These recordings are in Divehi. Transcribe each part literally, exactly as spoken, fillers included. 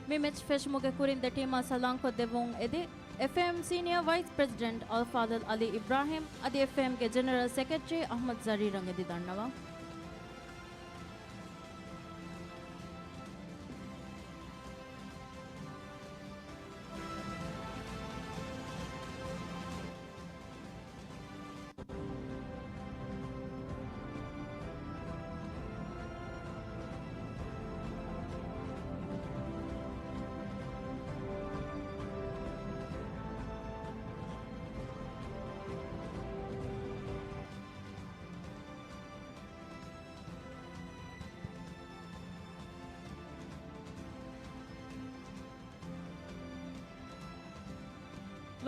މި މެޗް ފެށުމުގެ ކުރިން ދެ ޓީމާ ސަލާންކޮށްދެއްވުން އެދި، އެފްއޭއެމް ސީނިއަރ ވައިސް ޕްރެޒިޑެންޓް އަލްފާޟިލް އަލީ އިބްރާހިމް އަދި އެފްއޭއެމްގެ ޖެނެރަލް ސެކްރެޓަރީ އަޙްމަދު ޒަރީރަށް އެދި ދަންނަވަން.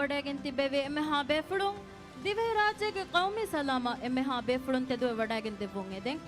ވަޑައިގެން ތިއްބެވި އެންމެހާ ބޭފުޅުން، ދިވެހިރާއްޖޭގެ ޤައުމީ ސަލާމަށް އެންމެހާ ބޭފުޅުން ތެދުވެ ވަޑައިގެން ދެއްވުން އެދެން.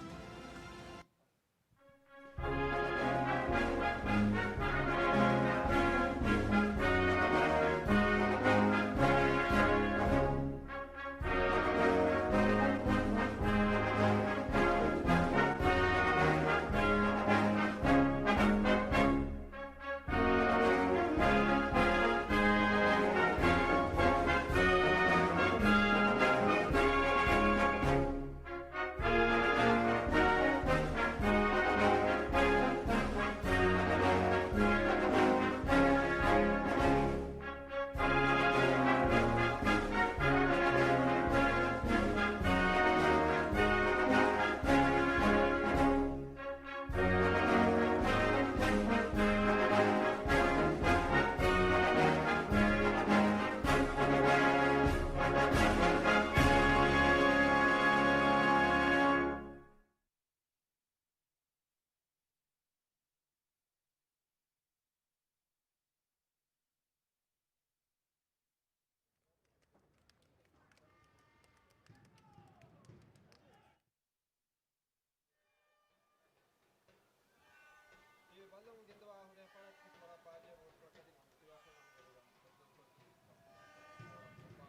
ބައްލަވަން ގެންދަވާ ހުރިހާ ފަރާތްތަކަށް ވަރަށް ބާއްޖަވެރި ވަރަށް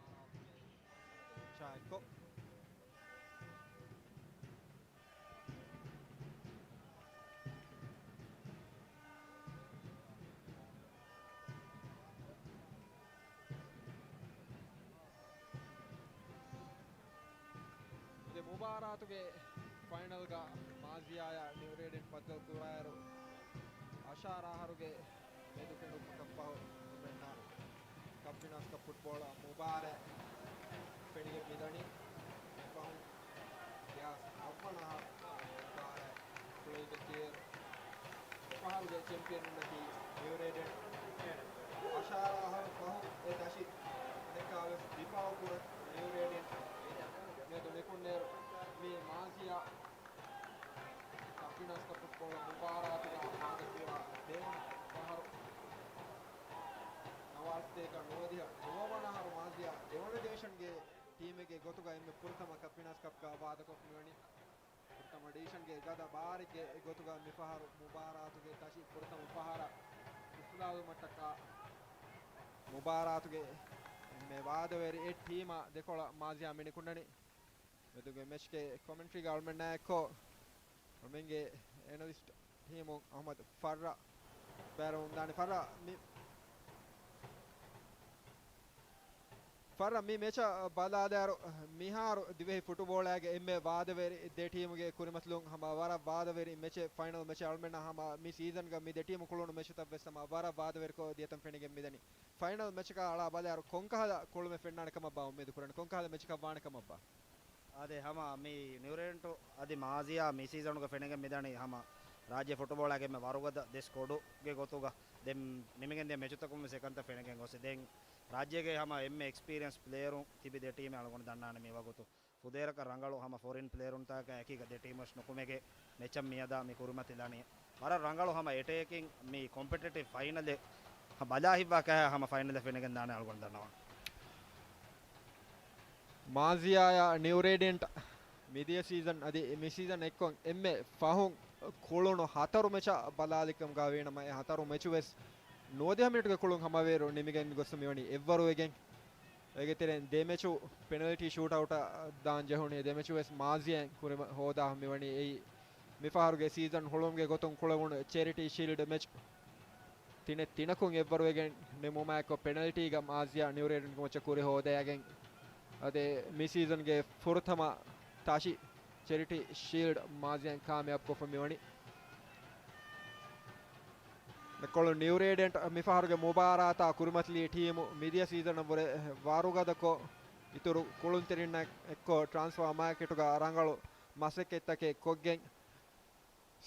ބާއްޖަވެރި ޝާއެއްކޮށް. އަދި މުބާރާތުގެ ފައިނަލްގަ މާޒިޔާއާ ނިއުރޭޑިންޓް ބައްދަލު ކުރާއިރު، އަށާރަ އަހަރުގެ މެދުކެނޑުމަކަށް ފަހު އެންމެންނަށް ކަޕް ފިނާންސް ކަޕް ފުޓްބޯޅަ މުބާރާތް ފެނިގެން މިދަނީ. އެފަހުން ގެއަސް އަށްވަނަ އަހަރު މުބާރާތް ކުޅެވިގެން ދިޔައިރު، އެފަހަރުގެ ޗެމްޕިއަނުންނަކީ ނިއުރޭޑިންޓް. އަށާރަ އަހަރު ފަހު އެ ތަށި އަނެއްކާވެސް ދިފާއު ކުރަން ނިއުރޭޑިންޓް މިއަދު ނިކުންނޭރު، މި މާޒިޔާ ކަޕް ފިނާންސް ކަޕް ފުޓްބޯޅަ މުބާރާތުގަ މާދަކުރާ ދެވަނަ ފަހަރު. ނަވާރަ ސަތޭކަ ނުވަދިހަ ނުވަވަނަ އަހަރު މާޒިޔާ ދެވަނަ ޑިވިޝަންގެ ޓީމެއްގެ ގޮތުގަ އެންމެ ފުރަތަމަ ކަޕް ފިނާންސް ކަޕްގަ ވާދަކޮށް މިވަނީ. ފުރަތަމަ ޑިވިޝަންގެ ގަދަ ބާރެއްގެ ގޮތުގަ މިފަހަރު މުބާރާތުގެ ތަށި ފުރަތަމަ ފަހަރަށް އިފްތިތާޙުވުމަށްޓަކާ މުބާރާތުގެ އެންމެ ވާދަވެރި އެއް ޓީމާ ދެކޮޅަށް މާޒިޔާ މި ނިކުންނަނީ. މެދުގެ މެޗްގެ ކޮމެންޓްރީގަ އަޅުމެންނާ އެއްކޮށް އަޅުމެންގެ އެނަލިސްޓް ޓީމުން އަޙްމަދު ފައްރަ ބޭރުން ދާނީ. ފައްރަ މި، ފައްރަ މި މެޗަށް ބަލާލާއިރު، މިހާރު ދިވެހި ފުޓުބޯޅައިގެ އެންމެ ވާދަވެރި ދެ ޓީމުގެ ކުރިމަތިލުން ހަމަ ވަރަށް ވާދަވެރި މެޗެއް، ފައިނަލް މެޗެއް އަޅުމެންނަށް ހަމަ މި ސީޒަންގަ މި ދެ ޓީމު ކުޅުނު މެޗުތައްވެސް ހަމަ ވަރަށް ވާދަވެރިކޮށް ދިޔަތަން ފެނިގެން މިދަނީ. ފައިނަލް މެޗަކާ އަޅާ ބަލާއިރު ކޮންކަހަލަ ކުޅުމެއް ފެންނާނެ ކަމަށްބާ އުއްމީދު ކުރަން؟ ކޮންކަހަލަ މެޗަކަށް ވާނެ ކަމަށްބާ؟ އާދެ، ހަމަ މި ނިއުރޭޑިންޓު އަދި މާޒިޔާ މި ސީޒަނުގަ ފެނިގެން މިދަނީ ހަމަ ރާއްޖެ ފުޓުބޯޅައިގެ އެންމެ ވަރުގަދަ ދެ ސްކޮޑުގެ ގޮތުގަ. ދެން ނިމިގެން ދިޔަ މެޗުތަކުން ވެސް އެކަންތައް ފެނިގެން ގޮސް. ދެން ރާއްޖޭގެ ހަމަ އެންމެ އެކްސްޕީރިއަންސް ޕްލޭޔަރުން ތިބި ދެ ޓީމެއް އަޅުގަނޑު ދަންނާނެ މި ވަގުތު. ފުދޭވަރަކަށް ރަނގަޅު ހަމަ ފޮރިން ޕްލޭޔަރުންތަކާ އެކީގަ ދެ ޓީމުވެސް ނުކުމެގެން މެޗަށް މިއަދާ މި ކުރިމަތިލަނީ. ވަރަށް ރަނގަޅު ހަމަ އެޓޭކިން މި ކޮމްޕެޓިޓިވް ފައިނަލެއް ބަލާ ހިތްވާ ކަހަލަ ހަމަ ފައިނަލެއް ފެނިގެން ދާނެ އަޅުގަނޑު ދަންނަވަން. މާޒިޔާއާ ނިއުރޭޑިންޓް މިދިޔަ ސީޒަން އަދި މި ސީޒަން އެއްކޮށް އެންމެ ފަހުން ކުޅުނު ހަތަރު މެޗަށް ބަލާލިކަމުގަ ވީނަމަ، އެ ހަތަރު މެޗު ވެސް ނުވަދިހަ މިނިޓުގެ ކުޅުން ހަމަވޭއިރު ނިމިގެން ގޮސް މިވަނީ އެއްވަރުވެގެން. އޭގެ ތެރެއިން ދެ މެޗު ޕެނަލްޓީ ޝޫޓްއައުޓަށް ދާން ޖެހުނީ. ދެ މެޗު ވެސް މާޒިޔާއިން ކުރިމަ-، ހޯދާ މިވަނީ. އެއީ މިފަހަރުގެ ސީޒަން ހުޅުވުމުގެ ގޮތުން ކުޅެވުނު ޗެރިޓީ ޝީލްޑް މެޗް. ތިނެއް ތިނަކުން އެއްވަރުވެގެން ނިމުމާއެކު ޕެނަލްޓީގަ މާޒިޔާ ނިއުރޭޑެންޓްގެ މައްޗަށް ކުރި ހޯދައިގެން އަދި މި ސީޒަންގެ ފުރަތަމަ ތަށި ޗެރިޓީ ޝީލްޑް މާޒިޔާއިން ކާމިޔާބުކޮށްފަ މިވަނީ. އެކޮޅު ނިއުރޭޑެންޓް މިފަހަރުގެ މުބާރާތާ ކުރިމަތިލީ ޓީމު މިދިޔަ ސީޒަނަށްވުރެ ވަރުގަދަކޮށް، އިތުރު ކުޅުންތެރިންނާ އެއްކޮށް ޓްރާންސްފާ މާކެޓުގަ ރަނގަޅު މަސައްކަތްތަކެއް ކޮށްގެން،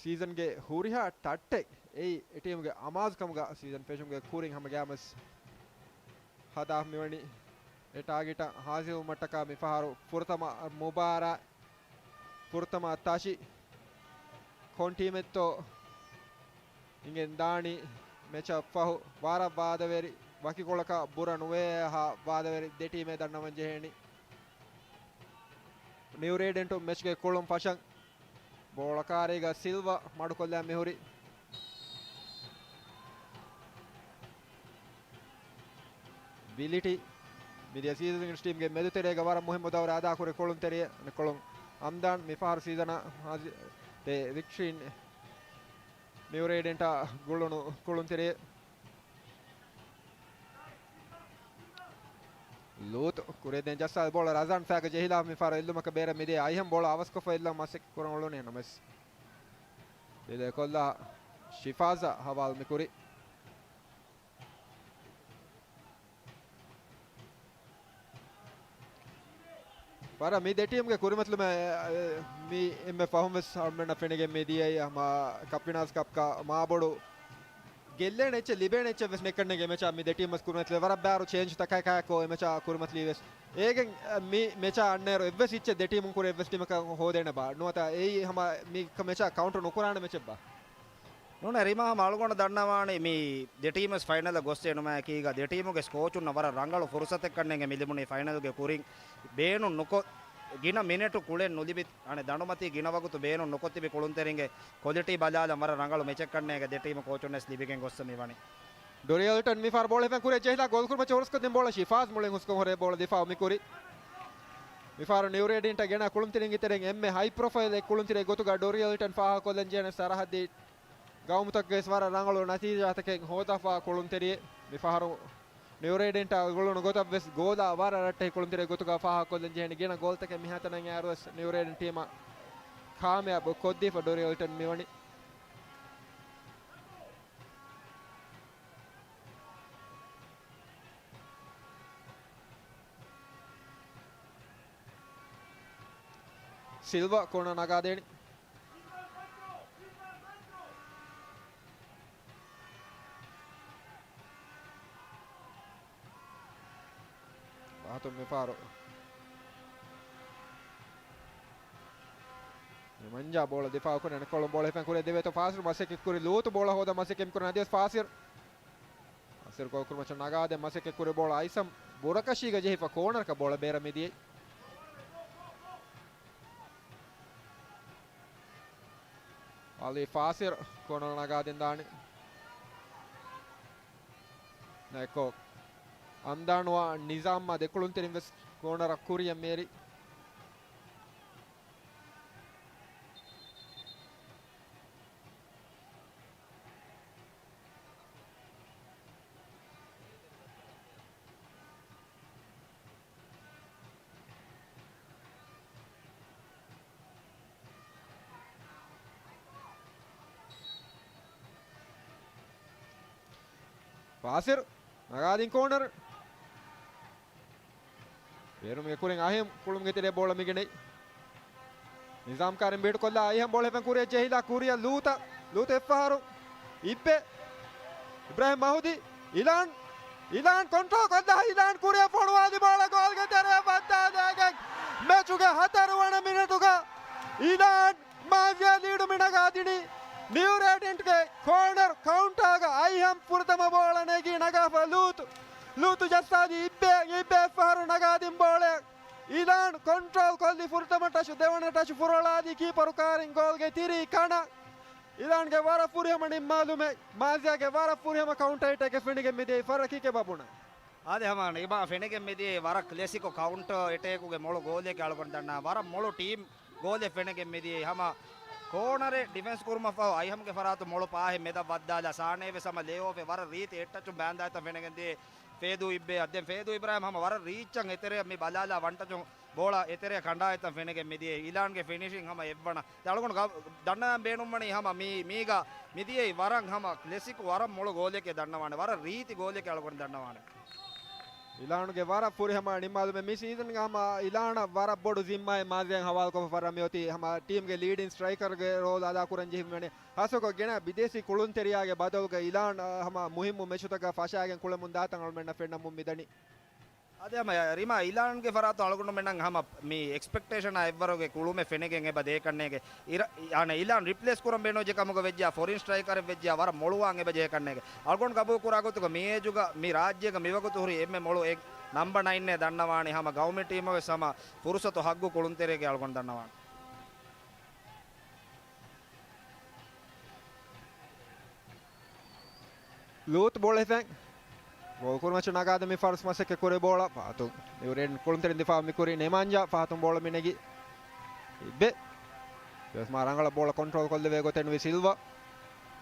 ސީޒަންގެ ހުރިހާ ތައްޓެއް އެއީ އެ ޓީމުގެ އަމާޒުކަމުގަ ސީޒަން ފެށުމުގެ ކުރިން ހަމަ ގައިމުވެސް ހަދާފަ މިވަނީ. އެ ޓާގެޓަށް ހާސިލްވުމަށްޓަކާ މިފަހަރު ފުރަތަމަ މުބާރާތް، ފުރަތަމަ ތަށި ކޮން ޓީމެއްތޯ އިނގެން ދާނީ މެޗަށް ފަހު ވަރަށް ވާދަވެރި، ވަކިކޮޅަކަށް ބުރަ ނުވޭހާ ވާދަވެރި ދެ ޓީމެއް ދަންނަވަން ޖެހޭނީ. ނިއުރޭޑެންޓު މެޗްގެ ކުޅުން ފަށަން ބޯޅަ ކާރީގަ ސިލްވާ މަޑުކޮށްލާ މިހުރި. ވިލިޓީ މިދިޔަ ސީޒަން ޓީމްގެ މެދުތެރޭގަ ވަރަށް މުހިއްމު ދައުރެއް އަދާކުރި ކުޅުންތެރިއެއް. އަނެއްކޮޅުން އަމްދާން މިފަހަރު ސީޒަނަށް ހާޒި-، ދެ ވިކްޓްރީން ނިއުރޭޑެންޓާ ގުޅުނު ކުޅުންތެރިއެއް. ލޫތު ކުރިއަށް ދެން ޖައްސާލި ބޯޅަ ރަޒާން ފައިގަ ޖެހިލާ މިފަހަރު އެއްލުމަކަށް ބޭރަށް މިދިޔަ އައިހަން ބޯޅަ އަވަސްކޮށްފަ އެއްލަން މަސައްކަތް ކުރަން އުޅުނީ ނަމަވެސް ބިލެ ކޮށްލާ ޝިފާޒާ ހަވާލު މިކުރި. ވަރަށް މި ދެ ޓީމްގެ ކުރިމަތިލުމެއް، އެ، މި އެންމެ ފަހުން ވެސް އަޅުމެންނަށް ފެނިގެން މި ދިޔައީ ހަމަ ކަޕް ފިނާލްސް ކަޕްގަ މާބޮޑު ގެއްލޭނެ އެއްޗެއް ލިބޭނެ އެއްޗެއް ވެސް ނެއްކަން ނޭނގެ މެޗާ މި ދެ ޓީމް ވެސް ކުރިމަތިލެއް ވަރަށް ބާރު ޗޭންޖް ތަކާއެކާއެކު އެ މެޗާ ކުރިމަތިލީ ވެސް. އޭގެން، އަ، މި މެޗާ އަންނައިރު އެއްވެސް އެއްޗެއް ދެ ޓީމުން ކުރި އެއްވެސް ޓީމަކަށް ހޯދޭނެ ބާ ނުވަތަ އެއީ ހަމަ މި މެޗާ ކައުންޓް ނުކުރާނެ މެޗެއް ބާ. ނޫނޭ ރިމާ ހަމަ އަޅުގަނޑު ދަންނަވާނީ މި ދެ ޓީމް ވެސް ފައިނަލަށް ގޮސް އެނުމާއެކީގަ ދެ ޓީމުގެ ކޯޗުންނަށް ވަރަށް ރަނގަޅު ފުރުސަތެއްކަން ނޭނގެ މި ލިބުނީ ފައިނަލްގެ ކުރިން ބޭނުން ނުކޮށް، ގިނަ މިނެޓު ކުޅެން ނުލިބި، އަނެއް ދަނޑުމަތީ ގިނަ ވަގުތު ބޭނުން ނުކޮށް ތިބި ކުޅުންތެރިންގެ ކޮލިޓީ ބަލާލަން ވަރަށް ރަނގަޅު މެޗެއްކަން ނޭނގެ ދެ ޓީމު ކޯޗުން ވެސް ލިބިގެން ގޮއްސަ މި ވަނީ. ޑޮރިއަލްޓަން މި ފަހަރު ބޯޅަ ހިފެން ކުރިއަށް ޖެހިލާ ގޯލް ކުރިމައްޗަށް ހުރަސްކޮށްދިން ބޯޅަ ޝިފާޒް މުޅިން ހުސްކޮށް ހުރޭ ބޯޅަ ދިފާއު މި ކުރި. މި ފަހަރު ނިއުރޭޑިންޓަށް ގެނަ ކުޅުންތެރިންގެ ތެރެއިން އެންމެ ހައި ޕްރޮފައިލް އެއް ކުޅުންތެރި ގޮތުގަ ޑޮރިއަލްޓަން ފާހަގަކޮށްލަން ޖެހޭނެ ސަރަހައްދީ ގައުމުތަކުގައި ވެސް ވަރަށް ރަނގަޅު ނަތީޖާތަކެއް ހޯދާފާ ކުޅުންތެރިއެއް. މި ފަހަރު ނިއުރޭޑެންޓާ ގުޅުނު ގޮތަށް ވެސް ގޯލާ ވަރަށް ރައްޓެހި ކުޅުންތެރި ގޮތުގަ ފާހަގަކޮށްލަން ޖެހެނީ ގިނަ ގޯލްތަކެއް މިހާތަނަށް އައިރު ވެސް ނިއުރޭޑެން ޓީމަށް ކާމިޔާބު ކޮށްދީފަ ޑޮރިއަލްޓަން މިވަނީ. ސިލްވާ ކޯނަރ ނަގާދޭނެ. ފަހަތުން މިފަހަރު މި މަންޖާ ބޯޅަ ދިފާއު ކުރި އަނެއްކޮޅުން ބޯޅަ ހިފެން ކުރިއަށް ދެވޭތޯ ފާސިރު މަސައްކަތް ކުރި ލޫތު ބޯޅަ ހޯދަ މަސައްކަތް ކުރި އަދިވެސް ފާސިރު. ފާސިރު ގޯލް ކުރިމައްޗަށް ނަގާދޭ މަސައްކަތް ކުރި ބޯޅަ އައިސަމް ބުރަކަށީގަ ޖެހިފަ ކޯނަރަކަށް ބޯޅަ ބޭރަށް މިދިޔައީ. އަލީ ފާސިރު ކޯނަރ ނަގާދިން ދާނެ. ނައިކޯ އަންދާނުވާ ނިޒާމްއާ ދެކުޅުންތެރިން ވެސް ކޯނަރަށް ކުރިއަށް މޭރި. ފާސިރު ނަގާދިން ކޯނަރު. ބޭރުމުގެ ކުރިން އަހިމް ކުޅުމުގެ ތެރޭ ބޯޅަ މިގެނައި. ނިޒާމް ކާރިން ބީޓު ކޮށްލާ އައިހަމް ބޯޅަ ހިފެން ކުރިއަށް ޖެހިލާ ކުރިއަށް ލޫތަ. ލޫތު އެއްފަހަރު އިއްބެ. އިބްރާހިމް މަހުދީ. އިލާން. އިލާން ކޮންޓްރޯލް ކޮށްލާ އިލާން ކުރިއަށް ފޮނުވާލި ބޯޅަ ގޯލްގެ ތެރެއަށް ވައްދާލައިގެން މެޗުގެ ހަތަރު ވަނަ މިނެޓުގަ އިލާން މާޒިޔާ ލީޑު މި ނަގާދިނީ. ނިއުރޭޑެންޓްގެ ކޯނަރ ކައުންޓާގަ އައިހަމް ފުރަތަމަ ބޯޅަ ނެގި ނަގާފަ ލޫތު. ލޫތު ޖައްސާލީ އިއްބެ، އިއްބެ އެއްފަހަރު ނަގާދިން ބޯޅަ. އިލާން ކޮންޓްރޯލް ކޮށްލި ފުރަތަމަ ޓަޗު، ދެވަނަ ޓަޗު ފުރޮޅާލީ ކީޕަރު ކާރިން ގޯލްގެ ތިރީ ކަނަ. އިލާންގެ ވަރަށް ފުރިހަމަ ނިންމާލުމެއް، މާޒިޔާގެ ވަރަށް ފުރިހަމަ ކައުންޓަރ އެޓޭކެއް ފެނިގެން މިދިޔައީ ފަރަކީ ކެބަބުނަ. އާދެ ހަމަ ނިބާ ފެނިގެން މިދިޔައީ ވަރަށް ކްލެސިކޯ ކައުންޓަރ އެޓޭކުގެ މޮޅު ގޯލެއް އަޅުގަނޑު ދަންނަ ވަރަށް މޮޅު ޓީމް ގޯލެއް ފެނިގެން މިދިޔައީ ހަމަ ކޯނަރެއް ޑިފެންސް ކުރުމަށްފަހު އައިހަމްގެ ފަރާތުން މޮޅު ޕާހެއް މެދަށް ވައްދާލާ ސާނޭވެސް ހަމަ ލޭއޯފެއް ވަރަށް ރީތި އެއްޓަޗުން ބާންދާތަން ފެނެގެން ދިޔަ ފޭދޫ އިއްބެއަށް. ދެން ފޭދޫ އިބްރާހިމް ހަމަ ވަރަށް ރީއްޗަށް އެތެރެއަށް މި ބަލާލާ ވަންޓަޗުން ބޯޅަ އެތެރެއަށް ކަނޑާއިތަން ފެނެގެން މިދިޔައީ. އިލާންގެ ފިނިޝިން ހަމަ އެއްވަނަ. ދެން އަޅުގަނޑު ގަ-، ދަންނަވަން ބޭނުންވަނީ ހަމަ މީ-، މީގަ މިދިޔައީ ވަރަށް ހަމަ ކްލެސިކް ވަރަށް މޮޅު ގޯލެކޭ ދަންނަވާނެ. ވަރަށް ރީތި ގޯލެކޭ އަޅުގަނޑު ދަންނަވާނެ. އިލާނުގެ ވަރަށް ފުރިހަމަ ނިންމާލުމެއް މި ސީޒަންގެ ހަމަ އިލާނަށް ވަރަށް ބޮޑު ޒިންމާއެއް މާޒިޔާ ހަވާލުކޮށްފަ ފަރަށް މިއޮތީ ހަމަ ޓީމްގެ ލީޑިން ސްޓްރައިކަރުގެ ރޯލް އަދާކުރަން ޖެހިފަ ވަނީ. ހާއްސަކޮށް ގިނަ ބިދޭސީ ކުޅުންތެރިޔާގެ ބަދަލުގަ އިލާން، އަ، ހަމަ މުހިއްމު މެޗުތަކަށް ފަށާގެން ކުޅެމުން ދާތަން އަޅުމެންނަށް ފެންނަމުން މިދަނީ. އަދި ހަމަ ރިމާ އިލާންގެ ފަރާތުން އަޅުގަނޑުމެންނަށް ހަމަ މި އެކްސްޕެކްޓޭޝަނާ އެއްވަރުގެ ކުޅުމެއް ފެނެގެން އެބަ ދޭކަންނޭގެ. އިރަ-، އަނެއް އިލާން ރިޕްލޭސް ކުރަން ބޭނުންވެއްޖެ ކަމުގަ ވެއްޖެއްޔާ ފޮރިން ސްޓްރައިކަރެއް ވެއްޖެއްޔާ ވަރަށް މޮޅުވާން އެބަ ޖެހޭކަންނޭގެ. އަޅުގަނޑު ގަބޫލު ކުރާ ގޮތުގަ މި އޭޖުގަ މި ރާއްޖޭގަ މިވަގުތު ހުރި އެންމެ މޮޅު އެއް ނަމްބަ ނައިންއޭ ދަންނަވާނީ ހަމަ ގައުމީ ޓީމަށް ވެސް ހަމަ ފުރުސަތު ހައްގު ކުޅުންތެރިއެއްގެ އަޅުގަނޑު ދަންނަވާނެ. ލޫތު ބޯޅަ ހިފެން. ގޯލް ކުރިމައްޗަށް ނަގާދެ މި ފާރުސް މަސައްކަތް ކުރި ބޯޅަ. ފަހަތު މި ރޭޑް ކުޅުންތެރިން ދިފާ މި ކުރި ނޭމާންޖާ. ފަހަތުން ބޯޅަ މި ނެގި އިއްބެ. ވެސް މާ ރަނގަޅަށް ބޯޅަ ކޮންޓްރޯލް ކޮށްލެވޭ ގޮތެއް ނުވި ސިލްވާ.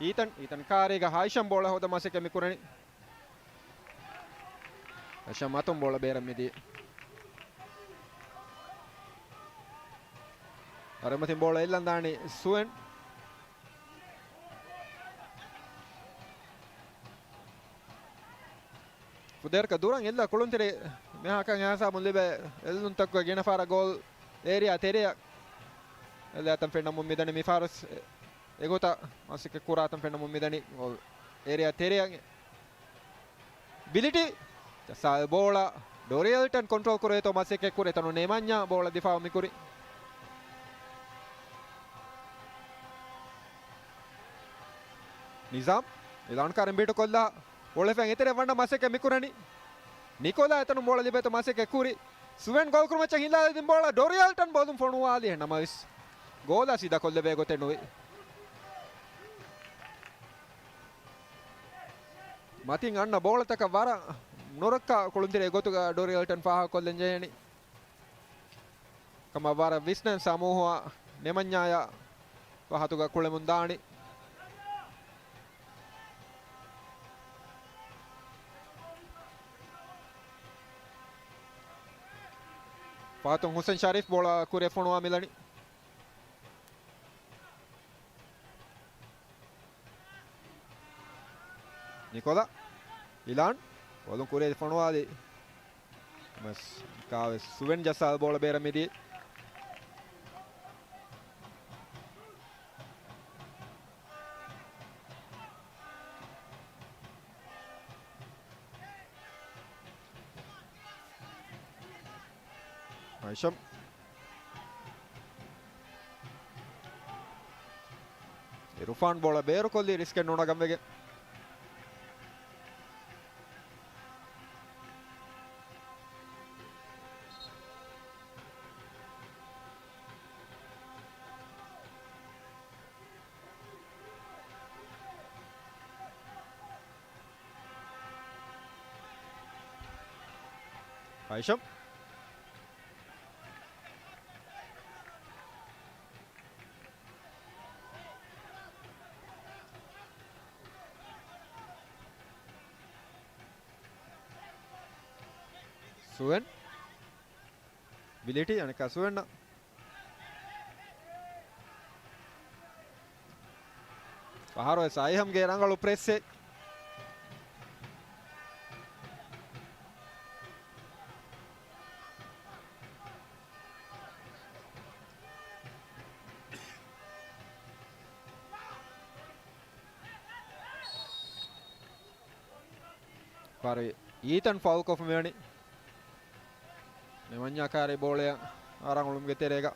އީތަން، އީތަން ކާރީގަ ހައިޝަމް ބޯޅަ ހޯދަ މަސައްކަތް މި ކުރަނީ. އަށަ މަތުން ބޯޅަ ބޭރަށް މިދީ. އަރަމަތިން ބޯޅަ އެއްލަން ދާނީ ސުވެން. ފުދޭރަކަށް ދުރަށް އެއްލާ ކުޅުންތެރި މިހާކަން އެހާސާބުން ލިބޭ އެއްލުންތަކުގަ ގިނަ ފަހަރަށް ގޯލް އޭރިއާ ތެރެއަށް އެއްލާތަން ފެންނަމުން މިދަނީ މި ފާރުސް އެގޮތަށް މަސައްކަތް ކުރާތަން ފެންނަމުން މިދަނީ ގޯލް އޭރިއާ ތެރެއަށް. ބިލިޓީ ޖައްސާ ބޯޅަ ޑޯރި އެލްޓަން ކޮންޓްރޯލް ކުރޭތޯ މަސައްކަތް ކުރޭ ތަނު ނޭމާންޏާ ބޯޅަ ދިފާއު މިކުރި. ނިޒާމް އިލާން ކާރިން ބީޓު ކޮށްލާ ބޯޅަ ހިފެން އެތެރެ ވަންނަ މަސައްކަތް މިކުރަނީ. ނިކޯލާ އެތަނު ބޯޅަ ލިބޭތޯ މަސައްކަތް ކުރި. ސުވެން ގޯލް ކުރުމައްޗަށް ހިލާލެވި ދިން ބޯޅަ ޑޯރި އެލްޓަން ބޯލުން ފޮނުވާލި ނަމަވެސް ގޯލާ ސީދާ ކޮށްލެވޭ ގޮތެއް ނުވި. މަތިން އަންނަ ބޯޅަތަކަށް ވަރަށް ނުރައްކާ ކުޅުންތެރި ގޮތުގަ ޑޯރި އެލްޓަން ފާހަގަކޮށްލަން ޖެހެނީ. ކަމަށް ވަރަށް ވިސްނަން ސަމޫހުއަށް ނެމަންޏާޔާ ފަހަތުގަ ކުޅެމުން ދާނީ. ފަހަތުން ހުސެން ޝަރީފް ބޯޅަ ކުރިއަށް ފޮނުވާ މިލަނީ. ނިކޯލާ. އިލާން. ބޯލުން ކުރިއަށް ފޮނުވާލި. މަސް ކާވެސް ސުވެން ޖައްސާލި ބޯޅަ ބޭރަށް މިދީ. ހައިޝަމް. އިރުފާން ބޯޅަ ބޭރުކޮށްލީ ރިސްކެއް ނުނަގަން ވެގެން. ހައިޝަމް. ސުވެން. ބިލިޓީ އަނެއްކާ ސުވެންނަށް. ފަހަރުވެސް އައިހަމްގެ ރަނގަޅު ޕްރެސްއެއް. ފާރި އީތަން ފައުލްކޮށްފަ މިވަނީ. ނެމަންޏާ ކާރި ބޯޅައަށް އަރާ އުޅުމުގެ ތެރޭގަ.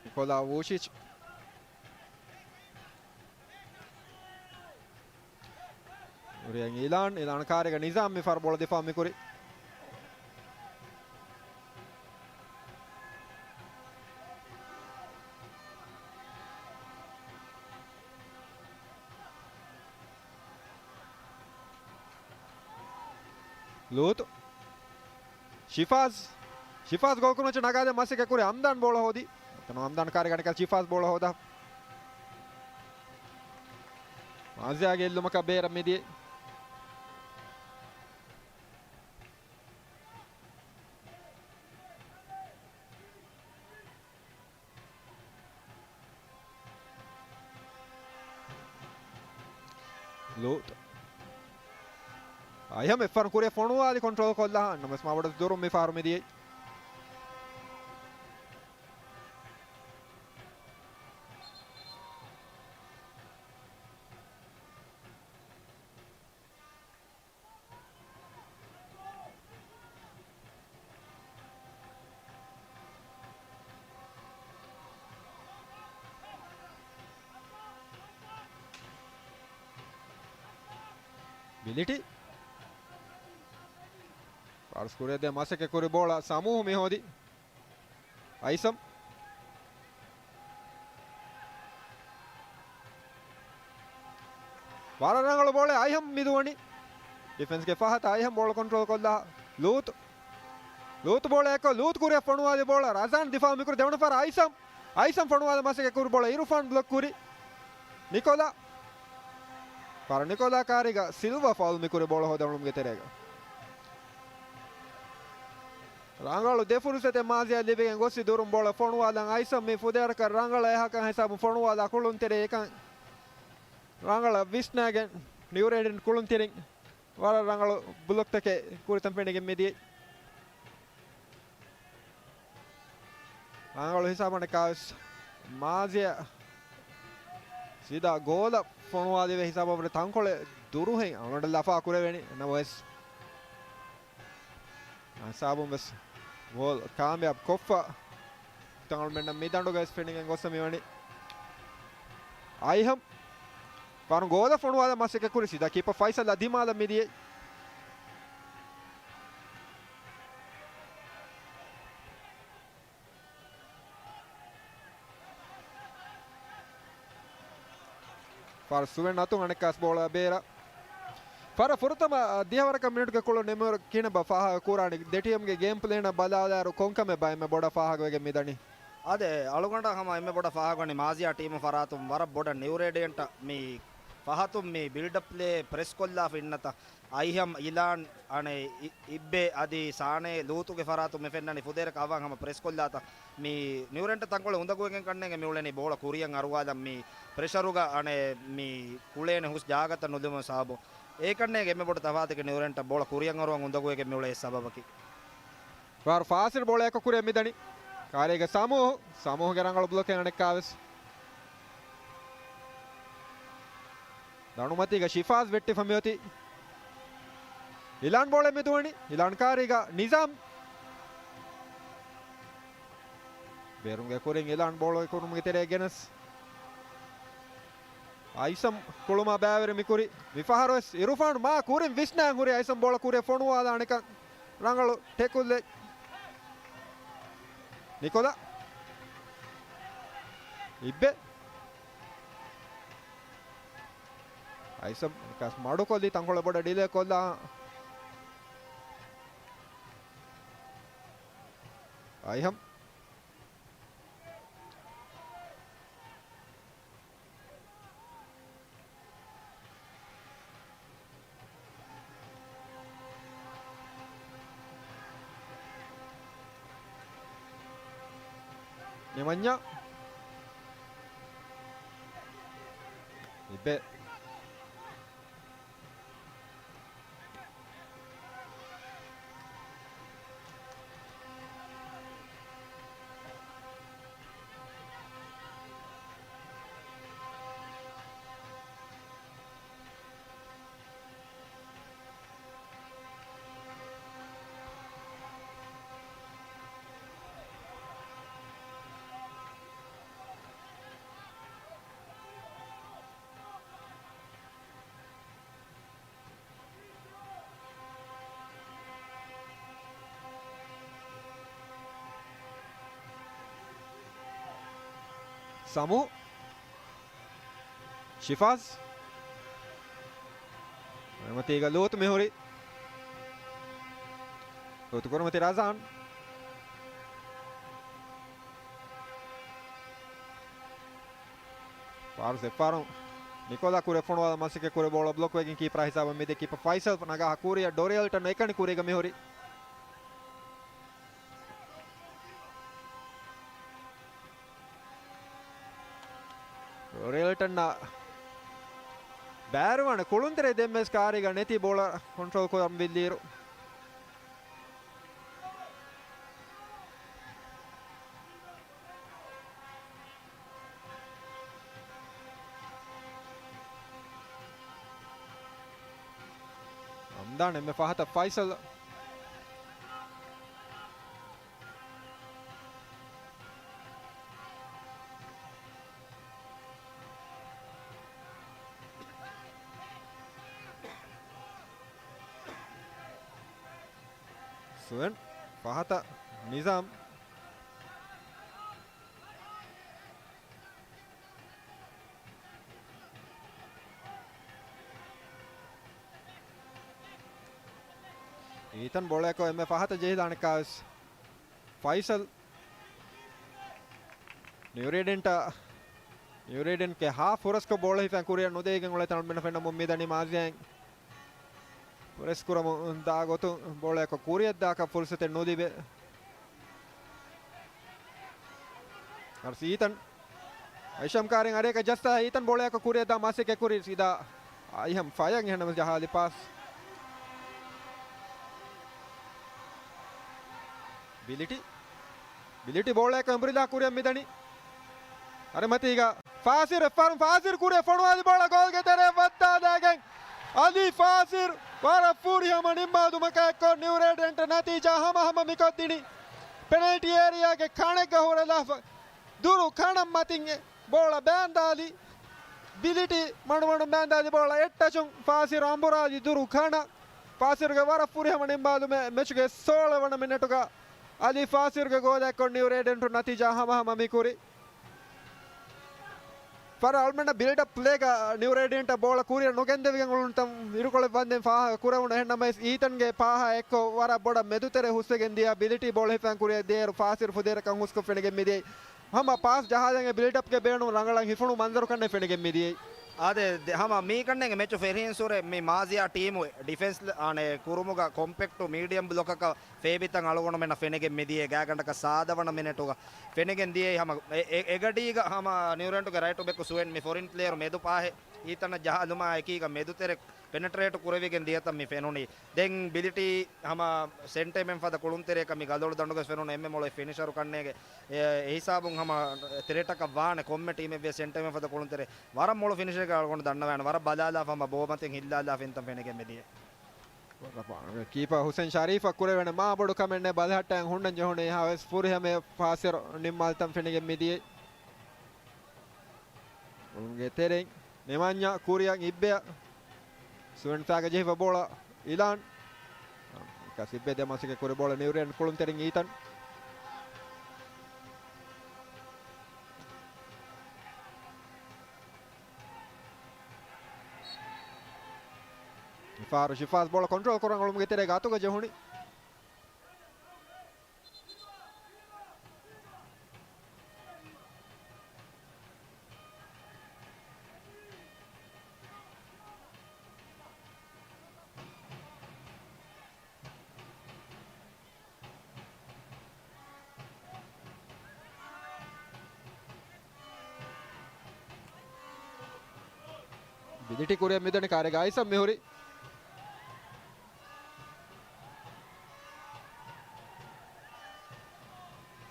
ނިކޯލާ ވޫޝިޗް. ކުރިއަށް އިލާން، އިލާން ކާރިގަ ނިޒާމް މި ފަހަރު ބޯޅަ ދިފާ މިކުރި. ލޫޠު. ޝިފާޒް. ޝިފާޒް ގޯލް ކުރުމަށް ނަގާދޭން މަސައްކަތް ކުރި އަމްދާން ބޯޅަ ހޯދި. އަމްދާން ކާރި ގަނޑަކަށް ޝިފާޒް ބޯޅަ ހޯދާ. މާޒިޔާގެ އެއްލުމަކަށް ބޭރަށް މިދިޔައީ. ލޫތު. އައިހަމް އެއްފަރު ކުރިއަށް ފޮނުވާލި ކޮންޓްރޯލް ކޮށްލާ. ނަމަވެސް މާބޮޑަށް ދުރުން މި ފަހަރު މިދިޔައީ. ބިލިޓި. ފާސް ކުރިއަށް ދޭން މަސައްކަތް ކުރި ބޯޅަ ސަމޫހު މި ހޯދި. އައިސަމް. ވަރަށް ރަނގަޅު ބޯޅަ އައިހަމް މިދުވަނީ. ޑިފެންސްގެ ފަހަތަށް އައިހަމް ބޯޅަ ކޮންޓްރޯލް ކޮށްލާ. ލޫތު. ލޫތު ބޯޅައަކަށް ލޫތު ކުރިއަށް ފޮނުވާލި ބޯޅަ ރަޒާން ދިފާއު މިކުރި ދެވަނަ ފަހަރަށް އައިސަމް. އައިސަމް ފޮނުވާލަ މަސައްކަތް ކުރި ބޯޅަ އިރުފާން ބްލޮކް ކުރި. ނިކޮލާ. ފަރަ ނިކޮލާ ކާރީގަ ސިލްވާ ފައުލް މިކުރި ބޯޅަ ހޯދައުޅުމުގެ ތެރޭގަ. ރަނގަޅު ދެ ފުރުސަތެއް މާޒިޔާ ލިބިގެން ގޮއްސި ދުރުން ބޯޅަ ފޮނުވާލަން އައިސަމް މި ފުދޭވަރަކަށް ރަނގަޅަށް އެހާކަން ހިސާބުން ފޮނުވާލާ ކުޅުންތެރި އެކަން ރަނގަޅަށް ވިސްނާގެން ނިއުރޭޑިން ކުޅުންތެރިން ވަރަށް ރަނގަޅު ބްލޮކްތަކެއް ކުރިތަން ފެނިގެން މިދިޔައީ. ރަނގަޅު ހިސާބަން ކާވެސް މާޒިޔާ ސީދާ ގޯލަށް ފޮނުވާލެވޭ ހިސާބަށްވުރެ ތަންކޮޅެއް ދުރުހެން އަޅުގަނޑަށް ލަފާ ކުރެވެނީ. ނަމަވެސް ހިސާބުން ވެސް ގޯލް ކާމިޔާބު ކޮށްފަ ތަން އަޅުމެންނަށް މި ދަނޑުގައި ވެސް ފެނިގެން ގޮސްފަ މިވަނީ. އައިހަމް ފަރު ގޯލަށް ފޮނުވާލަން މަސައްކަތް ކުރި ސީދާ ކީޕަ ފައިސަލްއާ ދިމާލަށް މިދިޔައީ. ފަރު ސުވެން އަތުން އަނެއްކާސް ބޯޅަ ބޭރަށް. ފަރަށް ފުރަތަމަ ދިހަވަރަކަށް މިނެޓުގެ ކުޅުން ނިމުނު ކިހިނެއްބާ ފާހަގަ ކުރާނީ؟ ދެ ޓީމްގެ ގޭމް ޕްލޭނަށް ބަލާލާއިރު ކޮންކަމެއްބާ އެންމެ ބޮޑަށް ފާހަގަވެގެން މިދަނީ؟ އާދެ، އަޅުގަނޑަށް ހަމަ އެންމެ ބޮޑަށް ފާހަގަވަނީ މާޒިޔާ ޓީމު ފަރާތުން ވަރަށް ބޮޑަށް ނިއުރޭޑިއަންޓަށް މި ފަހަތުން މި ބިލްޑަޕް ޕްލޭ ޕްރެސް ކޮށްލާފަ އިންނަތަ. އައިހަމް، އިލާން، އަނެއް އި-، އިއްބެ އަދި ސާނޭ ލޫތުގެ ފަރާތުން މި ފެންނަނީ ފުދޭވަރަކަށް އަވަން ހަމަ ޕްރެސް ކޮށްލާތަ. މި ނިއުރޭޑިއަންޓަށް ތަންކޮޅެއް އުނދަގޫވެގެން ކަންނޭނގެ މިއުޅެނީ ބޯޅަ ކުރިއަށް އަރުވާލަން މި ޕްރެޝަރުގަ އަނެއް މި ކުޅޭނެ ހުސް ޖާގަތައް ނުލިބުމުގެ ސަބަބުން. އެކަންނޭނގެ އެންމެ ބޮޑު ތަފާތަކީ ނިއުރޭޑިއަންޓަށް ބޯޅަ ކުރިއަށް އަރުވަން އުނދަގޫވެގެން މިއުޅޭ ސަބަބަކީ. ފާރު ފާސިލް ބޯޅަ އެކަކުރިއަށް މިދަނީ. ކާރީގަ ސަމޫހު، ސަމޫހުގެ ރަނގަޅު ބްލޮކެއް އަނެއްކާވެސް. ދަނޑުމަތީގަ ޝިފާޒް ވެއްޓިފަ މިއޮތީ. އިލާން ބޯޅަ މިދުވަނީ. އިލާން ކާރީގަ ނިޒާމް. ބޭރުންގެ ކުރިން އިލާން ބޯޅަ ކުރުމުގެ ތެރޭ ގެނެސް. އައިސަމް ކުޅުމާ ބައިވެރި މިކުރި. މިފަހަރުވެސް އިރުފާން މާ ކުރިން ވިސްނާން ހުރި އައިސަމް ބޯޅަ ކުރިއަށް ފޮނުވާލާނެކަން. ރަނގަޅު ޓެކުލެއް. ނިކޮލާ. އިއްބެ. އައިސަމް ކަސް މަޑުކޮށްލީ ތަންކޮޅެއް ބޮޑަށް ޑިލޭ ކޮށްލާ. އައިހަމް. ނިމަންޏާ. އިބެ. ސަމޫ. ޝިފާޒް. ކުރިމަތީގަ ލޫތު މިހުރި. ލޫތު ކުރިމަތީ ރަޒާން. ފާރު ސެފާރު ނިކޯލާ ކުރިއަށް ފޮނުވާލަން މަސައްކަތް ކުރި ބޯޅަ ބްލޮކް ވެގެން ކީޕަރ ހިސާބަށް މިދިޔަ ކީޕަ ފައިސަލް ނަގާ ކުރިއަށް ޑޮރިއެލްޓަން އެކަނި ކުރީގަ މިހުރި. ޑޮރިއެލްޓަން ބައިވެރިވާނެ ކުޅުންތެރި ދެންވެސް ކާރީގަ ނެތި ބޯޅަ ކޮންޓްރޯލް ކުރަން ވިއްލިއިރު. އަންދާނެ މެ ފަހަތަށް ފައިސަލް. ސުވެން ފަހަތަށް ނިޒާމް. އީތަން ބޯޅައަކު އެންމެ ފަހަތަށް ޖެހިލާނެ ކާސް. ފައިސަލް. ނިއުރޭޑެންޓަށް، ނިއުރޭޑެންގެ ހާފް ހުރަސްކޮށް ބޯޅަ ހިފަން ކުރިއަށް ނުދެވިގެން އުޅޭ ތަނަށް މިނަ ފެންނަމުން މިދަނީ މާޒިޔާއިން. ޕްރެސް ކުރަމުން ދާ ގޮތުން ބޯޅައަކު ކުރިއަށްދާކަށް ފުރުސަތެއް ނުލިބޭ. އަރްސީ އީތަން. އައިޝަމް ކާރިން އަރިއަކަށް ޖައްސާ އީތަން ބޯޅައަކު ކުރިއަށްދާ މަސައްކަތް ކުރި ސީދާ އައިހަމް ފަޔަށް އެހެންނަމަ ޖަހާލި ޕާސް. ބިލިޓި. ބިލިޓި ބޯޅައަކަށް އެނބުރިލާ ކުރިއަށް މިދަނީ. އަރިމަތީގަ ފާސިރު އެއްފަހަރު ފާސިރު ކުރިއަށް ފޮނުވާލި ބޯޅަ ގޯލްގެ ތެރެއަށް ވައްދާލައިގެން އަލީ ފާސިރު ވަރަށް ފުރިހަމަ ނިންމާލުމަކާ އެއްކޮށް ނިއުރޭޑެންޓް ނަތީޖާ ހަމަހަމަ މިކޮށްދިނީ. ޕެނަލްޓީ އޭރިއާގެ ކަނެއްގަ ހުރެލާފަ ދުރު ކަނަށް މަތިން އެ ބޯޅަ ބޭންދާލި. ބިލިޓި މަޑުމަޑުން ބޭންދާލި ބޯޅަ އެއްޓަޗުން ފާސިރު އަނބުރާލި ދުރު ކަނަށް. ފާސިރުގެ ވަރަށް ފުރިހަމަ ނިންމާލުމެއް މެޗުގެ ސޯޅަ ވަނަ މިނެޓުގަ އަލީ ފާސިރުގެ ގޯލަށް ކޮށް ނިއުރޭޑެންޓު ނަތީޖާ ހަމަހަމަ މިކުރި. ފަރަށް އަޅުމެންނަށް ބިލްޑް އަޕް ޕްލޭގަ ނިއުރޭޑިއަންޓަށް ބޯޅަ ކުރިއަށް ނުގެންދެވިގެން އުޅުނުތަން އިރުކޮޅެއް ވަންދެން ފާހަގަ ކުރެވުނު. އެހެންނަމަވެސް އީތަންގެ ޕާހާ އެއްކޮށް ވަރަށް ބޮޑަށް މެދުތެރެ ހުސްވެގެން ދިޔަ ބިލިޓީ ބޯޅަ ހިފަން ކުރިއަށް ދިޔައިރު ފާސިރު ފުދޭރަކަށް ހުސްކޮށް ފެނިގެން މިދިޔައީ. ހަމަ ޕާސް ޖަހާލަން އެ ބިލްޑް އަޕްގެ ބޭނުން ރަނގަޅަށް ހިފުނު މަންޒަރު ކަންނެ ފެނިގެން މިދިޔައީ. އާދެ، ދެ-، ހަމަ މީ ކަންނޭނގެ މެޗު ފެށިއިން ސުރެ މި މާޒިޔާ ޓީމު ޑިފެންސް އާނެ ކުރުމުގަ ކޮމްޕެކްޓު މީޑިއަމް ބްލޮކަކަށް ފޭބިތަން އަޅުގަނޑުމެންނަށް ފެނިގެން މިދިޔައީ. ގާތްގަނޑަކަށް ސާދަ ވަނަ މިނެޓުގަ ފެނިގެން ދިޔައީ. ހަމަ އެ-، އެ-، އެގަޑީގަ ހަމަ ނިއުރެންޓުގެ ރައިޓު ބެކު ސުވެން މި ފޮރިން ޕްލޭޔަރު މެދު ޕާހެއް އީތަނަށް ޖަހާލުމާ އެކީގަ މެދުތެރެ ޕެނެޓްރޭޓު ކުރެވިގެން ދިޔަތަން މި ފެނުނީ. ދެން ބިލިޓީ ހަމަ ސެންޓަރމެން ފަދަ ކުޅުންތެރެއަކަށް މި ގަލޮޅު ދަނޑުގަސް ފެނުނު އެންމެ މޮޅު ފިނިޝަރު ކަންނޭގެ އެ، އެ ހިސާބުން ހަމަ ތެރެޓަކަށް ވާނެ ކޮންމެ ޓީމެއް ވެސް ސެންޓަރމެން ފަދަ ކުޅުންތެރެ ވަރަށް މޮޅު ފިނިޝަރެއް އަޅުގަނޑު ދަންނަވާނެ. ވަރަށް ބަލާލާފަ ހަމަ ބޯމަތިން ހިއްލާލާފަ އިންތަން ފެނިގެން މިދިޔަ. ކީޕަ ހުސެން ޝަރީފަށް ކުރެވޭނެ މާ ބޮޑު ކަމެއް ނެތް ބަލަހައްޓައިން ހުންނަން ޖެހުނީ. ހާވެސް ފުރިހަމަ ފާސިރު ނިންމާލިތަން ފެނިގެން މިދިޔައީ. އުޅުމުގެ ތެރެއިން ނިމާންޏާ ކުރިއަށް އިއްބެއަށް ސުވެން ފައިގަ ޖެހިފަ ބޯޅަ އިލާން. ކަސިއްބެ ދެމަސްގެ ކުރި ބޯޅަ ނިއުރޭން ކުޅުންތެރިން އީތަން. ފާރު ޝިފާޒް ބޯޅަ ކޮންޓްރޯލް ކުރަން އުޅުމުގެ ތެރޭގަ އަތުގަ ޖެހުނީ. ބިލިޓީ ކުރިއަށް މިދަނީ ކާރިގަ އައިސަމް މިހުރި.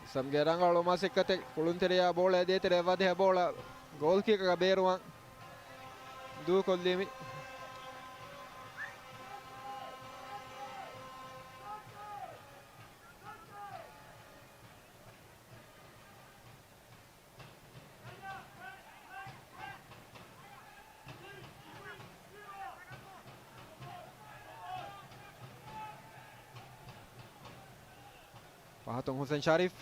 އައިސަމްގެ ރަނގަޅު މަސައްކަތެއް ކުޅުންތެރެޔާ ބޯޅަ ދޭތެރެ ވަދެހަ ބޯޅަ ގޯލްކީކަކަށް ބޭރުވާން ދޫކޮށްލީމި. ފަހަތުން ހުސެން ޝަރީފް.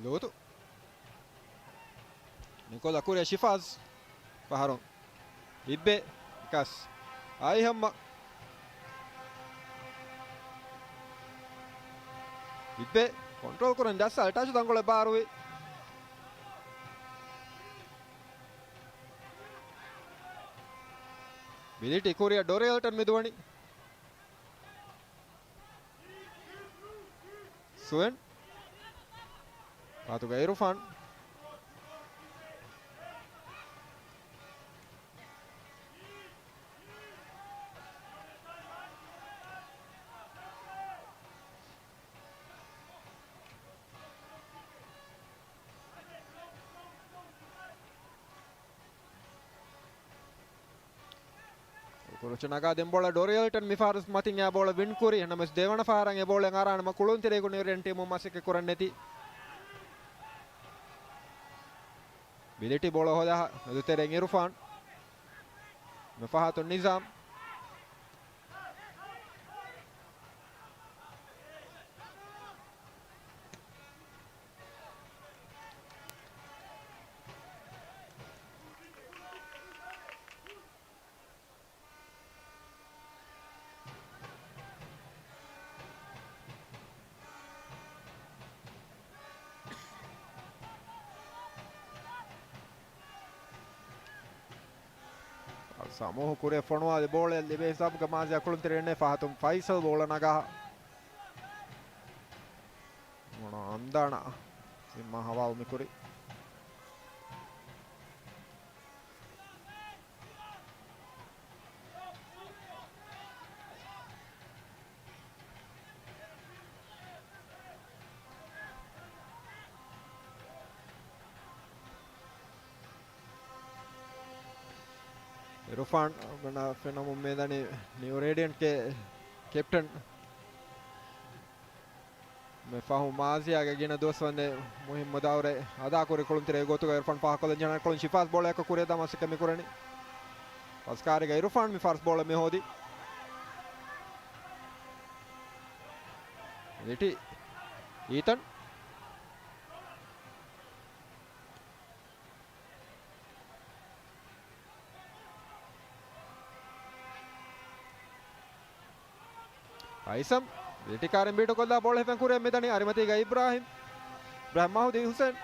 ލޫޠު. ނިކޮލަ ކުރިއަށް ޝިފާޒް. ފަހަރު ހިއްބެ. ކަސް. އައިހައްމަ. ހިއްބެ. ކޮންޓްރޯލް ކުރަން ޖައްސާލި ޓަޗު ތަންކޮޅެއް ބާރުވި. ބިލިޓީ ކުރިއަށް ޑޮރިއަލްޓަން މިދުވަނީ. ސުވެން. ފަހަތުގައި އިރުފާން. ކުރުޗު ނަގާ ދެން ބޯޅަ ޑޮރިއަލްޓަން މިފަހަރު މަތިން އެ ބޯޅަ ވިން ކުރި. ނަމަވެސް ދެވަނަ ފަހަރަށް އެ ބޯޅަ އަރާނަމަ ކުޅުންތެރޭގަ ނިއުރޭޑިއަން ޓީމު މަސައްކަތް ކުރަން ނެތި. ބިލިޓީ ބޯޅަ ހޯދާ މެދުތެރެއިން އިރުފާން. މިފަހަތު ނިޒާމް. ސަމޫހު ކުރިއަށް ފޮނުވާލި ބޯޅައެއް ލިބޭ ހިސާބުގަ މާޒިޔާ ކުޅުންތެރިންނޭ ފަހަތުން ފައިސަލް ބޯޅަ ނަގާ. މޮނޯ އަމްދާނަށް ޒިންމާ ހަވާލު މިކުރި. އިރުފާން ފެނަމުން މިދަނީ ނިއު ރޭޑިއަންޓްގެ ކެޕްޓަން. މި ފަހު މާޒިޔާގެ ގިނަ ދުވަސްވަންދެން މުހިއްމު ދައުރެއް އަދާކުރި ކުޅުންތެރޭ ގޮތުގަ އިރުފާން ފާހަގަކޮށްލަން ޖަނަން ކުޅުން ޝިފާޒް ބޯޅައަކަށް ކުރިއަށް ދާ މަސައްކަތް މިކުރަނީ. ފަސްކާރިގަ އިރުފާން މި ފާސް ބޯޅަ މި ހޯދި. ލިޓި އީތަން. އައިސަމް ލިޓި ކާރިން ބީޓުކޮށްލާ ބޯޅަ ހިފެން ކުރިއަށް މިދަނީ އަރިމަތީގަ އިބްރާހިމް. އިބްރާހިމް މަހުދީ ހުސެން.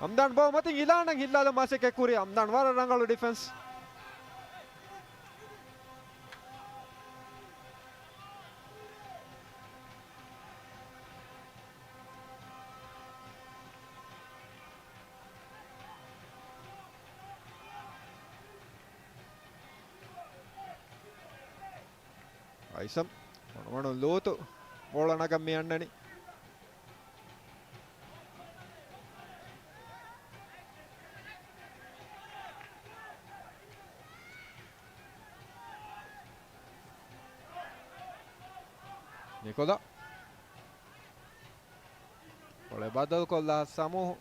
އަމްދާން ބޯ މަތިން އިލާނަން ހިއްލާލަން މަސައްކަތް ކުރި. އަމްދާން ވަރަށް ރަނގަޅު ޑިފެންސް. އައިސަމް ވަނުވަނު ލޫޠު ބޯޅަ ނަގަން މި އަންނަނީ. ނިކޮލާ. ބޯޅަ ބަދަލުކޮށްލާ ސަމޫހު.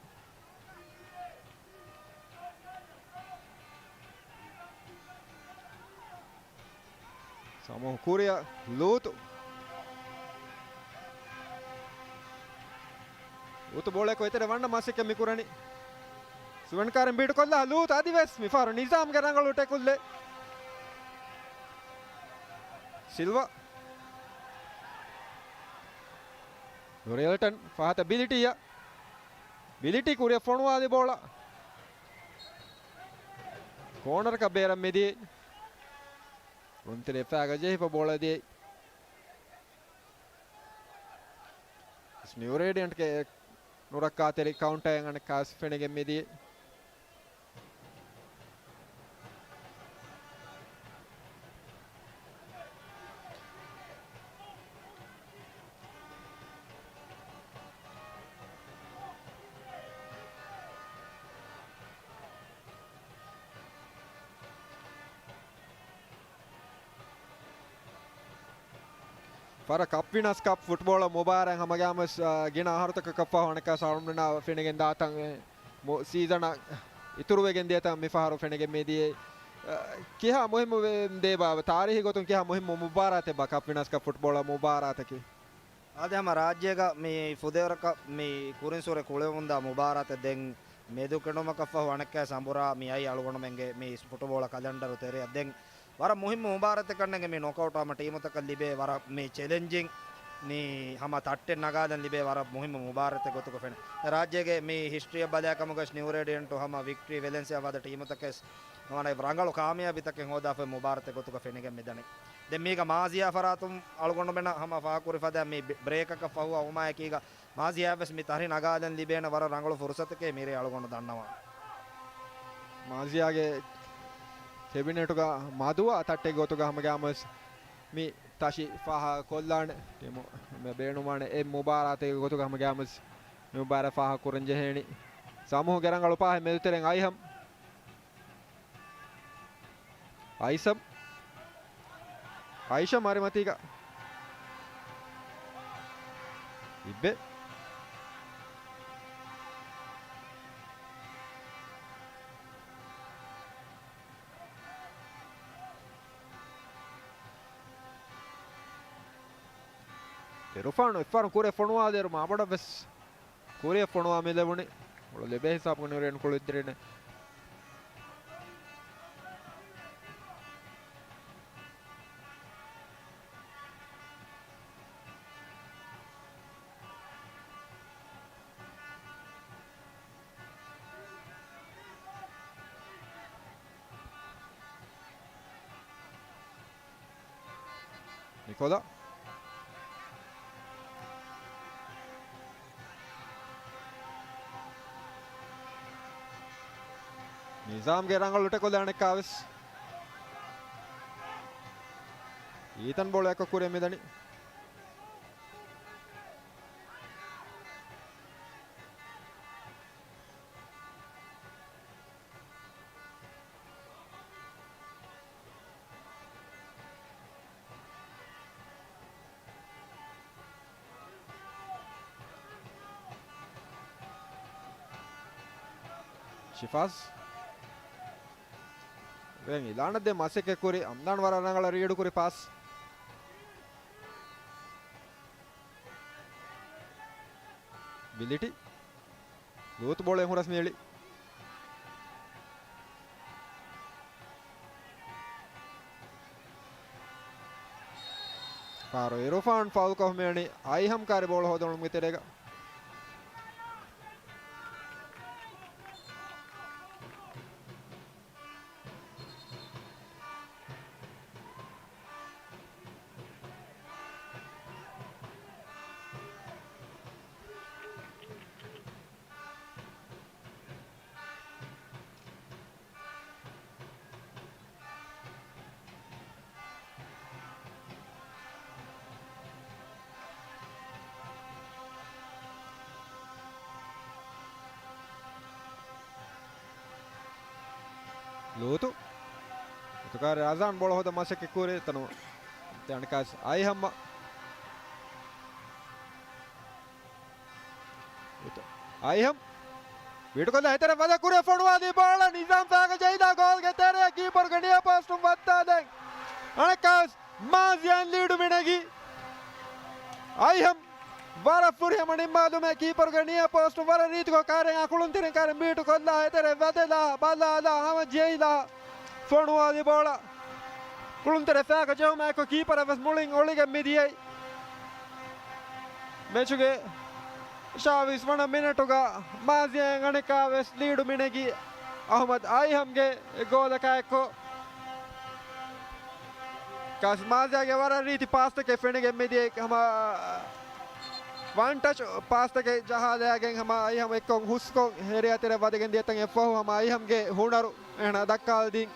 ސަމޫހު ކުރިއަށް ލޫޠު. ލޫޠު ބޯޅައަކު އެތެރެ ވަންނަ މަސައްކަތް މި ކުރަނީ. ސުވެން ކާރިން ބީޓުކޮށްލާ ލޫޠު އަދިވެސް މިފަހަރު ނިޒާމްގެ ރަނގަޅު ޓެކުލްއެއް. ސިލްވާ. ޑޮރިއަލްޓަން ފަހަތަށް ބިލިޓީއަށް. ބިލިޓީ ކުރިއަށް ފޮނުވާލި ބޯޅަ. ކޯނަރަކަށް ބޭރަށް މިދިޔައީ. ކުޅުންތެރި އެފާގަ ޖެހިފަ ބޯޅަ ދިޔައީ. ނިއު ރޭޑިއަންޓްގެ ނުރައްކާތެރި ކައުންޓަރެއް އަނެއްކާވެސް ފެނިގެން މިދިޔައީ. ފަރަށް ކަޕް ވިނަސް ކަޕް ފުޓްބޯޅަ މުބާރާތް ހަމަގައިމުވެސް، އާ، ގިނަ އަހަރުތަކަކަށްފަހު އަނެއްކާ ސަޅުންނާ ފެނިގެން ދާތަން، އެ، މު-، ސީޒަނަށް އިތުރުވެގެން ދިޔަތަން މިފަހަރު ފެނިގެން މިދިޔައީ. އާ، ކިހާ މުހިއްމު ވެ-، ދޭބާ، ތާރީހީ ގޮތުން ކިހާ މުހިއްމު މުބާރާތެއްބާ ކަޕް ވިނަސް ކަޕް ފުޓްބޯޅަ މުބާރާތަކީ؟ އާދެ، ހަމަ ރާއްޖޭގަ މި ފުދޭވަރަކަށް މި ކުރިންސުރެ ކުޅެވުންދާ މުބާރާތެއް ދެން މެދު ކެނޑުމަކަށްފަހު އަނެއްކާ ސަނބުރާ މި އައި އަޅުގަނޑުމެންގެ މި ފުޓުބޯޅަ ކަލަންޑަރު ތެރެއަށް ދެން ވަރަށް މުހިއްމު މުބާރާތެއް ކަންނޭނގެ މި ނޮކައުޓް ހަމަ ޓީމުތަކަށް ލިބޭ ވަރަށް މި ޗެލެންޖިން މި ހަމަ ތައްޓެއް ނަގާލަން ލިބޭ ވަރަށް މުހިއްމު މުބާރާތެއް ގޮތުގަ ފެނޭ. ރާއްޖޭގެ މި ހިސްޓްރީއަށް ބަލާކަމުގަސް ނިއު ރޭޑިއަންޓު ހަމަ ވިކްޓްރީ ވެލެންސިއާ ވަދަ ޓީމުތަކެސް ހަމަ ރަނގަޅު ކާމިޔާބީތަކެއް ހޯދާފައި މުބާރާތެއް ގޮތުގަ ފެނިގެން މިދަނީ. ދެން މީގަ މާޒިޔާ ފަރާތުން އަޅުގަނޑުމެންނަށް ހަމަ ފާހަގަކުރި ފަދަ މި ބްރޭކަކަށް ފަހު އައުމާއެކީގަ މާޒިޔާވެސް މި ތަށި ނަގާލަން ލިބޭނެ ވަރަށް ރަނގަޅު ފުރުސަތެކޭ މިރޭ އަޅުގަނޑު ދަންނަވާ. މާޒިޔާގެ ކެބިނެޓުގަ މަދުވާ ތައްޓެއް ގޮތުގަ ހަމަ ގާމަސް މި ތަށި ފާހަގަ ކޮށްލާނެ ޓީމު މި ބޭނުންވާނެ އެއް މުބާރާތެއް ގޮތުގަ ހަމަ ގާމަސް މި މުބާރާތް ފާހަގަ ކުރަން ޖެހޭނީ. ސަމޫހުގެ ރަނގަޅު ޕާހެއް މެދުތެރެއިން އައިހަމް. އައިސަމް. އައިޝަ މަރިމަތީގަ. އިއްބެ. އިރުފާނު އެއްފަހަރު ކުރިއަށް ފޮނުވާލިއިރު މާބޮޑަށް ވެސް ކުރިއަށް ފޮނުވާ މި ލެވުނީ. މޮޅު ލިބޭ ހިސާބުގަ ނިއުރޭން ކުޅުދިރިނެ. ނިކޮލާ. ނިޒާމްގެ ރަނގަޅު ޓެކުލް އަނެއްކާވެސް. އީތަން ބޯޅަ އެކަކުރެ މިދަނީ. ޝިފާޒް. ވެން އިލާނަށް ދޭ މަސައްކަތް ކުރި. އަމްނާން ވަރަށް ރަނގަޅަށް ރީޑު ކުރި ޕާސް. ބިލިޓި. ލޫތު ބޯޅަ ހުރަސް މިއެޅި. ފާރު އިރުފާން ފައުލްކޮށް މިއަނީ އައިހަމް ކާރި ބޯޅަ ހޯދުނުމުގެ ތެރޭގަ. ލޫތު. އަތުކާރި ރަޒާން ބޯޅަ ހޯދަން މަސައްކަތް ކުރި ތަނު. ތެ އަނެއްކާސް އައިހަމް. އައިހަމް. ވީޑުކޮށްލާ ހެތެރެ ވަދެ ކުރި ފޮނުވާލި ބޯޅަ ނިޒާމް ފައިގަ ޖެހިލާ ގޯލްގެ ތެރެއަށް ކީޕަރުގެ ނިޔަ ޕޯސްޓުން ވައްދާލަން. އަނެއްކާސް މާޒިޔާ ލީޑު މިނެގި. އައިހަމް ވަރަށް ފުރިހަމަ ނިންމާލުމެއް ކީޕަރުގެ ނިޔަ ޕޯސްޓުން ވަރަށް ރީތިކޮށް ކާރެއް އަކުޅުންތެރިން ކާރެއް ބީޓު ކޮށްލާ ހެތެރެ ވަދެލާ ބަލާލާ ހަމަ ޖެހިލާ ފޮނުވާލި ބޯޅަ. ކުޅުންތެރެ ފައިގަ ޖެހުމާއެކު ކީޕަރަށް ވެސް މުޅިން އޮޅިގެން މިދިޔައީ. މެޗުގެ އެއް ސަތޭކަ ވަނަ މިނެޓުގަ މާޒިޔާ އަނެއްކާވެސް ލީޑު މިނެގި އަހުމަދު އައިހަމްގެ ގޯލަކާއެއްކޮށް. ކާސް މާޒިޔާގެ ވަރަށް ރީތި ޕާސްތަކެއް ފެނިގެން މިދިޔައީ ހަމަ ވަން ޓަޗް ޕާސްތަކެއް ޖަހާލައިގެން ހަމަ އައިހަމް އެއްކޮށް ހުސްކޮށް ހެރިޔާ ތެރެ ވަދެގެން ދިޔަތަން އެއްފަހު ހަމަ އައިހަމްގެ ހުނަރު އެހެނަ ދައްކާލަދީން.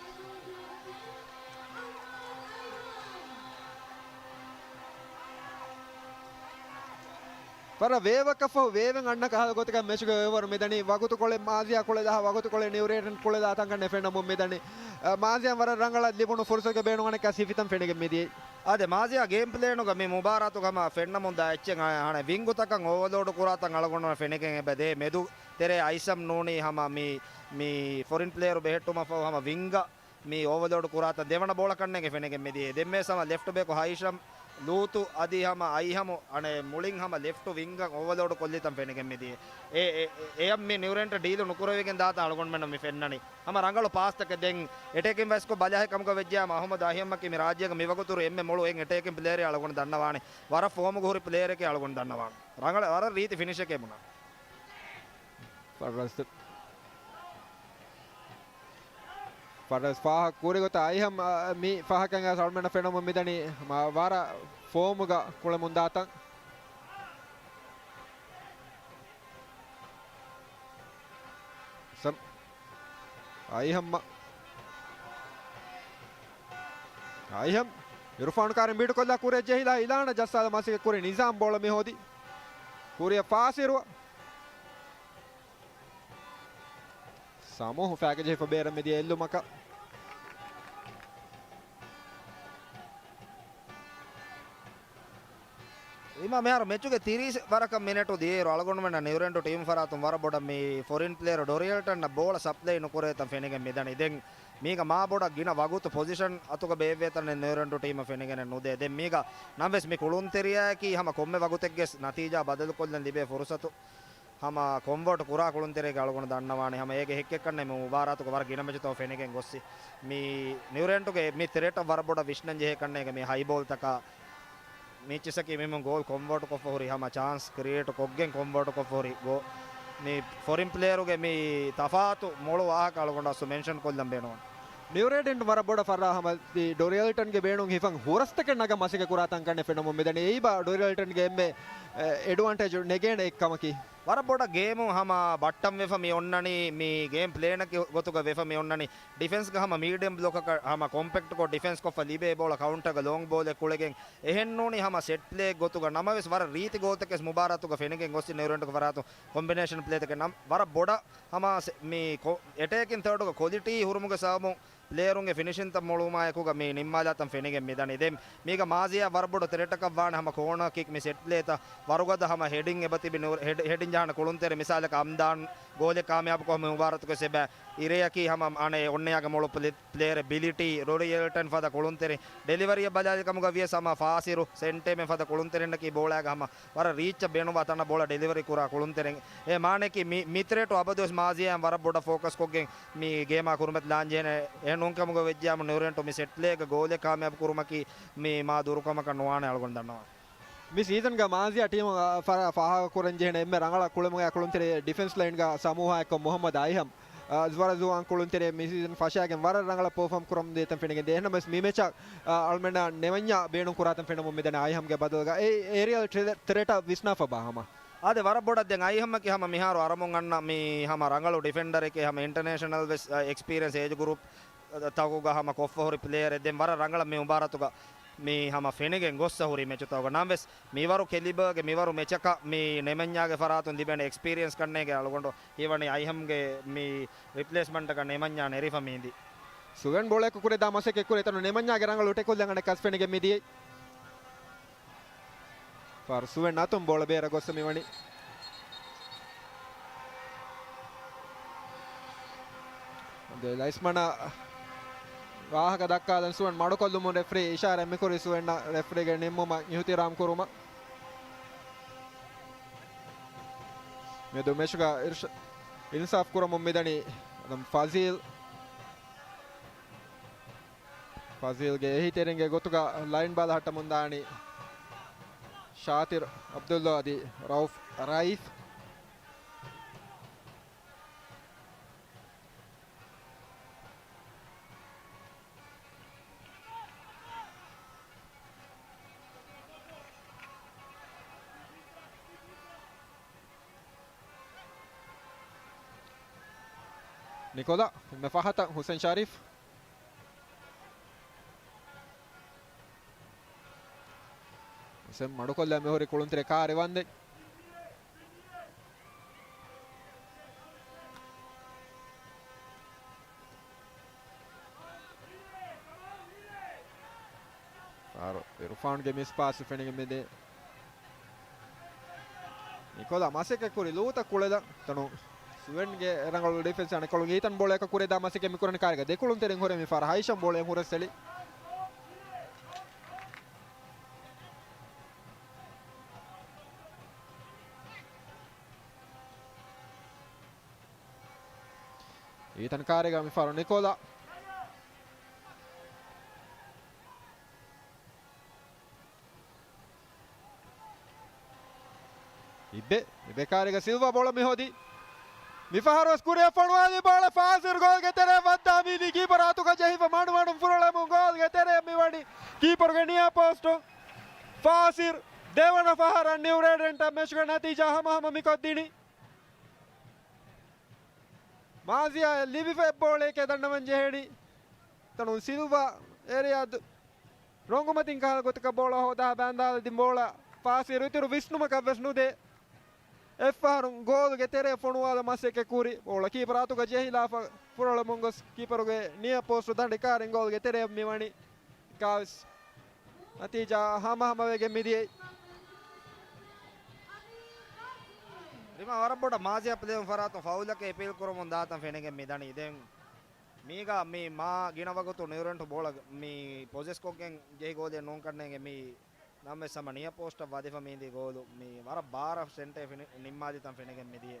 ވަރަށް ވޭވަކަށްފަހު ވޭވެން އަންނަ ކަހަލަ ގޮތަކަށް މެޗުގެ ވޭވަރު މިދަނީ. ވަގުތުކޮޅެއް މާޒިޔާ ކުޅެލާ، ވަގުތުކޮޅެއް ނިއުރޭޓަން ކުޅެލާ ތަންކަން ފެންނަމުން މިދަނީ. އަ، މާޒިޔާ ވަރަށް ރަނގަޅަށް ލިބުނު ފުރުސަތުގެ ބޭނުން އަނެއްކާ ސިފިތަން ފެނިގެން މިދިޔައީ. އާދެ، މާޒިޔާ ގޭމް ޕްލޭނުގަ މި މުބާރާތުގަ ހަމަ ފެންނަމުން ދާ އެއްޗެއް އަ، އަނެއް ވިންގުތަކަށް އޯވަލޯޑް ކުރާތަން އަޅުގަނޑުމެން ފެނިގެން އެބަ ދޭ. މެދު ތެރޭ އައިސަމް ނޫނީ ހަމަ މި، މި ފޮރިން ޕްލޭޔަރު ބެހެއްޓުމަށްފަހު ހަމަ ވިންގަށް މި އޯވަލޯޑް ކުރާތަން ދެވަނަ ބޯޅަ ކަންނޭނގެ ފެނިގެން މިދިޔައީ. ދެންމެ ހަމަ ލެފްޓް ބޭކު ހައިޝަމް ލޫތު އަދި ހަމަ އައިހަމު އަނެއް މުޅިން ހަމަ ލެފްޓު ވިންގަށް އޯވަލޯޑް ކޮށްލިތަން ފެނިގެން މިދިޔަ. އެ، އެ، އެ، އެއަށް މި ނިއުރެންޓް ޑީލު ނުކުރެވިގެން ދާތަން އަޅުގަނޑުމެންނަށް މި ފެންނަނީ. ހަމަ ރަނގަޅު ޕާސްތަކެއް ދެން އެޓޭކިން ވައިސްކޮށް ބަލާހެއް ކަމުގަ ވެއްޖެއާ އަހުމަދު އައިހަމަކީ މި ރާއްޖޭގަ މިވަގުތު އެންމެ މޮޅު އެން އެޓޭކިން ޕްލޭޔަރެއް އަޅުގަނޑު ދަންނަވާނެ. ވަރަށް ފޯމުގަ ހުރި ޕްލޭޔަރެކޭ އަޅުގަނޑު ދަންނަވާނެ. ރަނގަޅަށް ވަރަށް ރީތި ފިނިޝަކޭ ބުނާ. ފަރަސް، ފަރަސް ފާހަގަ ކުރި ގޮތަށް އައިހަމް، އަ، މި ފާހަގަ ސަލްމަން ފެނުމުން މިދަނީ މާ ވަރަށް ފޯމުގަ ކުޅެމުން ދާތަން. ސަމް. އައިހަމް. އައިހަމް. އިރުފާން ކާރިން ބީޓުކޮށްލާ ކުރިއަށް ޖެހިލާ އިލާނަށް ޖައްސާލަ މަސައްކަތް ކުރި ނިޒާމް ބޯޅަ މި ހޯދި. ކުރިއަށް ފާސިރު. ސަމޫހު ފައިގަ ޖެހިފަ ބޭރަށް މިދިޔަ އެއްލުމަކަށް. އިމާ މިހާރު މެޗުގެ ތިރީސް ވަރަކަށް މިނެޓު ދިޔައިރު އަޅުގަނޑުމެންނަށް ނިއުރެންޑު ޓީމު ފަރާތުން ވަރަށް ބޮޑަށް މި ފޮރިން ޕްލޭޔަރު ޑޮރިއެލްޓަންއަށް ބޯޅަ ސަޕްލައި ނުކުރޭތަން ފެނިގެން މިދަނީ. ދެން މީގަ މާ ބޮޑަށް ގިނަ ވަގުތު ޕޮޒިޝަން އަތުގަ ބޭއްވޭތަން ނިއުރެންޑު ޓީމަށް ފެނިގެނެއް ނުދޭ. ދެން މީގަ ނަމަވެސް މި ކުޅުންތެރިޔާއަކީ ހަމަ ކޮންމެ ވަގުތެއްގެސް ނަތީޖާ ބަދަލުކޮށްލަން ލިބޭ ފުރުސަތު ހަމަ ކޮންވާޓް ކުރާ ކުޅުންތެރިޔެއް އަޅުގަނޑު ދަންނަވާނެ. ހަމަ އޭގެ ހެއްކެއްކަންނޭ މި މުބާރާތުގަ ވަރަށް ގިނަ މެޗުތައް ފެނިގެން ގޮއްސި. މި ނިއުރެންޓުގެ މި ތްރެޓަށް ވަރަށް ބޮޑަށް ވިސްނަން ޖެހޭ ކަންނޭގެ މި ހައި ބޯލްތަކާ މީޗިސަކީ މިމުން ގޯލް ކޮންވާޓް ކޮށްފަ ހުރި ހަމަ ޗާންސް ކްރިއޭޓް ކޮށްގެން ކޮންވާޓް ކޮށްފަ ހުރި ގޯ-، މި ފޮރިން ޕްލޭޔަރުގެ މި ތަފާތު މޮޅު ވާހަކަ އަޅުގަނޑު އަސްލު މެންޝަން ކޮށްލަން ބޭނުން. ނިއުރެންޓް ވަރަށް ބޮޑަށް ފަރާ ހަމަ ޑޮރިއެލްޓަންގެ ބޭނުން ހިފަން ހުރަސްތަކެއް ނަގަން މަސައްކަތް ކުރާތަން ކަންނެ ފެނުމުން މިދަނީ. އެއީ ބާ ޑޮރިއެލްޓަންގެ އެންމެ، އެ، އެޑްވާންޓޭޖް ނެގޭނެ އެއްކަމަކީ. ވަރަށް ބޮޑަށް ގޭމު ހަމަ ބައްޓަން ވެފަ މި އޮންނަނީ، މި ގޭމް ޕްލޭނަކީ ގޮތުގަ ވެފަ މި އޮންނަނީ. ޑިފެންސްގަ ހަމަ މީޑިއަމް ބްލޮކަކަށް ހަމަ ކޮމްޕެކްޓްކޮށް ޑިފެންސް ކޮށްފަ ލިބޭ ބޯޅަ ކައުންޓަރގަ ލޯން ބޯލެއް ކުޅެގެން އެހެންނޫނީ ހަމަ ސެޓް ޕްލޭ ގޮތުގަ ނަމަވެސް ވަރަށް ރީތި ގޯލްތަކެސް މުބާރާތުގަ ފެނިގެން ގޮއްސި ނިއުރެންޓްގެ ފަރާތު ކޮމްބިނޭޝަން ޕްލޭތަކެއް ނަމަ ވަރަށް ބޮޑަށް ހަމަ ސެ-، މި ކޮ-، އެޓޭކިން ތާޑުގަ ކޮލިޓީ ހުރުމުގެ ސަބަބުން ޕްލޭޔަރުންގެ ފިނިޝިންތައް މޮޅުވުމާއެކުގަ މި ނިންމާލާތަން ފެނިގެން މިދަނީ. ދެން މީގަ މާޒިޔާ ވަރަށް ބޮޑު ތެރެޓަކަށް ވާނެ ހަމަ ކޯނާ ކިކް މި ސެޓް ޕްލޭތައް ވަރުގަދަ ހަމަ ހެޑިން އެބަތިބި ނިއުރ-، ހެޑް-، ހެޑިން ޖަހާނެ ކުޅުންތެރި މިސާލަކަށް އަމްދާން ގޯލެއް ކާމިޔާބުކޮށް މި މުބާރާތުގެ ސެބަ އިރެއަކީ ހަމަ އަނެއް އޮންނަޔާގެ މޮޅު ޕްލޭ-، ޕްލޭޔަރެއް ބިލިޓީ ޑޮރިއެލްޓަން ފަދަ ކުޅުންތެރި ޑެލިވަރީއަށް ބަލާލި ކަމުގަ ވިޔަސް ހަމަ ފާސިރު ސެންޓޭމެން ފަދަ ކުޅުންތެރިންނަކީ ބޯޅައިގަ ހަމަ ވަރަށް ރީއްޗަށް ބޭނުންވާ ތަނަށް ބޯޅަ ޑެލިވަރީ ކުރާ ކުޅުންތެރިން. އެ މާނައަކީ މި، މި ތްރެޓު އަބަދުވެސް މާޒިޔާއިން ވަރަށް ބޮޑަށް ފޯކަސް ކޮށްގެން މި ގޭމާ ކުރިމަތި ލާންޖެހޭނެ. އެހެން ނޫންކަމުގަ ވެއްޖެއްޔާމު ނިއުރެންޓު މި ސެޓް ޕްލޭގަ ގޯލެއް ކާމިޔާބު ކުރުމަކީ މި މާ ދުރުކަމަކަށް ނުވާނެ އަޅުގަނޑު ދަންނަވާ. މި ސީޒަންގަ މާޒިޔާ ޓީމު، އަ، ފަރާ ފާހަގަ ކުރަން ޖެހޭނެ އެންމެ ރަނގަޅަށް ކުޅެމުގެ ކުޅުންތެރި ޑިފެންސް ލައިންގަ ސަމޫހާއެއްކޮށް މުހައްމަދު އައިހަމް، އަ، ޒުވަރަ ޒުވާން ކުޅުންތެރި މި ސީޒަން ފަށާގެން ވަރަށް ރަނގަޅަށް ޕަރފޯމް ކުރަމުން ދޭތަން ފެނިގެން ދޭ. އެހެންނަމަވެސް މި މެޗަށް، އަ، އަޅުމެންނަށް ނެމަންޏާ ބޭނުން ކުރާތަން ފެނުމުން މިދަނީ އައިހަމްގެ ބަދަލުގަ އެ އޭރިއަލް ތްރެ-، ތްރެޓަށް ވިސްނާފަ ބާ ހަމަ. އާދެ، ވަރަށް ބޮޑަށް ދެން އައިހަމްއަކީ ހަމަ މިހާރު އަރަމުން އަންނަ މި ހަމަ ރަނގަޅު ޑިފެންޑަރެކޭ، ހަމަ އިންޓަރނޭޝަނަލް ވެސް، އަ، އެކްސްޕީރިއަންސް އޭޖް ގްރޫޕް ތަކުގަ ހަމަ ކޮށްފަ ހުރި ޕްލޭޔަރެއް. ދެން ވަރަށް ރަނގަޅަށް މި މުބާރާތުގަ މި ހަމަ ފެނިގެން ގޮއްސަ ހުރި މެޗުތަކުގަ. ނަމަވެސް މިވަރު ކެލިބަރގެ މިވަރު މެޗަކަށް މި ނެމަންޏާގެ ފަރާތުން ލިބޭނެ އެކްސްޕީރިއަންސް ކަންނޭގެ އަޅުގަނޑު ހީވަނީ އައިހަމްގެ މި ރިޕްލޭސްމަންޓަކަށް ނެމަންޏާ ނެރިފަ މި އިނދީ. ސުވެން ބޯޅައެއް ކުރި ދާ މަސައްކަތް ކުރި ތަނު ނެމަންޏާގެ ރަނގަޅު ޓެކުލް އަނެއްކާސް ފެނިގެން މިދިޔައީ. ފާރު ސުވެން އަތުން ބޯޅަ ބޭރަށް ގޮއްސަ މިވަނީ. ދެ ލައިސްމަނަށް ވާހަކަ ދައްކާލަން ސުވެން މަޑުކޮށްލުމުން ރެފްރީ އިޝާރާތް މިކުރީ ސުވެންނަށް ރެފްރީގެ ނިންމުމަށް އިހުތިރާމް ކުރުމަށް. މިއަދު މެޗުގަ އިރުޝަ-، އިންސާފް ކުރަމުން މިދަނީ އަދަމް ފަޒީލް. ފަޒީލްގެ އެހީތެރިންގެ ގޮތުގަ ލައިން ބަލަހައްޓަމުން ދާނީ ޝާތިރު އަބްދުﷲ އަދި ރައުފް ރައީފް. ނިކޮލާ، މެ ފަހަތަށް ހުސެން ޝަރީފް. ހުސެން މަޑުކޮށްލާ މިހުރި ކުޅުންތެރި ކާރިވަންދެން. ފާރު އިރުފާންގެ މިސް ޕާސް ފެނިގެން މިދޭ. ނިކޮލާ މަސައްކަތް ކުރި ލޫތަ ކުޅެލަ ތަނު ސުވެންގެ ރަނގަޅު ޑިފެންސް އަނެކޮޅު ގީތަން ބޯޅައަކަށް ކުރި ދާ މަސައްކަތް މިކުރަނި ކާރިގަ ދެކުޅުންތެރިން ހުރެ މި ފާރަ ހައިޝަމް ބޯޅައެއް ހުރަސް އެޅި. އީތަން ކާރިގަ މިފަހަރު ނިކޯލާ. އިބެ، އިބެ ކާރިގަ ސިލްވާ ބޯޅަ މި ހޯދި. މިފަހަރު ވެސް ކުރިއަށް ފޮނުވާލި ބޯޅަ ފާސިރު ގޯލްގެ ތެރެއަށް ވައްދާ މީދީ ކީޕަރ އަތުގަ ޖެހިފަ މަޑުމަޑުން ފުރޮޅެމުން ގޯލްގެ ތެރެއަށް މިވަނީ. ކީޕަރުގެ ނިޔާ ޕޯސްޓު ފާސިރު ދެވަނަ ފަހަރަށް ނިއުރޭޑެންޓަށް މެޗުގެ ނަތީޖާ ހަމަހަމަ މިކޮށްދިނީ. މާޒިޔާ ލިބިފަ އެއްބޯޅައެކޭ ދަންނަވަން ޖެހޭނީ. ތަނުން ސިލްވާ އޭރިއާ ދު-، ރޮނގުމަތިން ކަހަލަ ގޮތަކަށް ބޯޅަ ހޯދާ ބައިންދާލަދިން ބޯޅަ ފާސިރު އިތުރު ވިސްނުމަކަށް ވެސް ނުދޭ. އެއްފަހަރު ގޯލުގެ ތެރެއަށް ފޮނުވާލަން މަސައްކަތް ކުރި. ބޯޅަ ކީޕަރ އަތުގަ ޖެހިލާފަ ފުރޮޅެމުން ގޮސް ކީޕަރުގެ ނިޔަ ޕޯސްޓު ދަނޑި ކާރިން ގޯލުގެ ތެރެއަށް މިވަނީ. ކާވެސް ނަތީޖާ ހަމަހަމަވެގެން މިދިޔައީ. ރިމާ ވަރަށް ބޮޑަށް މާޒިޔާ ޕްލޭއިން ފަރާތުން ފައުލަކެއް އެޕީލް ކުރަމުން ދާތަން ފެނިގެން މިދަނީ. ދެން މީގަ މި މާ ގިނަ ވަގުތު ނިއުރެންޓު ބޯޅަ މި ޕޮޒެސްކޮށްގެން ޖެހި ގޯލެއް ނޫން ކަންނޭނގެ މި ނަމަވެސް ހަމަ ނިޔަ ޕޯސްޓަށް ވަދެފަ މީދީ ގޯލު މި ވަރަށް ބާރަށް ސެންޓަރ ނިންމާދިތަން ފެނިގެން މިދިޔަ.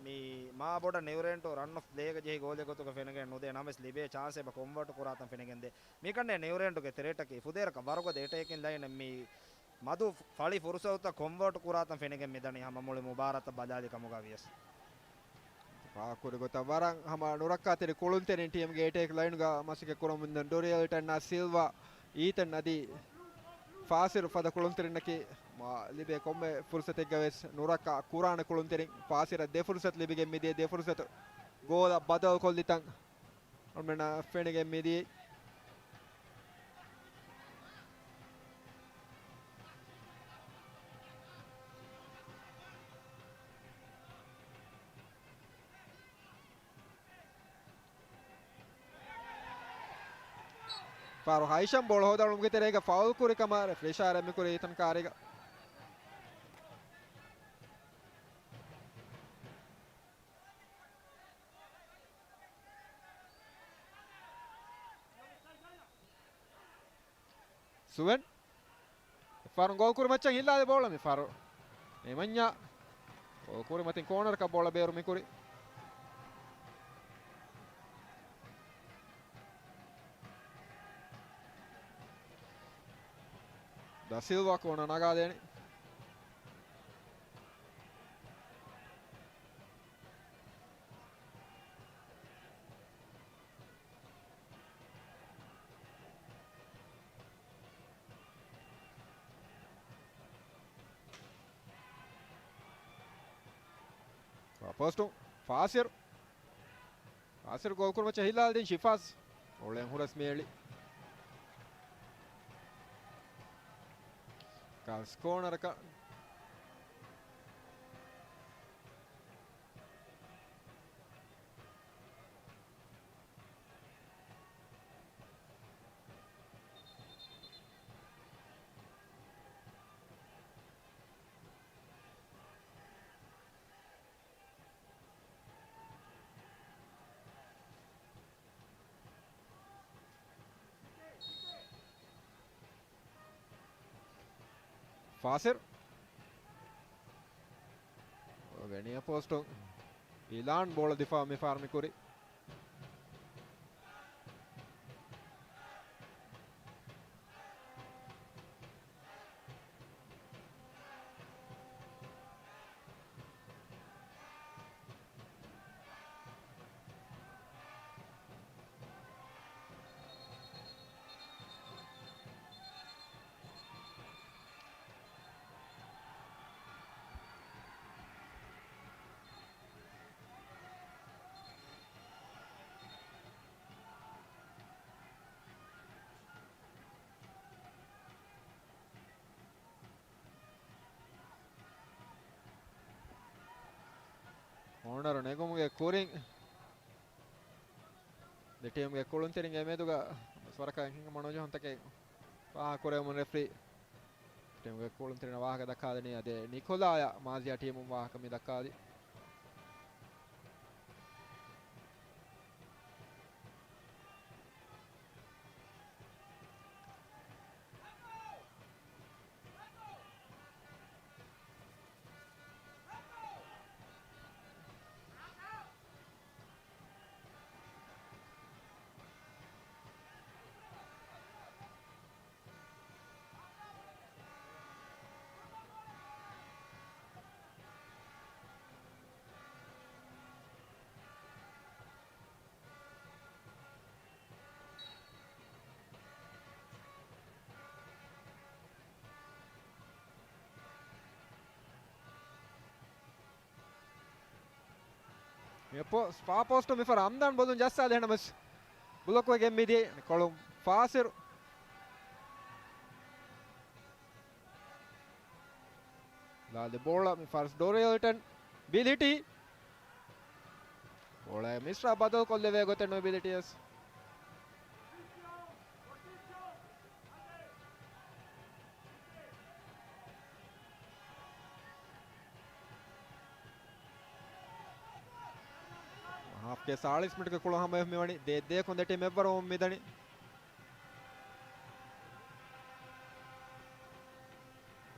މި މާ ބޮޑަށް ނިއުރެންޓު ރަން އޮފް ޕްލޭގަ ޖެހި ގޯލެއް ގޮތުގަ ފެނިގެން ނުދޭ ނަމަވެސް ލިބޭ ޗާންސް އެބަ ކޮންވާޓް ކުރާތަން ފެނިގެން ދޭ. މިކަންނޭ ނިއުރޭންޑުގެ ތެރޭޓަކީ ފުދޭވަރަކަށް ވަރުގަދަ އެޓޭކިން ލައިނެއް މި މަދު ފަޅި ފުރުސަތުތައް ކޮންވާޓް ކުރާތަން ފެނިގެން މިދަނީ ހަމަ މުޅި މުބާރާތަށް ބަލާލި ކަމުގަ ވިޔަސް. ފާހަގަކުރި ގޮތަށް ވަރަށް ހަމަ ނުރައްކާތެރި ކުޅުންތެރިން ޓީމްގެ އެޓޭކް ލައިންގަ މަސައްކަތް ކުރަމުން ދަން ޑޮރިއެލް ޓަންނާ ސިލްވާ އީތަން އަދި ފާސިރު ފަދަ ކުޅުންތެރިންނަކީ މާ ލިބޭ ކޮންމެ ފުރުސަތެއްގަ ވެސް ނުރައްކާ ކުރާނެ ކުޅުންތެރިން. ފާސިރަށް ދެ ފުރުސަތު ލިބިގެން މިދިޔަ ދެ ފުރުސަތު ގޯލަށް ބަދަލު ކޮށްލިތަން އަޅުމެންނަށް ފެނިގެން މިދިޔައީ. ފާރު ހައިޝަމް ބޯޅަ ހޯދާ އުޅުމުގެ ތެރޭގަ ފައުލް ކުރި ކަމަށް ރެފްރީ އިޝާރާތް މިކުރީ އީތަން ކާރީގަ. ސުވެން. އެއްފަހަރު ގޯލް ކުރިމައްޗަށް ހިއްލާލި ބޯޅަ މިފަހަރު ނިމަންޏާ ގޯލް ކުރިމަތިން ކޯނަރަކަށް ބޯޅަ ބޭރު މިކުރި. ދަ ސިލްވާ ކޯނަރ ނަގާދޭނެ. ފާސްޓު ފާސިރު. ފާސިރު ގޯލް ކުރުމަށް ހިލާލްދީން ޝިފާޒް. އޮޅެން ހުރަސް މޭޅި. ކާސް ކޯނަރަކަށް. ފާސިރު. ވެނިޔަ ޕޯސްޓު އިލާން ބޯޅަ ދިފާ މި ފާރު މި ކުރި. ކޯނަރު ނެގުމުގެ ކުރިން ދެ ޓީމްގެ ކުޅުންތެރިންގެ މެދުގަ ވަރަކަށް ހިނގަމަ ނުޖެހުންތަކެއް ފާހަގަކުރެވުމުން ރެފްރީ ޓީމްގެ ކުޅުންތެރިން ވާހަކަ ދައްކާލަނީ އަދެ ނިކޮލާޔާ މާޒިޔާ ޓީމުން ވާހަކަ މި ދައްކާލީ. މި ފާ ޕޯސްޓު މި ފަރު އަމްދާން ބޮލުން ޖައްސާލި ހެނަމަސް ބްލޮކް ވެގެން މިދިޔަ ކޮޅުން ފާސިރު. ލާލެ ބޯޅަ މި ފާސް ޑޮރެލްޓަން ބިލިޓީ. ބޯޅަ މިސްރާ ބަދަލު ކޮށްލެވޭ ގޮތެއް ނުވެ ބިލިޓީ އަސް. ހާފްގެ ސާޅީސް މިނިޓްގެ ކުޅަ ހަމަޔަށް މިވަނީ ދޭއް ދޭކުން ދެ ޓީމް އެއްވަރު މިދަނީ.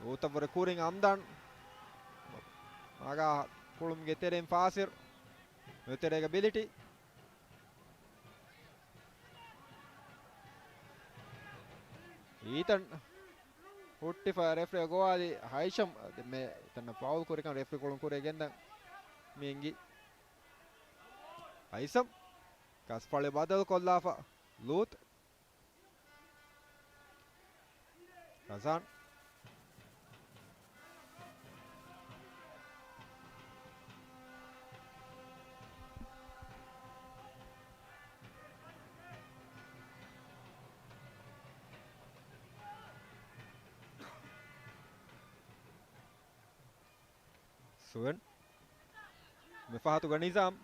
އޫތަށްވުރެ ކުރިން އަމްދާން. މަގާ ކުޅުމުގެ ތެރެއިން ފާސިރު. މި ތެރޭގަ ބިލިޓީ. އީތަން ހުއްޓިފަ ރެފްރީ ގޮވާލި ހައިޝަމް މެ ތަންނަ ފައުލް ކުރިކަން ރެފްރީ ކުޅުން ކުރި ގެންދަން މި އެނގި. ހައިސަމް ކަސްފަޅި ބަދަލު ކޮށްލާފަ ލޫތް. ރަޒާން. ސުވެން. މި ފަހަތުގަ ނިޒާމް.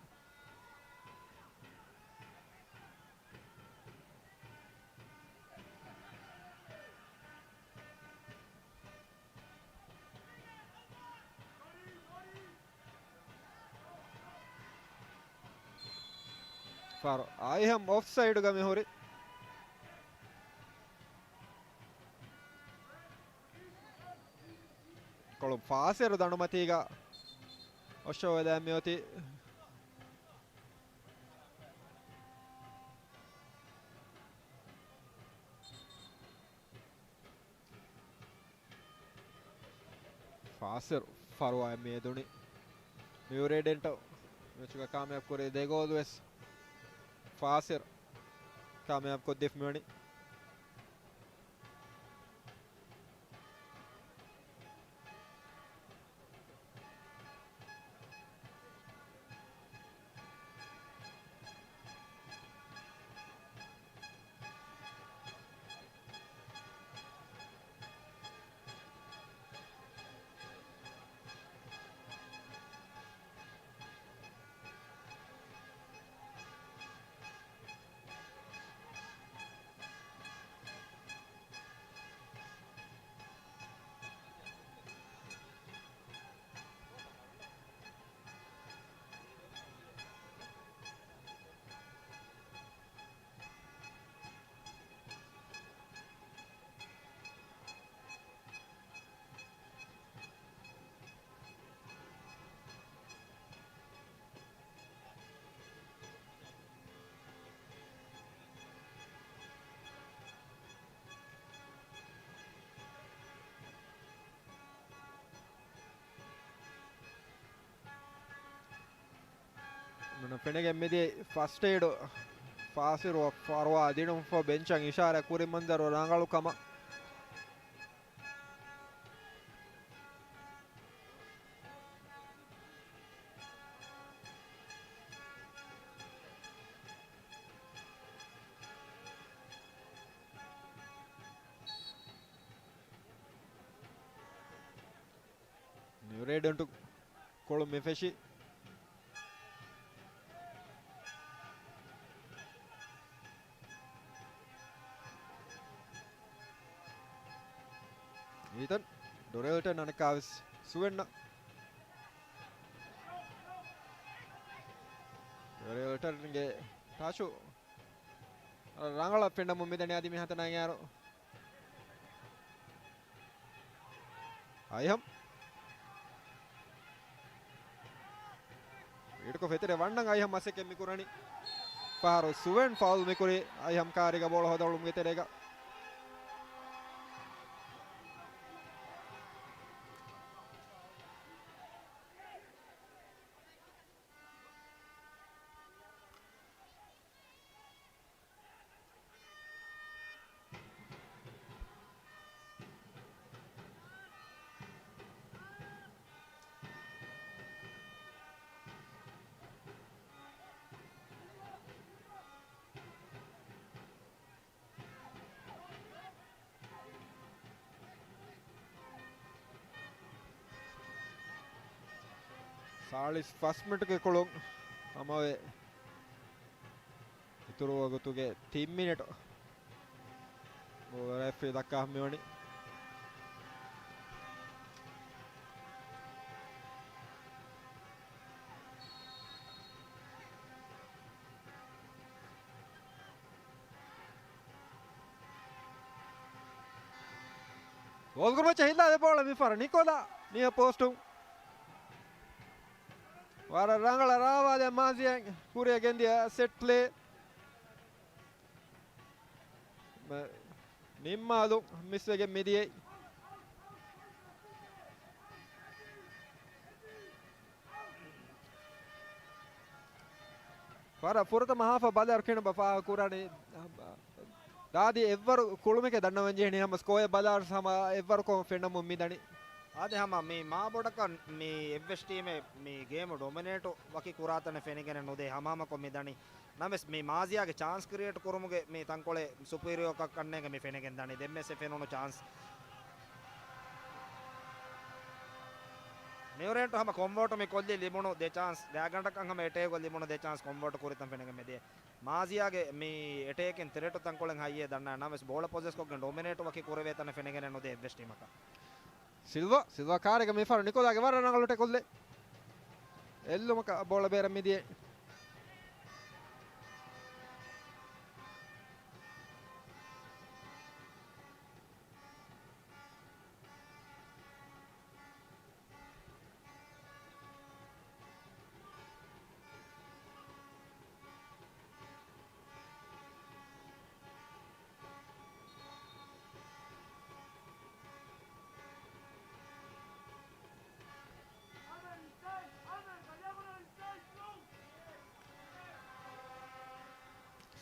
ފާރު އައިހަމް އޮފްސައިޑުގަ މިހުރި. ކޮޅު ފާސިރު ދަނޑުމަތީގަ އޮށޯވެލައި މިއޮތީ. ފާސިރު ފަރުވާއެއް މިއެދުނީ. މިއުރޭޑެންޓަށް މެޗުގަ ކާމިޔާބު ކުރި ދެ ގޯލު ވެސް ފާސިރު ކާމިޔާބު ކޮށްދީފަ މިވަނީ. މިނަ ފެނެގެން މިދިޔަ ފަސްޓް އެއިޑް ފާސިރު ފަރުވާ ދިނުމަށްފަހު ބެންޗަށް އިޝާރާތް ކުރި މަންޒަރު ރަނގަޅު ކަމަށް. ނިއުރޭޑެންޓު ކޮޅު މި ފެށި. އީތަން ޑޮރެލްޓަން އަނެއްކާވެސް ސުވެންނަށް. ޑޮރެލްޓަންގެ ޓަޗު ރަނގަޅަށް ފެންނަމުން މިދަނީ އަދި މިހަނދަ ނައި އައިހަމް. އައިހަމް. އިޑުކޮށް ފެތިރެ ވަންނަން އައިހަމް މަސައްކަތް މިކުރަނީ. ފަހަރު ސުވެން ފައުލް މިކުރީ އައިހަމް ކާރީގަ ބޯޅަ ހޯދައުޅުމުގެ ތެރޭގަ. ސާޅީސް ފަސް މިނެޓުގެ ކުޅުން ހަމަވެ، އިތުރު ވަގުތުގެ ތިން މިނެޓު ރެފްރީ ދައްކާ މިވަނީ. ގޯލް ކުރިމައްޗަށް ހިއްލާ ދެ ބޯޅަ މިފަހަރު ނިކޮލާ މިހާ ޕޯސްޓުން. ވަރަށް ރަނގަޅަށް ރާވާލެއް މާޒިޔާ ކުރިއަށް ގެންދިޔަ ސެޓް ޕްލޭ. ނިންމާލު މިސްވެގެން މިދިޔައީ. ފަރަށް ފުރަތަމަ ހާފަށް ބަލާރު ކިނުބަ ފާހަގަ ކުރާނީ. ދާދި އެއްވަރު ކުޅުމެކޭ ދަންނަވަން ޖެހެނީ ހަމަ ސްކޯއެއް ބަލާރު ހަމަ އެއްވަރުކޮށް ފެންނަމުން މިދަނީ. އާދެ ހަމަ މި މާބޮޑަކަށް މި އެއްވެސް ޓީމެއް މި ގޭމު ޑޮމިނޭޓު ވަކި ކުރާތަނެއް ފެނިގެނެއް ނުދޭ ހަމަހަމަކޮށް މިދަނީ. ނަމަވެސް މި މާޒިޔާގެ ޗާންސް ކްރިއޭޓް ކުރުމުގެ މި ތަންކޮޅެއް ސުޕީރިއޯކަށް ކަންނޭނގެ މި ފެނިގެން ދަނީ. ދެންމެސް އެ ފެނުނު ޗާންސް. ނިއުރޭންޓު ހަމަ ކޮންވާޓު މި ކޮށްލީ ލިބުނު ދެ ޗާންސް. ގާތްގަނޑަކަށް ހަމަ އެޓޭކް ލިބުނު ދެ ޗާންސް ކޮންވާޓު ކުރިތަން ފެނިގެން މިދިޔަ. މާޒިޔާގެ މި އެޓޭކިން ތްރެޓު ތަންކޮޅެއް ހައްޔޭ ދަންނަ ނަމަވެސް ބޯޅަ ޕޮސެސްކޮށްގެން ޑޮމިނޭޓު ވަކި ކުރެވޭ ތަނެއް ފެނިގެނެއް ނުދޭ އެއްވެސް ޓީމަކަށް. ސިލްވާ، ސިލްވާ ކާރިގަ މިފަހަރު ނިކޮލާގެ ވަރަށް ރަނގަޅު ޓެކުލެއް. އެއްލުމަކަށް ބޯޅަ ބޭރަށް މިދިޔަ.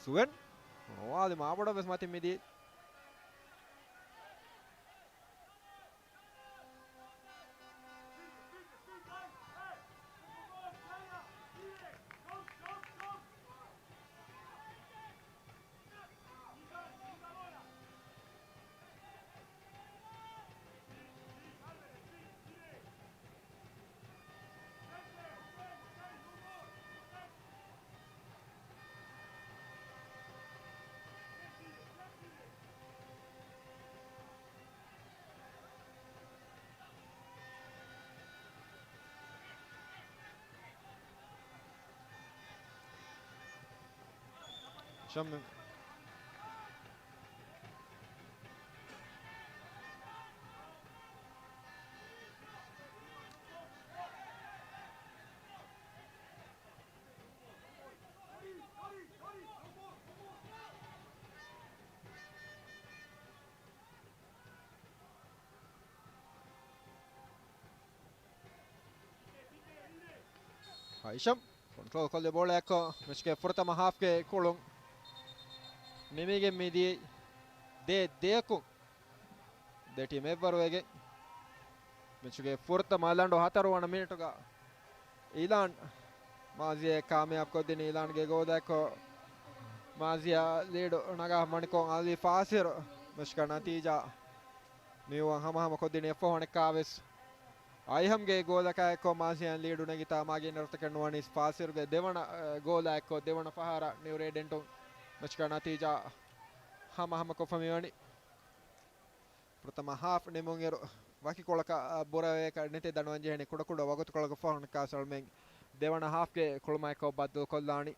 ސުވެން ނުވާލި މާބޮޑަށް ވެސް މަތިން މިދިޔަ. ޝަމް. ހައިޝަމް ކޮންޓްރޯލް ކޮށްލި ބޯޅައެއްކޮށް މެޗުގެ ފުރަތަމަ ހާފްގެ ކުޅުން ނިމިގެން މިދިޔައީ ދޭ ދޭއަކުން. ދެ ޓީމް އެއްވަރުވެގެން މެޗުގެ ފުރަތަމަ ލަނޑު ހަތަރުވަނަ މިނެޓުގަ އިލާން މާޒިޔާ ކާމިޔާބު ކޮށްދިނީ. އިލާންގެ ގޯލާއެއްކޮށް މާޒިޔާ ލީޑު ނަގާ ވަނިކޮށް އަލީ ފާސިރު މެޗުގެ ނަތީޖާ މިއުވާ ހަމަހަމަ ކޮށްދިނީ އެއްފަހު އަނެއްކާވެސް. އައިހަމްގެ ގޯލަކާއެއްކޮށް މާޒިޔާ ލީޑު ނެގިތާ މާގިނަ ރަށްތަކެއް ނުވަނީސް ފާސިރުގެ ދެވަނަ، އަ، ގޯލާއެއްކޮށް ދެވަނަ ފަހަރަށް ނިއު ރޭޑެންޓުން މެޗުގެ ނަތީޖާ ހަމަހަމަކޮށްފަ މިވަނީ. ފުރަތަމަ ހާފް ނިމުންއިރު ވަކި ކޮޅަކަށް، އަ، ބުރަވޭކަށް ނެތެއް ދަންނަވަން ޖެހެނީ ކުޑަކުޑަ ވަގުތުކޮޅަކަށް ފަހުން ކާސަޅުމެން ދެވަނަ ހާފްގެ ކުޅުމާއެކޮށް ބައްދަލުކޮށްލާނީ.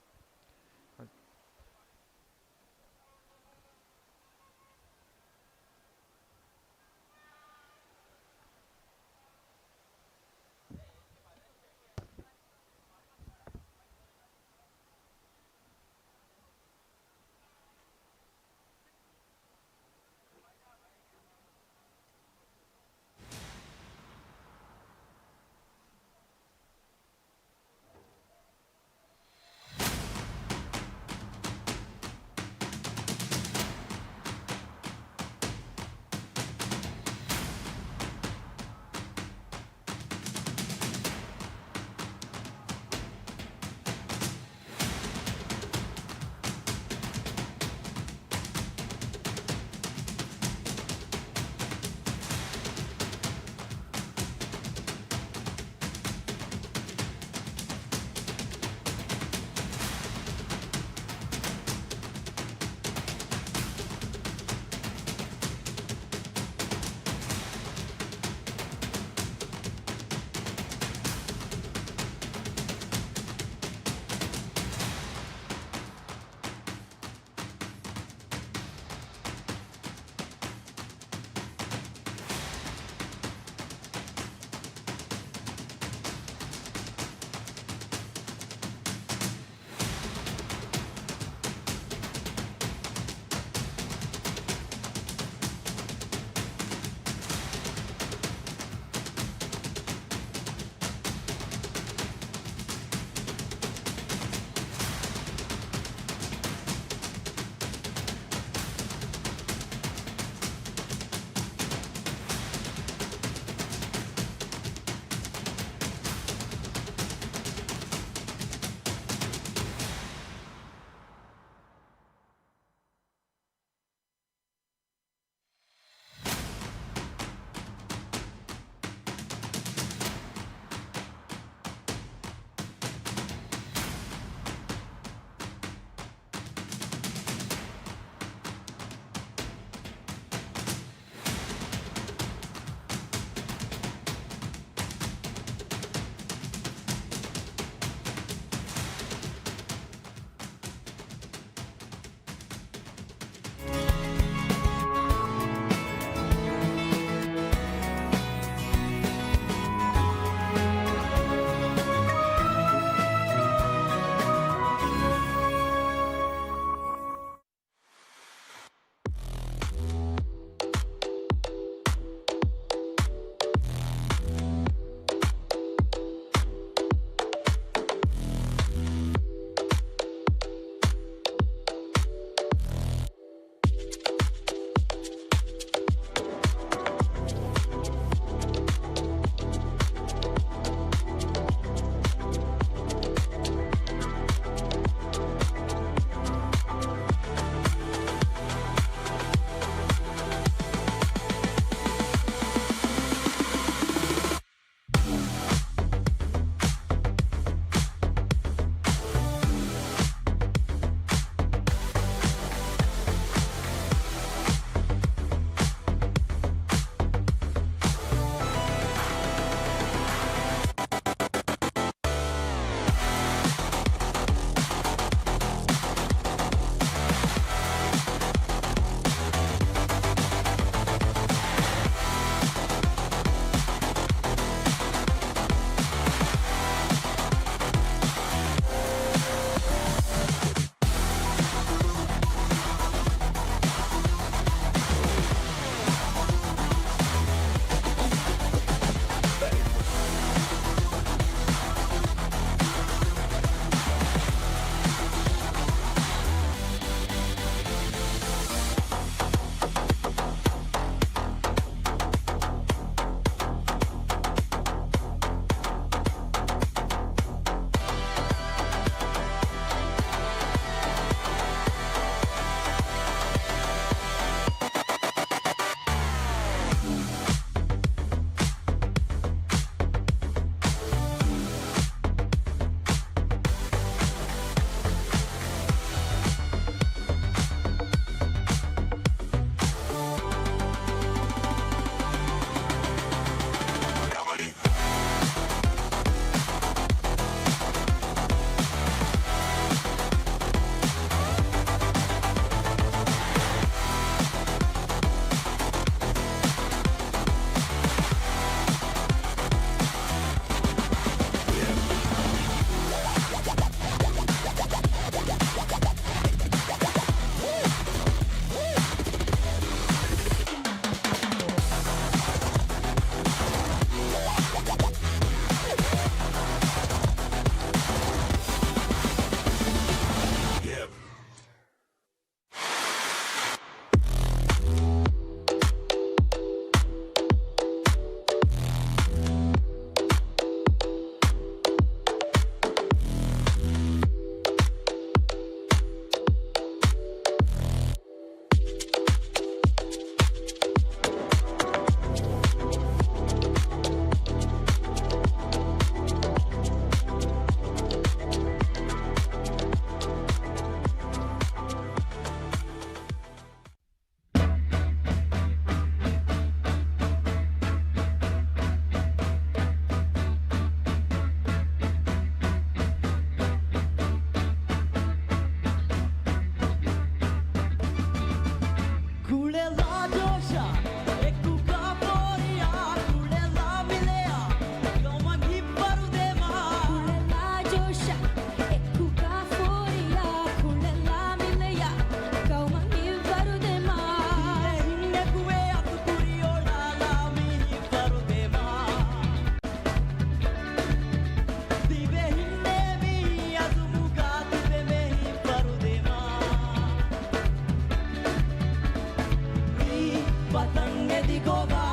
ވަތަން އެދި ގޮވާ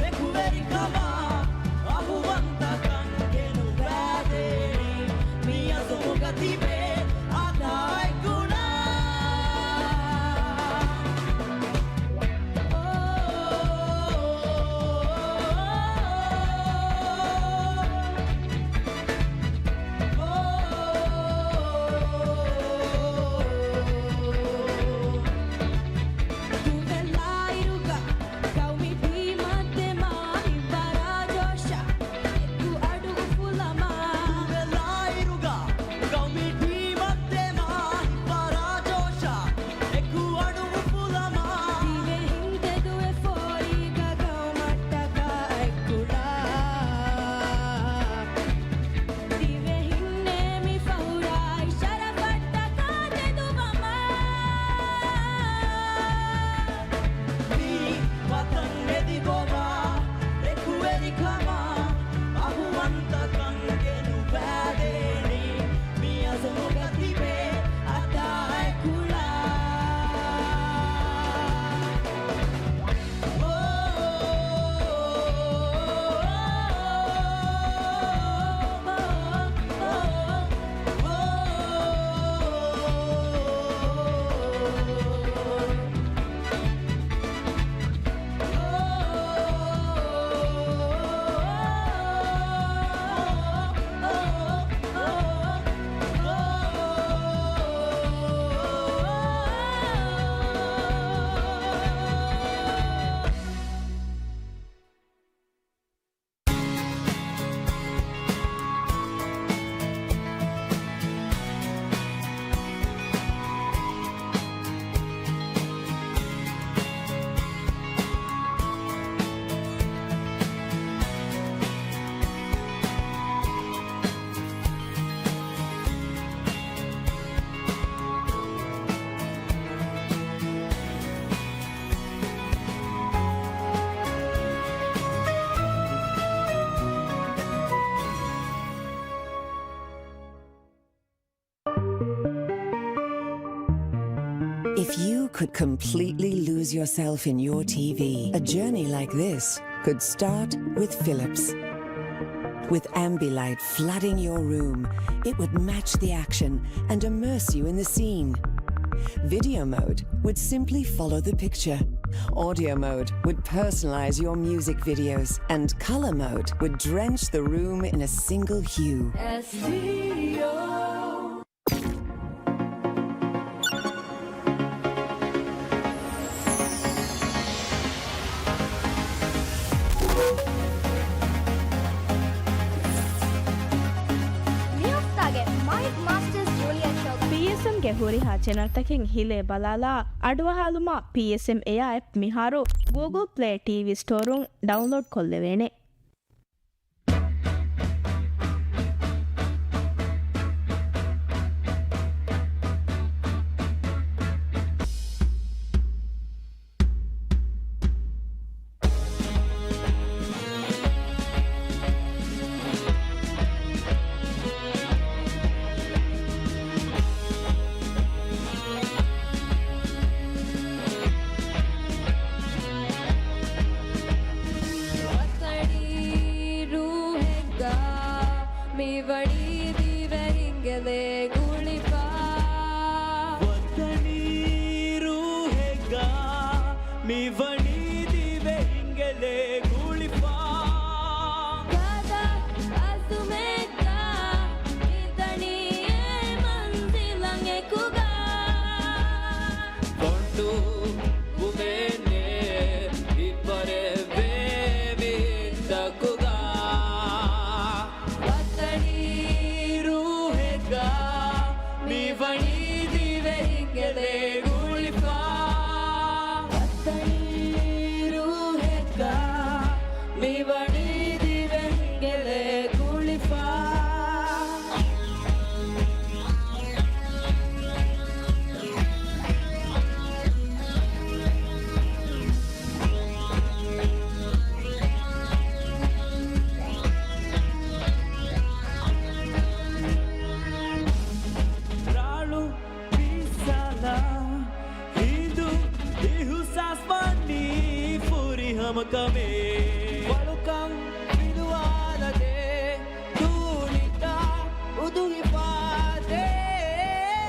އެކުވެރިކަމާ އަހުވަންތަކަން ގެނުވާދޭނީ މި އަޒުމުގަ ތިބޭ އަތާއެކު ނާ. ދުވެލާއިރުގަ ގައުމީ ޓީމަށް ދެމާ ހިތްވަރާ ޖޯޝާ އެކު އަޑު އުފުލަމާ. ދުވެލާއިރުގަ ގައުމީ ޓީމަށް ދެމާ ހިތްވަރާ ޖޯޝާ އެކު އަޑު އުފުލަމާ. ދިވެހިން ތެދުވެ ފޯރީގަ ގައުމަށްޓަކާ އެއްކުޅާ. ދިވެހިންނޭ މި ފަހުރާއި ޝަރަފަށްޓަކާ ތެދުވަމާ. މި ވަތަން އެދި ގޮވާ އެކުވެރިކަމާ އަހުވަންތަކަން ގެނުވާދޭނީ މި އަޒުމުގަ ތިބޭ އަތާއެކުޅާ. If you could completely lose yourself in your T V, a journey like this could start with Philips. With Ambilight flooding your room, it would match the action and immerse you in the scene. Video mode would simply follow the picture. Audio mode would personalize your music videos, and color mode would drench the room in a single hue. S T O. މިއުފްތާގެ މައިކް މާސްޓަރސް ޖޫލިއަޓް ޝޮޕް. ޕީއެސްއެމްގެ ހުރިހާ ޗެނަލްތަކެއް ހިލޭ ބަލާލާ، އަޑުއަހާލުމަށް ޕީއެސްއެމް އެއާ އެޕް މިހާރު ގޫގުލް ޕްލޭ ޓީވީ ސްޓޯރުން ޑައުންލޯޑް ކޮށްލެވޭނެ. ވަތަނީ ރޫހެއްގަ މިވަނީ ދިވެހިންގެ ލޭ ގުޅިފަ. ވަތަނީ ރޫހެއްގަ މިވަނީ ދިވެހިންގެ ލޭ ގުޅިފަ. ގަދަ އަޒުމެއްގަ މިދަނީ އެ މަންޒިލަށް އެކުގަ. ފޮނޑު ވުމެންނޭ ހިތްވަރެއް ވޭ މިތަކުގަ. ވަތަނީ ރޫހެއްގަ މިވަނީ ދިވެހިންގެ ލޭ ގުޅިފަ. ވަތަނީ ރޫހެއްގަ މިވަނީ ދިވެހިންގެ ލޭ ގުޅިފަ. ރާޅު ބިސާލަ ހިނދު އިހުސާސް ވަނީ. ކަމެއް ވަޅުކަން ފިލުވާލަދޭ، ދޫނިތާ އުދުހިފާދޭ.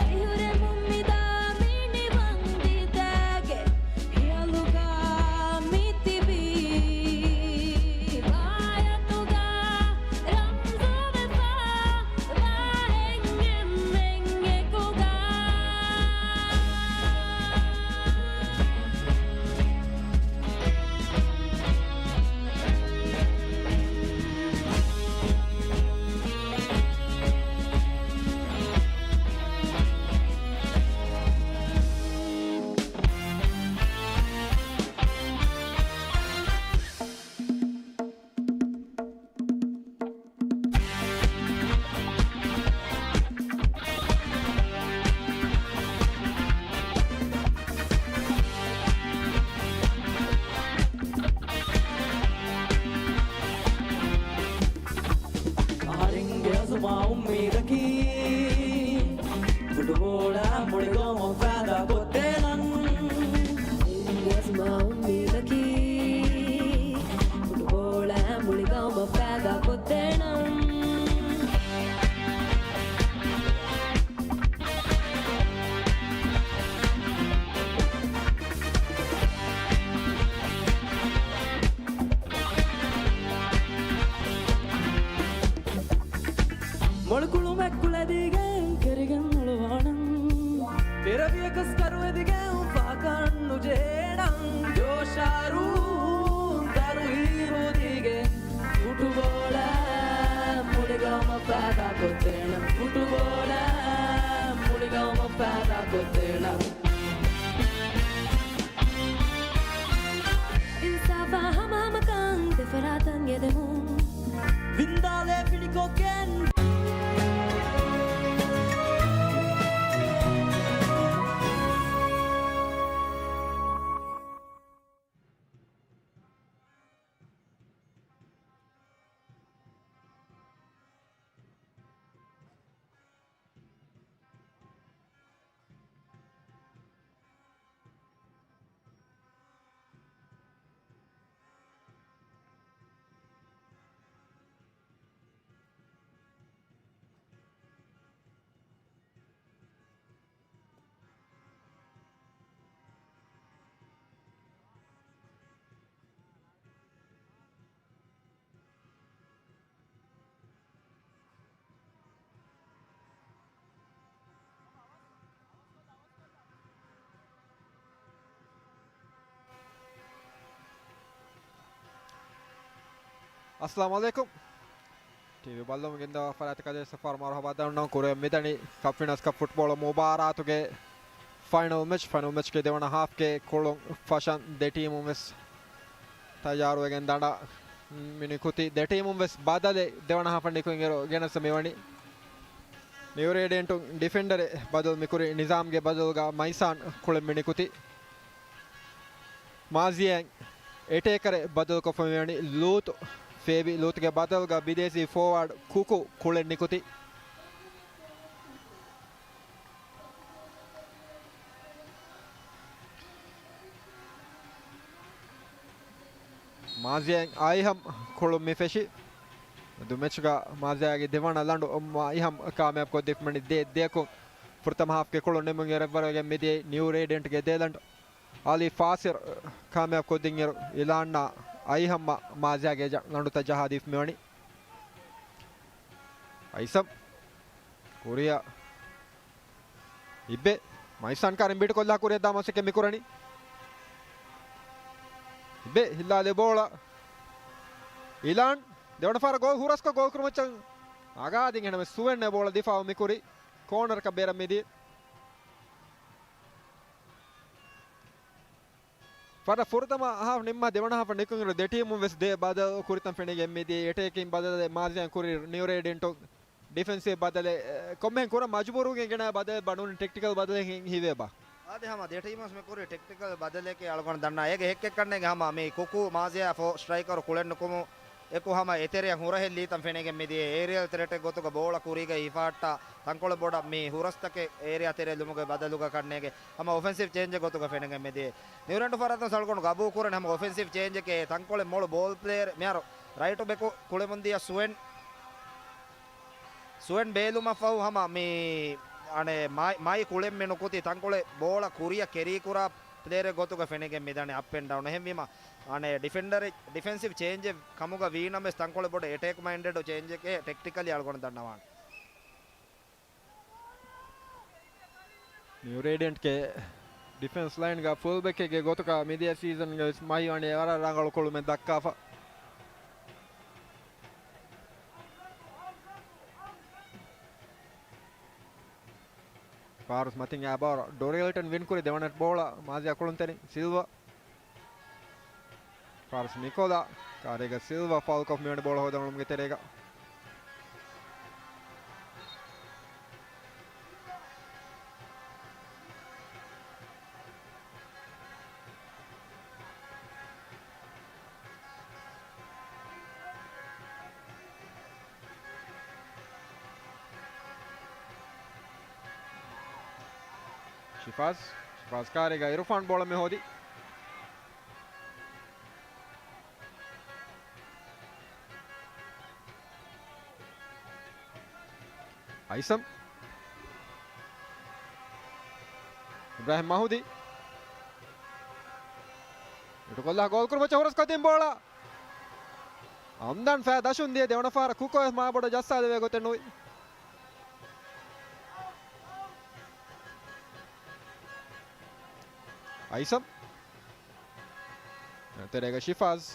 އިހުރެމުން މިދާ މިނިވަން ދިދާގެ ހިޔަލުގަ މިތިބީ. ވާޔަތުގަ ރަމްޒުވެފަ ވާހެން އެންމެން އެކުގަ. އަހަރެންގެ އަޒުމާ އުއްމީދަކީ، ފުޓުބޯޅަ މުޅިގައުމަށް ފައިދާ ކޮށްދޭނަން. އަހަރެންގެ އަޒުމާ އުއްމީދަކީ، ފުޓުބޯޅަ މުޅިގައުމަށް ފައިދާ ކޮށްދޭނަން. މޮޅުކުޅުމެއް ކުޅެދީގެން ކެރިގެން އުޅުވާނަން. ތެރެވިޔަކަސް ކަރުވެދިގެން ފަހަކަށް ނުޖެހޭނަން. ޖޯޝާރޫ ދަރުހި ހޯދީގެން ފުޓުބޯޅަ މުޅިގައުމަށް ފައިދާ ކޮށްދޭނަން. ފުޓުބޯޅަ މުޅިގައުމަށް ފައިދާ ކޮށްދޭނަން. އިންސާފާ ހަމަހަމަކަން ދެފަރާތަށް އެދެމުން. ވިންދާލޭ ފިނިކޮށްގެން. އައްސަލާމު ޢަލައިކުމް. ޓީވީ ބައްލަވަމުން ގެންދަވާ ފަރާތްތަކަށް ދެއްސަފާރު މަރުޙަބާ ދަންނަވަން. ކުރިއަށް މިދަނީ ކަޕް ފިނަސް ކަޕް ފުޓްބޯޅަ މުބާރާތުގެ ފައިނަލް މެޗް. ފައިނަލް މެޗްގެ ދެވަނަ ހާފްގެ ކުޅުން ފަށަން ދެ ޓީމުން ވެސް ތައްޔާރުވެގެން ދަނޑަށް މި ނިކުތީ. ދެ ޓީމުން ވެސް ބަދަލެއް ދެވަނަ ހާފަށް ނިކުތްއިރު ގެނެސް މިވަނީ. ނިއު ރޭޑިއެންޓުން ޑިފެންޑަރެއް ބަދަލު މިކުރި. ނިޒާމްގެ ބަދަލުގަ މައިސާން ކުޅެން މި ނިކުތީ. މާޒިޔާ އެޓޭކަރެއް ބަދަލުކޮށްފަ މިވަނީ. ލޫތު ފޭބި. ލޫތުގެ ބަދަލުގަ ބިދޭސީ ފޯވާޑް ކުކު ކުޅެން ނިކުތީ. މާޒިޔާ އައިހަމް ކުޅުން މި ފެށި. ދު މެޗްގަ މާޒިޔާގެ ދެވަނަ ލަނޑު އައިހަމް ކާމިޔާބު ކޮށްދީފަ މިވަނީ ދޭއް ދެއަކުން. ފުރަތަމަ ހާފްގެ ކުޅުން ނިމުން އެރަށްވަރުވެގެން މިދިޔައީ ނިއު ރޭޑިއެންޓްގެ ދެ ލަނޑު. އަލީ ފާސިރް ކާމިޔާބު ކޮށްދިންއިރު، އިލާންއާ އައިހަމްއާ މާޒިޔާގެ ޖަ-، ލަނޑުތައް ޖަހާދީފަ މިވަނީ. އައިސަމް ކުރިއަށް އިއްބެ. މައިސާން ކާރިން ބީޓުކޮށްލާ ކުރިއަށް ދާ މަސައްކަތް މިކުރަނީ. އިއްބެ ހިއްލާލި ބޯޅަ. އިލާން ދެވަނަ ފަހަރަށް ގޯލް ހުރަސްކޮށް ގޯލް ކުރުމައްޗަށް ނަގާދިން. އެހެނަމެ ސުވެންނޭ ބޯޅަ ދިފާއު މިކުރީ. ކޯނަރަކަށް ބޭރަށް މިދީ. ފަރަށް ފުރަތަމަ ހާފް ނިންމާ ދެވަނަ ހާފަށް ނިކުންއިރު ދެ ޓީމުން ވެސް ދޭ ބަދަލު ކުރިތަން ފެނިގެން މިދިޔަ. އެޓޭކިން ބަދަލެއް މާޒިޔާ ކުރި، ނިއު ރޭޑިއެންޓުން ޑިފެންސިވް ބަދަލެއް، އެ، ކޮންމެހެން ކުރަން މަޖުބޫރުވެގެން ގެނައި ބަދަލެއް ބާ ނޫނީ ޓެކްޓިކަލް ބަދަލެއް ހި-، ހީވޭ ބާ. އާދެ ހަމަ ދެ ޓީމުން ވެސް މި ކުރި ޓެކްޓިކަލް ބަދަލެއް އަޅުގަނޑު ދަންނަ. އޭގެ ހެއްކެއް ކަންނޭނގެ ހަމަ މި ކުކު މާޒިޔާ ފޯ ސްޓްރައިކަރު ކުޅެން ނުކުމު އެކު ހަމަ އެތެރެއަށް ހުރަހެއް ލީތަން ފެނިގެން މިދިޔަ. އޭރިއަލް ތްރެޓެއް ގޮތުގަ ބޯޅަ ކުރީގައި ހިފަހައްޓާ ތަންކޮޅެއް ބޮޑަށް މި ހުރަސްތަކެއް އޭރިއާ ތެރެއަށް ލުމުގެ ބަދަލުގަ ކަންނޭގެ ހަމަ އޮފެންސިވް ޗޭންޖެއް ގޮތުގަ ފެނިގެން މިދިޔަ. ނިއުރެންޑު ފަރާތުން ސަޅުކަނު ގަބޫ ކުރަން ހަމަ އޮފެންސިވް ޗޭންޖެކޭ ތަންކޮޅެއް މޮޅު ބޯލް ޕްލޭޔަރ މިހާރު ރައިޓު ބެކު ކުޅެމުންދިޔަ ސުވެން ސުވެން ބޭލުމަށްފަހު ހަމަ މި އަނެ މާތް، މާތް ކުޅެން މި ނުކުތީ ތަންކޮޅެއް ބޯޅަ ކުރިއަށް ކެރީކުރާ ޕްލޭޔަރެއް ގޮތުގަ ފެނިގެން މިދަނީ އަޕް އެންޑް ޑައުން. އެހެންވީމަ އަނެ ޑިފެންޑަރެއް ޑިފެންސިވް ޗޭންޖެއް ކަމުގަ ވީނަމަވެސް ތަންކޮޅެއް ބޮޑަށް އެޓޭކް މައިންޑެޑް ޗޭންޖެކޭ ޓެކްޓިކަލީ އަޅުގަނޑު ދަންނަވާނެ. ނިއު ރޭޑިއަންޓްގެ ޑިފެންސް ލައިންގަ ފުލް ބެކެއްގެ ގޮތުގަ މިދިޔަ ސީޒަންގަވެސް މަހިވަނީ ވަރަށް ރަނގަޅު ކުޅުމެއް ދައްކާފަ. ފާރުސް މަތިން އާ ބޯޅަ ޑޮރިއެލްޓަން ވިން ކުރި ދެވަނަ ބޯޅަ މާޒިޔާ ކުޅުންތެރިން ސިލްވާ. ފާރުސް މިކޮލާ ކާރީގަ ސިލްވާ ފައުލްކޮށް މިވަނި ބޯޅަ ހޯދަން އުޅުމުގެ ތެރޭގަ. ޝިފާޒް، ޝިފާޒް ކާރީގަ އިރުފާން ބޯޅަ މި ހޯދި. އައިސަމް. އިބްރާހިމް މަހުދީ. އިޓުކޮށްލާ ގޯލް ކުރުމަށް ހުރަސް ކޮށްދިން ބޯޅަ. އަމްދާން ފައި ދަށުން ދިޔަ ދެވަނަ ފަހަރަށް ކުކޯ މާބޮޑަށް ޖައްސާލެވޭ ގޮތެއް ނުވި. އައިސަމް. ތެރޭގަ ޝިފާޒް.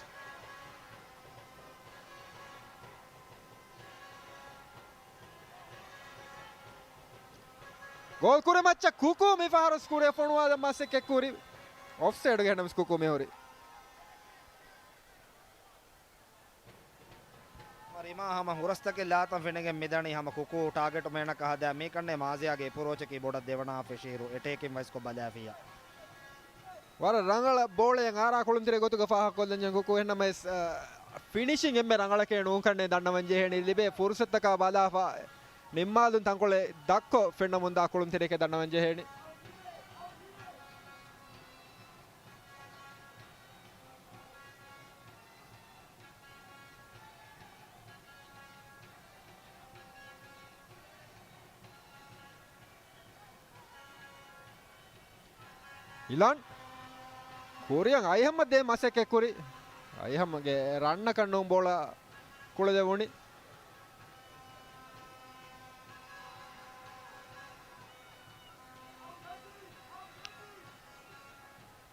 ގޯލް ކުރި މައްޗަށް ކުކޫ މި ފަހަރު ސްކޯރެއް ފޮނުވާލަން މަސައްކަތް ކުރި. އޮފްސައިޑްގެ ހެނަމްސް ކުކޫ މިހުރި. ރިމާ ހަމަ ހުރަސްތަކެއް ލާތަން ފެނިގެން މިދަނީ ހަމަ ކުކޫ ޓާގެޓު މޭނަކަށް ހަދާ މީކަންނޭ މާޒިޔާގެ އެޕްރޯޗަކީ ބޮޑަށް ދެވަނަ ހާފް ފެށިއިރު އެޓޭކިން ވައިސްކޮށް ބަލާފިއްޔާ. ވަރަށް ރަނގަޅަށް ބޯޅައެއް އާރާ ކުޅުންތެރި ގޮތުގަ ފާހަގަކޮށްލަންޏަން ކުކޫ އެހެންނަމަވެސް، އަ، ފިނިޝިން އެންމެ ރަނގަޅަކޭ ނޫންކަންނޭ ދަންނަވަން ޖެހޭނީ. ލިބޭ ފުރުސަތަކާ ބަލާފަ ނިންމާލުން ތަންކޮޅެއް ދަށްކޮށް ފެންނަމުންދާ ކުޅުންތެރިއެކޭ ދަންނަވަން ޖެހޭނީ. އިލާން ކުރިއަށް އައިހަމަ ދޭ މަސައްކަތް ކުރި. އައިހަމަގެ ރަންނަކަށް ނޫން ބޯޅަ ކުޅެލެވުނީ.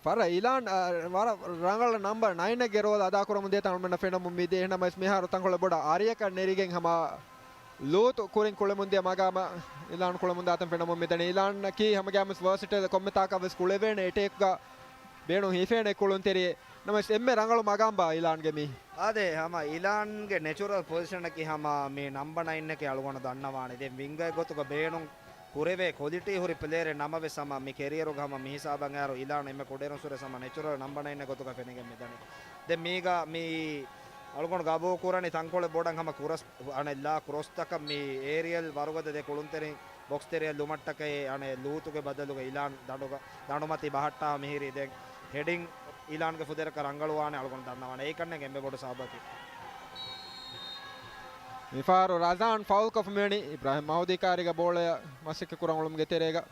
ފަރަ އިލާން، އަ، ވަރަށް ރަނގަޅަށް ނަމްބަރ ނައިނެއްގެ ރޯލް އަދާކުރަމުން ދިޔަ ތަނުމެންނަށް ފެނަމުން މިދިޔަ. އެހެންނަމަވެސް މިހާރު ތަންކޮޅެއް ބޮޑަށް އަރިއަކަށް ނެރިގެން ހަމަ ލޫތު ކުރިން ކުޅެމުން ދިޔަ މަގާމަށް އިލާން ކުޅެމުން ދާތަން ފެނަމުން މިދަނީ. އިލާންއަކީ ހަމަގައިމުވެސް ވާސިޓޭލް ކޮންމެ ތާކަށްވެސް ކުޅެވޭނެ އެޓޭކްގަ ބޭނުން ހިފޭނެ ކުޅުންތެރިއެއް. ނަމަވެސް އެންމެ ރަނގަޅު މަގާމްބާ އިލާންގެ މީ. އާދެ، ހަމަ އިލާންގެ ނެޗުރަލް ޕޮޒިޝަނަކީ ހަމަ މި ނަމްބަ ނައިންއެކޭ އަޅުގަނޑު ދަންނަވާނެ. ދެން ވިންގަރެއް ގޮތުގަ ބޭނުން ކުރެވޭ ކޮލިޓީ ހުރި ޕްލޭޔަރެއް ނަމަވެސް ހަމަ މި ކެރިއަރުގަ ހަމަ މި ހިސާބަށް އައިރު އިލާން އެންމެ ކުޑައިރުންސުރެ ހަމަ ނެޗުރަލް ނަމްބަ ނައިންއެއް ގޮތުގަ ފެނިގެން މިދަނީ. ދެން މީގަ މި އަޅުގަނޑު ގަބޫލު ކުރަނީ ތަންކޮޅެއް ބޮޑަށް ހަމަ ކުރަސް އަނެއް ލާ ކްރޮސްތަކަށް މި އޭރިއަލް ވަރުގަދަ ދެ ކުޅުންތެރިން ބޮކްސް ތެރެއަށް ލުމަށްޓަކައި އަނެއް ލޫތުގެ ބަދަލުގަ އިލާން ދަނޑުގަ، ދަނޑުމަތީ ބަހައްޓާ މިހިރީ. ދެން ހެޑިން އިލާންގެ ފުދޭވަރަކަށް ރަނގަޅުވާނެ އަޅުގަނޑު ދަންނަވާނެ. އެއީކަންނޭނގެ އެންމެ ބޮޑު ސަބަބަކީ. މިފަހަރު ރަޒާން ފައުލްކޮށްފަ މިވަނީ އިބްރާހިމް މަހުދީ ކާރީގަ ބޯޅަޔަށް މަސައްކަތް ކުރަން އުޅުމުގެ ތެރޭގަ.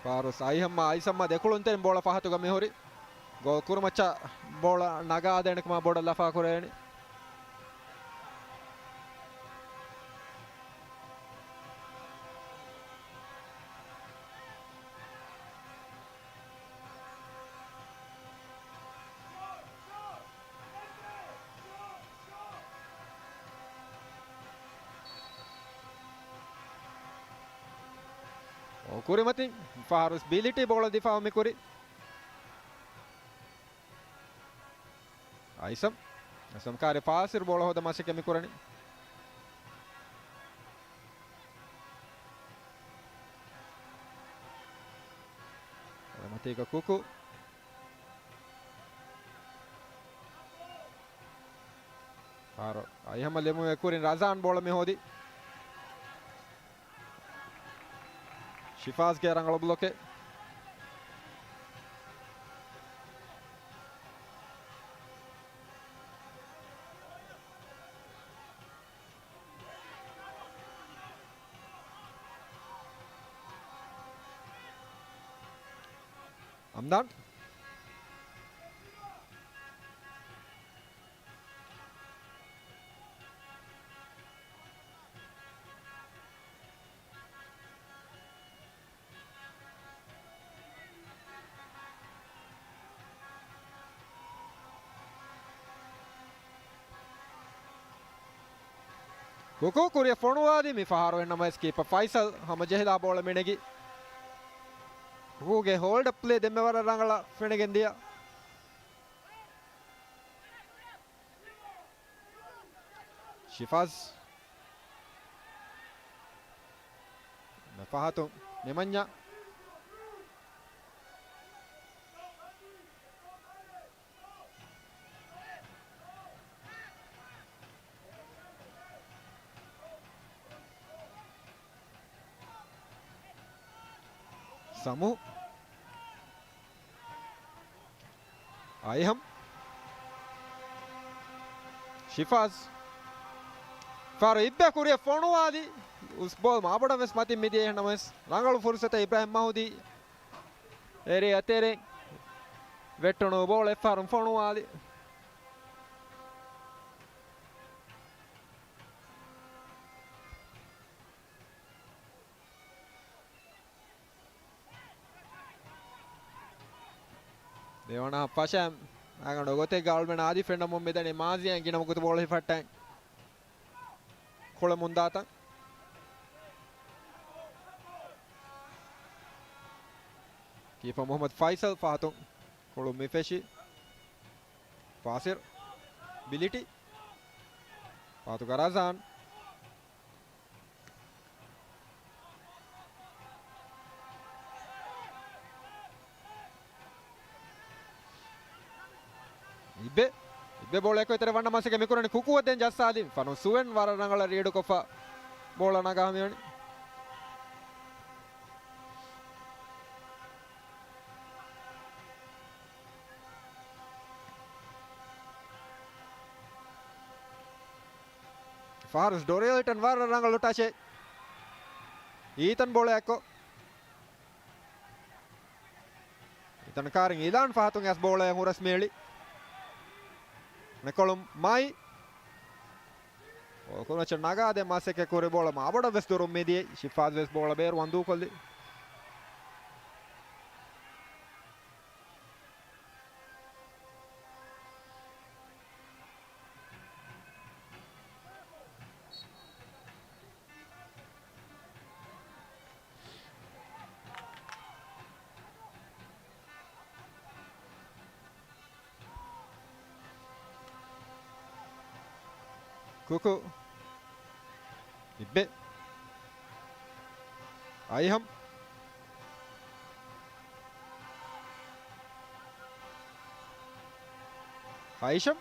ފާރުސް އައިހަމްމާ އައިސަމްމާ ދެކުޅުންތެރިން ބޯޅަ ފަހަތުގަ މިހުރި. ގޯލް ކުރުމައްޗަށް ބޯޅަ ނަގާދޭނެ ކަމަށް ބޯޑަށް ލަފާ ކުރެވެނީ. ކުރިމަތިން ފާރުސް ބިލިޓީ ބޯޅަ ދިފާއު މި ކުރި. އައިސަމް. އަސްލަމް ކާރި ފާސިރު ބޯޅަ ހޯދަން މަސައްކަތް މި ކުރަނީ. މަތީގަ ކުކު. ފާރު އައިހަމަށް ލެމުވޭ ކުރިން ރަޒާން ބޯޅަ މި ހޯދި. ޝިފާޒްގެ ރަނގަޅު ބްލޮކެއް. އަމްދާން. ކުކު ކުރިއަށް ފޮނުވާލި މި ފަހަރު އެންނަމަވެސް ކީޕަ ފައިސަލް ހަމަޖެހިލާ ބޯޅަ މިނެގި. ކުކުގެ ހޯލްޑް ޕްލޭ ދެންމެ ވަރަށް ރަނގަޅަށް ފެނެގެން ދިޔަ. ޝިފާޒް. ފަހަތު ނިމަންޏާ. ސަމު. އައިހަމް. ޝިފާޒް. ފާރު އިއްބެ ކުރިއަށް ފޮނުވާލި. އުސް ބޯލް މާބޮޑަށް ވެސް މަތިން މިދިޔަ ނަމަވެސް ރަނގަޅު ފުރުސަތެއް އިބްރާހިމް މަހުދީ އޭރިއާ ތެރެއިން ވެއްޓުނު ބޯޅަ އެއްފަހަރުން ފޮނުވާލި. ދެވަނަ ފަށަން އަގަނޑު ގޮތެއްގަ އަޅުމެން އާދި ފެންނަމުން މިދަނީ މާޒިޔާ ގިނަ ވަގުތު ބޯޅަ ހިފައްޓަން. ކުޅެމުންދާތަން. ކީޕަ މުހައްމަދު ފައިސަލް ފަހަތުން ކުޅުން މި ފެށި. ފާސިރު. ބިލިޓި. ފާތުގަ ރަޒާން. އިބެ. އިބެ ބޯޅަ އެކޮއްތެރެ ވަންނަ މަސައްކަތް މިކުރަނީ ކުކުއަށް ދެން ޖައްސާލި. ފަނު ސުވެން ވަރަށް ރަނގަޅަށް ރީޑުކޮށްފަ ބޯޅަ ނަގާ މިވަނީ. ފާރުސް ޑޮރިއަލްޓަން ވަރަށް ރަނގަޅު ޓަޗެއް. އީތަން ބޯޅައަށްކޮށް. އީތަން ކާރިން އިލާން ފަހަތުން އަސް ބޯޅައަށް ހުރަސް މޭޅި. ނެކޮޅު މާތް. ކުރުމައްޗަށް ނަގާދޭ މަސައްކަތް ކުރި ބޯޅަ މާބޮޑަށް ވެސް ދުރުން މިދިޔައީ. ޝިފާޒް ވެސް ބޯޅަ ބޭރު ވަންދޫކޮށްލި. ކުކު. އިއްބެ. އައިހަމް. އައިޝަމް.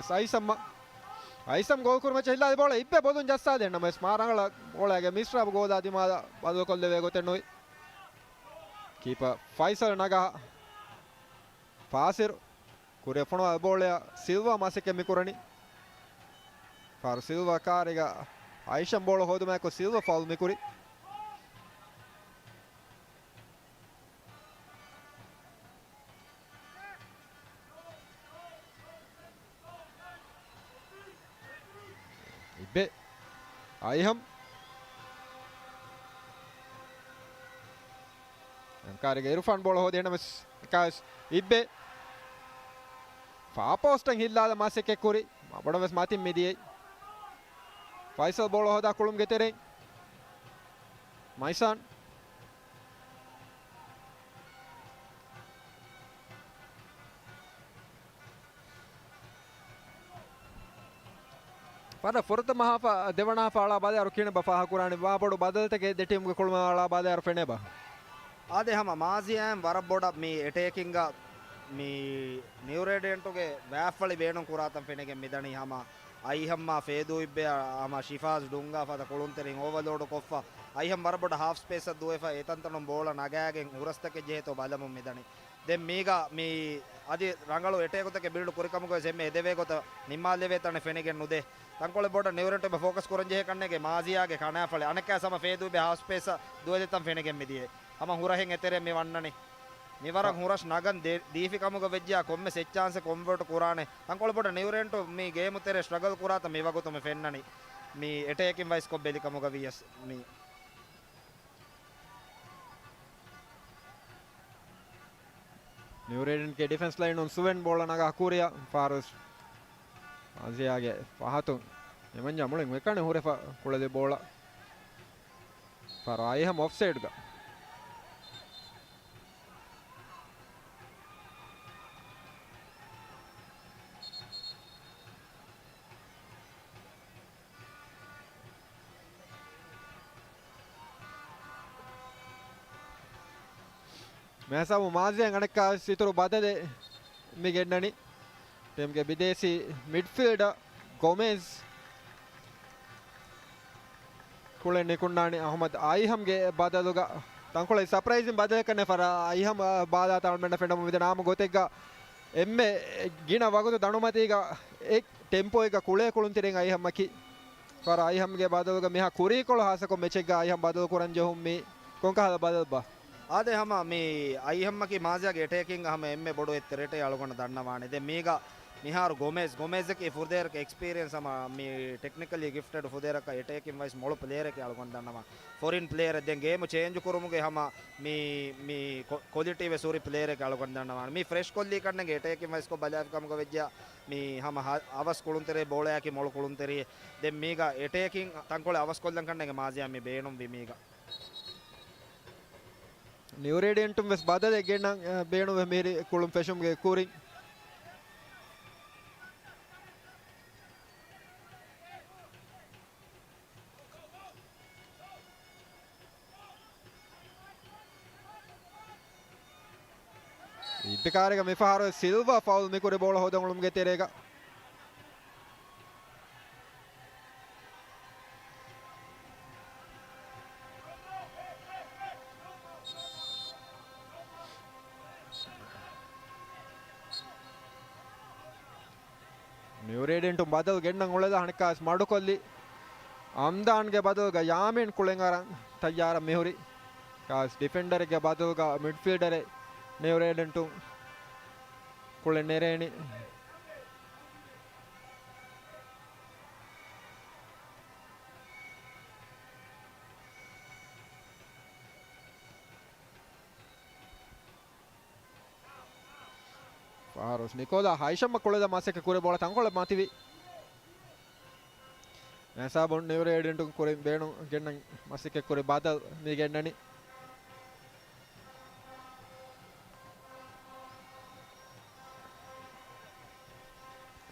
އައިޝަމް. އައިޝަމް ގޯލް ކުރުމަށް ހިއްލާލި ބޯޅަ އިއްބެ ބޮލުން ޖައްސާލި. ނަމަވެސް މާ ރަނގަޅަށް ބޯޅައިގެ މިސްރާބު ގޯލާ ދިމާލަށް ބަދަލުކޮށްލެވޭ ގޮތެއް ނުވި. ކީޕަ ފައިސަލް ނަގާ. ފާސިރު. ކުރިއަށް ފޮނުވާ ބޯޅައަށް ސިލްވާ މަސައްކަތް މިކުރަނީ. ފާރު ސިލްވާ ކާރިގަ އައިޝަމް ބޯޅަ ހޯދުމާއެކު ސިލްވާ ފައުލް މިކުރި. އިއްބެ. އައިހަމް. ކާރިގަ އިރުފާން ބޯޅަ ހޯދި ނަމަވެސް އެކާވެސް އިއްބެ. ފާ ޕޯސްޓަށް ހިއްލާލަ މަސައްކަތް ކުރި. މާބޮޑަށް ވެސް މަތިން މިދިޔައީ. ފައިސަލް ބޯޅަ ހޯދާ ކުޅުމުގެ ތެރެއިން. މައިސާން. ފަރަށް ފުރަތަމަ ހާފަށް ދެވަނަ ހާފަށް އަޅާ ބާލާއިރު ކިހިނެއްބާ ފާހަގަކުރާނީ؟ ވާ ބޮޑު ބަދަލުތަކެއް ދެ ޓީމުގެ ކުޅުމަށް އަޅާ ބާލާއިރު ފެނޭބާ؟ އާދެ، ހަމަ މާޒިޔާއިން ވަރަށް ބޮޑަށް މި އެޓޭކިންގ މި ނިއުރޭޑިއެންޓުގެ ވާފަޅި ބޭނުން ކުރާތަން ފެނިގެން މިދަނީ. ހަމަ އައިހަމްއާ ފޭދޫ އިއްބެއާ ހަމަ ޝިފާޒް ޑުންގާ ފަދަ ކުޅުންތެރިން އޯވަލޯޑު ކޮށްފަ، އައިހަމް ވަރަށް ބޮޑަށް ހާފް ސްޕޭސްއަށް ދުވެފަ އެތަންތަނުން ބޯޅަ ނަގާގެން ހުރަސްތަކެއް ޖެހޭތޯ ބަލަމުން މިދަނީ. ދެން މީގަ މި އަދި ރަނގަޅު އެޓޭކުތަކެއް ބިލްޑް ކުރިކަމުގަވެސް އެންމެ އެދެވޭ ގޮތަށް ނިންމާލެވޭ ތަނެއް ފެނިގެން ނުދޭ. ތަންކޮޅެއް ބޮޑަށް ނިއުރޭޑިއެންޓު އެބަ ފޯކަސް ކުރަންޖެހޭ ކަންނޭނގެ މާޒިޔާގެ ކަނާފަޅި. އަނެއްކާ ހަމަ ފޭދޫ އިއްބެ ހާފް ސްޕޭސްއަށް ދުވެލިތަން ފެނިގެން މިދިޔައީ. ހަމަ ހުރަހެއް އެތެރެއަށް މި ވަންނަނީ. މިވަރަށް ހުރަސް ނަގަން ދޭ-، ދީފި ކަމުގަ ވެއްޖެޔާ ކޮންމެސް އެއްޗާންސެއް ކޮންވަރޓް ކުރާނެ. ތަންކޮޅެއް ބޮޑަށް ނިއުރޭޑިއެންޓު މި ގޭމު ތެރޭ ސްޓްރަގަލް ކުރާތަން މި ވަގުތު މި ފެންނަނީ. މި އެޓޭކިން ވައިސް ކޮށް ބެލި ކަމުގަ ވިޔަސް މި ނިއުރޭޑިއެންޓްގެ ޑިފެންސް ލައިނުން ސުވެން ބޯޅަ ނަގާ ކުރިއަށް ފާރުސް އާޒިޔާގެ ފަހަތުން އެމަންޏާ މުޅިން އެކަނި ހުރެފަ ކުޅެލި ބޯޅަ. ފާރު އައިހަމް އޮފްސައިޑްގަ. މިހިސާބު މާޒިޔާ އަނެއްކާވެސް އިތުރު ބަދަލެއް މި ގެންނަނީ. ޓީމްގެ ބިދޭސީ މިޑްފީލްޑަރ ގޮމެޒް ކުޅެން ނިކުންނާނީ އަހުމަދު އައިހަމްގެ ބަދަލުގަ. ތަންކޮޅެއް ސަޕްރައިޒިން ބަދަލެއްކަން ފަރަށް އައިހަމް ބާލާ ތަޅުމެންނަށް ފެންނަމުން މިދަނީ ނާމު ގޮތެއްގަ އެންމެ ގިނަ ވަގުތު ދަނޑުމަތީގަ އެ ޓެމްޕޯއެއްގަ ކުޅޭ ކުޅުންތެރިން އައިހަމްއަކީ. ފަރަށް އައިހަމްގެ ބަދަލުގަ މިހާ ކުރީކޮޅު ހާއްސަކޮށް މެޗެއްގަ އައިހަމް ބަދަލު ކުރަން ޖެހުން މީ ކޮންކަހަލަ ބަދަލެއްބާ؟ އާދެ، ހަމަ މި އައިހަމްއަކީ މާޒިޔާގެ އެޓޭކިންގ ހަމަ އެންމެ ބޮޑު އެއް ތްރެޓެއް އަޅުގަނޑަށް ދަންނަވާނެ. ދެން މީގަ މިހާރު ގޮމެޒް، ގޮމެޒަކީ ފުދޭވަރަކަށް އެކްސްޕީރިއެންސް ހަމަ މި ޓެކްނިކަލީ ގިފްޓެޑް ފުދޭވަރަކަށް އެޓޭކިން ވައިސް މޮޅު ޕްލޭޔަރެކޭ އަޅުގަނޑު ދަންނަވާ. ފޮރިން ޕްލޭޔަރެއް. ދެން ގޭމު ޗޭންޖު ކުރުމުގެ ހަމަ މި، މި ކޮ-، ކޮލިޓީ ވެސް ހުރި ޕްލޭޔަރެކޭ އަޅުގަނޑު ދަންނަވާނެ. މި ފްރެޝް ކޮށްލީ ކަންނޭނގެ އެޓޭކިން ވައިސް ކޮށް ބަލާފި ކަމުގަ ވެއްޖެޔާ މި ހަމަ ހަ-، އަވަސް ކުޅުންތެރި ބޯޅަޔަކީ މޮޅު ކުޅުންތެރި. ދެން މީގަ އެޓޭކިން ތަންކޮޅެއް އަވަސް ކޮށްލަން ކަންނޭނގެ މާޒިޔާ މި ބޭނުންވި މީގަ. ނިއުރޭޑިއެންޓުން ވެސް ބަދަލެއް ގެންނަން، އަ، ބޭނުންވެ މިހިރީ ކުޅުން ފެށުމުގެ ކުރިން. އިއްބެ ކާރިގަ މިފަހަރު ސިލްވާ ފައުލް މިކުރި ބޯޅަ ހޯދަން އުޅުމުގެ ތެރޭގަ. ނިއުރޭޑިއެންޓުން ބަދަލު ގެންނަން އުޅެލާ އަނެއްކާވެސް މަޑުކޮށްލި. އަމްދާންގެ ބަދަލުގަ ޔާމީން ކުޅެން އަރަން ތައްޔާރަށް މިހުރި. ކާސް ޑިފެންޑަރެއްގެ ބަދަލުގަ މިޑްފީލްޑަރެއް ނިއުރޭޑިއެންޓުން ކުޅެން ނެރޭނީ. ފާރުސް ނިކޯލާ ހައިޝަމްއަށް ކުޅެލާ މަސައްކަތް ކުރި ބޯޅަ ތަންކޮޅެއް މަތިވި. މިހިސާބުން ނިއުރޭޑިއެންޓުން ކުރިން ބޭނުން ގެންނަން މަސައްކަތް ކުރި ބަދަލު މި ގެންނަނީ.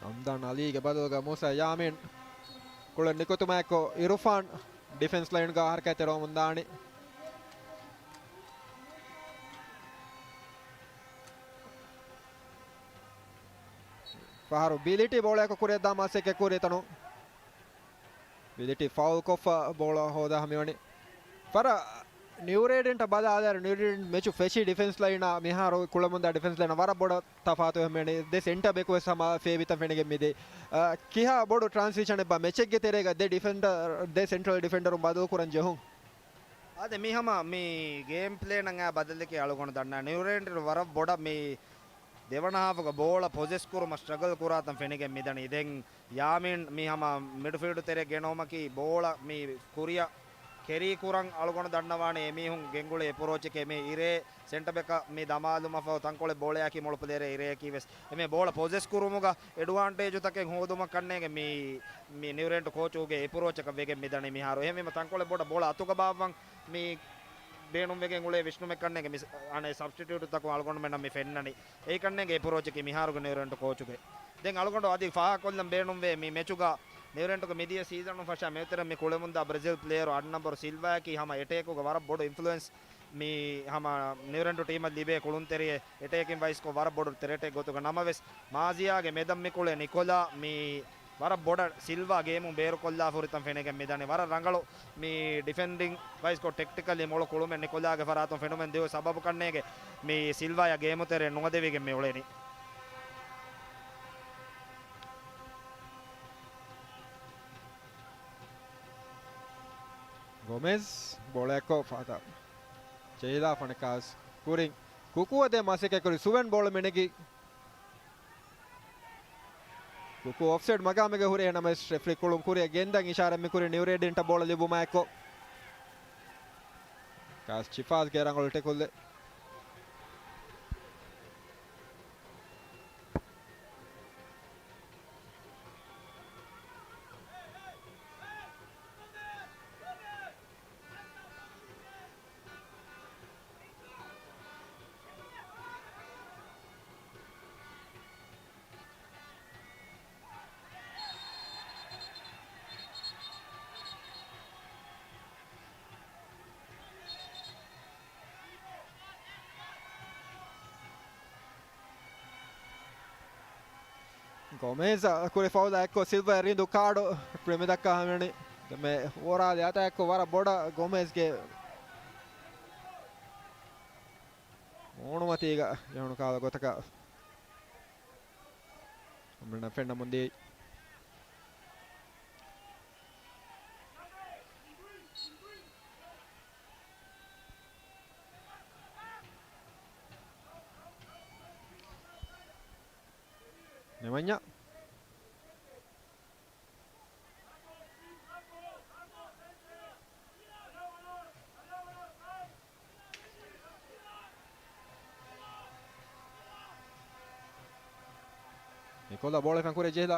އަމްދާން އަލީގެ ބަދަލުގަ މޫސާ ޔާމީން ކުޅެން ނިކުތުމާއެކު އިރުފާން ޑިފެންސް ލައިންގަ ހަރަކާތްތެރިވަމުން ދާނީ. ފަހަރު ބިލިޓީ ބޯޅަޔަކު ކުރިއަށްދާ މަސައްކަތް ކުރި ތަނު. ބިލިޓީ ފައުލް ކޮށްފަ ބޯޅަ ހޯދާ ހަމަވަނީ. ފަރަށް ނިއުރޭޑިއެންޓަށް ބަލާލާއިރު ނިއުރޭޑިއެންޓް މެޗު ފެށި ޑިފެންސް ލައިނާ މިހާރު ކުޅަމުންދާ ޑިފެންސް ލައިނަށް ވަރަށް ބޮޑަށް ތަފާތު ހަމަވަނީ. ދެ ސެންޓަ ބެކު ވެސް ހަމަ ފޭބިތަން ފެނިގެން މިދޭ. އަ، ކިހާ ބޮޑު ޓްރާންސިޝަނެއްބާ މެޗެއްގެ ތެރޭގަ ދެ ޑިފެންޑަރ، ދެ ސެންޓްރަލް ޑިފެންޑަރުން ބަދަލު ކުރަން ޖެހުން؟ އާދެ، މި ހަމަ މި ގޭމް ޕްލޭނަށް އައި ބަދަލެކޭ އަޅުގަނޑު ދަންނަ. ނިއުރޭޑިއެންޓް ވަރަށް ބޮޑަށް މި ދެވަނަ ހާފުގަ ބޯޅަ ޕޮސެސް ކުރުމަށް ސްޓްރަގަލް ކުރާތަން ފެނިގެން މިދަނީ. ދެން ޔާމީން މި ހަމަ މިޑްފީލްޑް ތެރެ ގެނައުމަކީ ބޯޅަ މި ކުރިއަށް ކެރީ ކުރަން އަޅުގަނޑު ދަންނަވާނެ އެމީހުން ގެންގުޅޭ އެޕްރޯޗެކޭ. މި އިރޭ ސެންޓަ ބެކަށް މި ދަމާލުމަށްފަހު ތަންކޮޅެއް ބޯޅަޔަކީ މޮޅު ޕްލޭޔަރެއް އިރެއަކީ ވެސް. އެމެ ބޯޅަ ޕޮސެސް ކުރުމުގަ އެޑްވާންޓޭޖުތަކެއް ހޯދުމަށް ކަންނޭނގެ މި، މި ނިއުރޭޑިއެންޓް ކޯޗުގެ އެޕްރޯޗަކަށް ވެގެން މިދަނީ މިހާރު. އެހެންވީމަ ތަންކޮޅެއް ބޮޑަށް ބޯޅަ އަތުގަ ބާއްވަން މި ބޭނުންވެގެން އުޅޭ ވިސްނުމެއް ކަންނޭނގެ މި ސް-، އަނެއް ސަބްސްޓިޓިއުޓްތަކުން އަޅުގަނޑުމެންނަށް މި ފެންނަނީ. އެއީ ކަންނޭނގެ އެޕްރޯޗަކީ މިހާރުގެ ނިއުރޭޑިއެންޓް ކޯޗުގެ. ދެން އަޅުގަނޑު އަދި ފާހަގަކޮށްލަން ބޭނުންވޭ މި މެޗުގަ ނިއުރެންޓުގެ މިދިޔަ ސީޒަނުން ފަށާ މިއޮތެރެ މި ކުޅެމުންދާ ބްރެޒިލް ޕްލޭޔަރު އަޑު ނަންބަރު ސިލްވާއަކީ ހަމަ އެޓޭކުގަ ވަރަށް ބޮޑު އިންފްލުއެންސް މި ހަމަ ނިއުރެންޓު ޓީމަށް ލިބޭ ކުޅުންތެރިއެއް. އެޓޭކިން ވައިސްކޮށް ވަރަށް ބޮޑު ތެރެޓެއް ގޮތުގަ ނަމަވެސް، މާޒިޔާގެ މެދަށް މި ކުޅޭ ނިކޮލާ މި ވަރަށް ބޮޑަށް ސިލްވާ ގޭމުން ބޭރުކޮށްލާފަ ހުރިތަން ފެނިގެން މިދަނީ. ވަރަށް ރަނގަޅު މި ޑިފެންޑިން ވައިސްކޮށް ޓެކްޓިކަލީ މޮޅު ކުޅުމެއް ނިކޮލާގެ ފަރާތުން ފެނުމެއް ދިޔު ސަބަބު ކަންނޭގެ މި ސިލްވާޔާ ގޭމު ތެރެއިން ނުވަދެވިގެން މި އުޅެނީ. ގޮމެޒް ބޯޅައެއްކޮށް ފަހަތަށް ޖެހިލާ ފަނެކާސް ކުރިން ކުކޫ އަދެ މަސެކެ ކުރި ސުވެން ބޯޅަ މިނެގި ކުކޫ އޮފްސައިޑް މަގާމެގެ ހުރި އެނަމެސް ރެފްރީ ކުޅުން ކުރިއަށް ގެންދަން އިޝާރަތް މިކުރި ނިއުރޭޑިންޓަށް ބޯޅަ ލިބުމާއެކު. ކާސް ޗިފާޒްގެ ރަނގަޅު ޓެކުލް. ގޮމޭޒަށް ކުރި ފައުލާ އެއްކޮށް ސިލްވާ ރިނދު ކާޑު ޕްރިމި ދައްކާ ހަމަނި. ދެމެ ހުވަރާލި އަތާއެއްކޮށް ވަރަށް ބޮޑަށް ގޮމޭޒްގެ މޫނުމަތީގަ ޖެހުނު ކާލަ ގޮތަކަށް އަމްރިނަށް ފެންނަމުން ދިޔައީ. ނެމަންޏާ. ނިކޮލާ ބޯޅަ ކަން ކުރި ޖެހިލާ.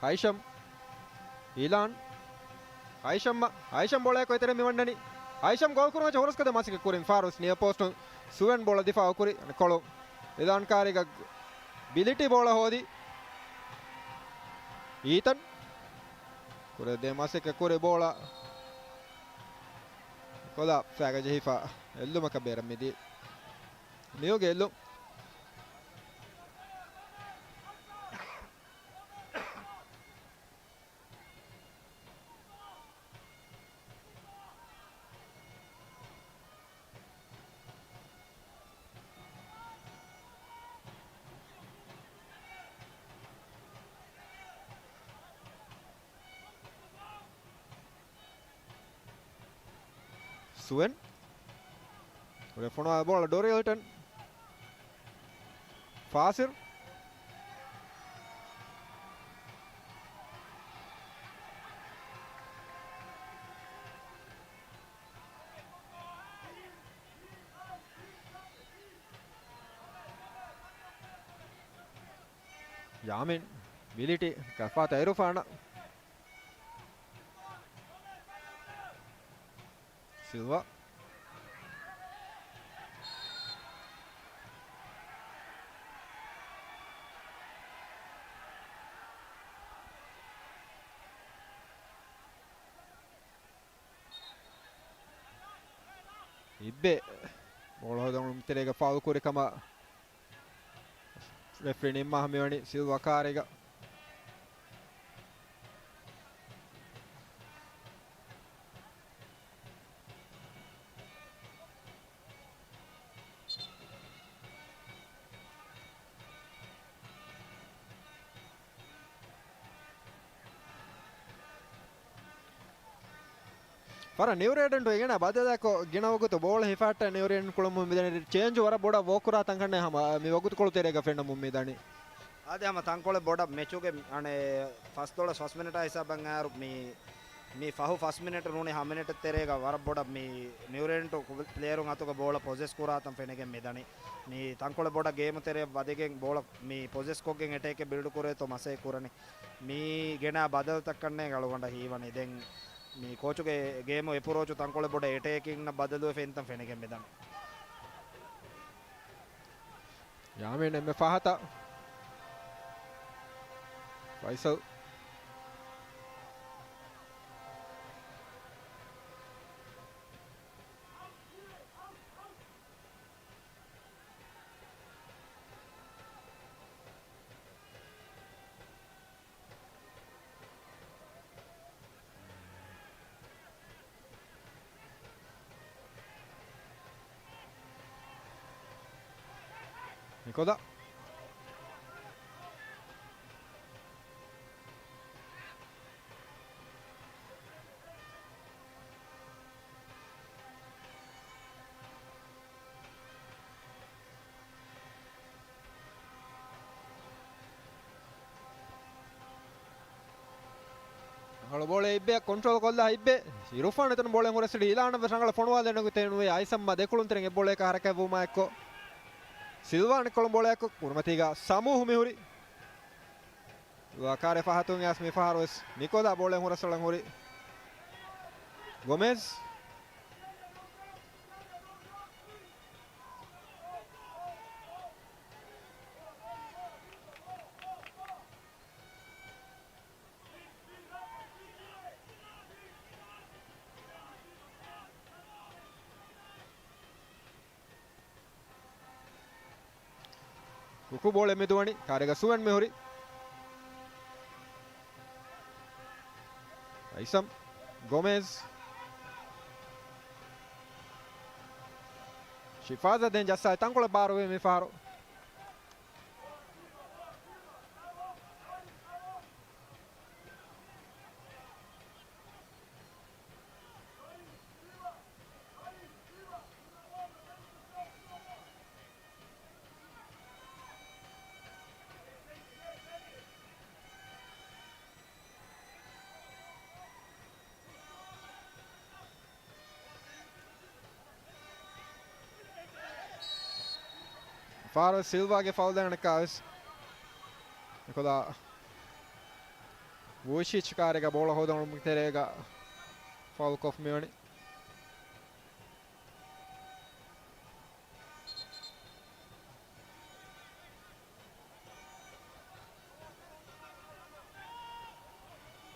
ހައިޝަމް. އިލާން. ހައިޝަމް، ހައިޝަމް ބޯޅައަކު އެތެރެ މިވަންނަނީ. ހައިޝަމް ގޯލް ކުރުމަށް ހުރަސްކޮށްދޭ މަސައްކަތް ކުރިން ފާރުސް ނިޔަ ޕޯސްޓުން ސުވެން ބޯޅަ ދިފާއު ކުރި. ކޮޅު އިލާން ކާރީގަ ބިލިޓީ ބޯޅަ ހޯދި. އީތަން. ކުރެދޭ މަސައްކަތް ކުރި ބޯޅަ. ކޮލާ ފައިގަ ޖެހިފަ އެއްލުމަކަށް ބޭރަށް މިދި. ނިއުގެ އެއްލުން. ސުވެން. ރެފުނާ ބޯޅަ ޑޮރިއަލްޓަން. ފާސިރް. ޔާމިން. ބިލިޓީ ކަފާތަ އިރުފާނަށް. ސިލްވާ. އިއްބެ ބޯޅަ ހޯދަމުން ތެރޭގަ ފައުލް ކުރި ކަމަށް ރެފްރީ ނިންމާ ހަމަވަނީ ސިލްވާ ކާރީގަ. ފަރަށް ނިއުރޭޑެންޓު އެނގޭނެ ބަދަލާކޮށް ގިނަ ވަގުތު ބޯޅަ ހިފާއްޓާ ނިއުރޭޑެންޓް ކުޅަމުން މިދަނީ ޗޭންޖު ވަރަށް ބޮޑަށް ވޯކުރާ ތަންކަންނޭ ހަމަ މި ވަގުތުކޮޅު ތެރޭގަ ފެންނަމުން މިދަނީ. އާދެ، ހަމަ ތަންކޮޅެއް ބޮޑަށް މެޗުގެ އަނެ ފަސްދޮޅަސް ފަސް މިނެޓާ ހިސާބަށް އައިރު މި، މި ފަހު ފަސް މިނެޓު ނޫނީ ހަ މިނެޓު ތެރޭގަ ވަރަށް ބޮޑަށް މި ނިއުރޭޑެންޓު ޕްލޭޔަރުން އަތުގަ ބޯޅަ ޕޮސެސް ކުރާތަން ފެނިގެން މިދަނީ. މި ތަންކޮޅެއް ބޮޑަށް ގޭމު ތެރެއަށް ވަދެގެން ބޯޅަ މި ޕޮސެސްކޮށްގެން އެޓޭކެއް ބިލްޑް ކުރޭތޯ މަސައްކަތް ކުރަނީ. މި ގެނާ ބަދަލުތައް ކަންނޭނގެ އަޅުގަނޑަށް ހީވަނީ. ދެން މި ކޯޗުގެ ގޭމު އެޕްރޯޗު ތަންކޮޅެއް ބޮޑަށް އެޓޭކިންއަށް ބަދަލުވެފަ އިންތަން ފެނިގެން މިދަނީ. ޔާމީން އެންމެ ފަހަތަށް. ފައިސަލް. ކޮލަ. ރަނގަޅު ބޯޅަ އިއްބެއަށް ކޮންޓްރޯލް ކޮށްލާ އިއްބެ. އިރުފާން އެތަނުން ބޯޅަ ހުރަސް އިލާނަށް ވެސް ރަނގަޅަށް ފޮނުވާލެވޭނެ ގޮތެއް ނުވޭ. އައިސަމް މަ ދެކުޅުންތެރިން އެ ބޯޅަޔަކާ ހަރަކާތްވުމާ އެއްކޮށް، ސިލްވާ ނިކުޅުން ބޯޅަޔަކު ކުރިމަތީގަ ސަމޫހު މިހުރި. ކާރި ފަހަތުން އައިސް މިފަހަރު ވެސް މިކޮލާ ބޯޅަ ހުރަސްއަޅަން ހުރި ގޮމެޒް. ކުކު ބޯޅަ މިދުވަނީ، ކާރިގަ ސުވެން މިހުރި. އައިސަމް، ގޮމެޒް، ޝިފާޒަށް ދެން ޖައްސާ ތަންކޮޅެއް ބާރުވޭ މިފަހަރު. ފާރު ސިލްވާގެ ފައުލް ދެން އަނެއްކާވެސް އެކޮލާ ވުއިޝިޗް ކާރިގަ ބޯޅަ ހޯދުމުގެ ތެރޭގަ ފައުލް ކޮށްފަ މިވަނީ.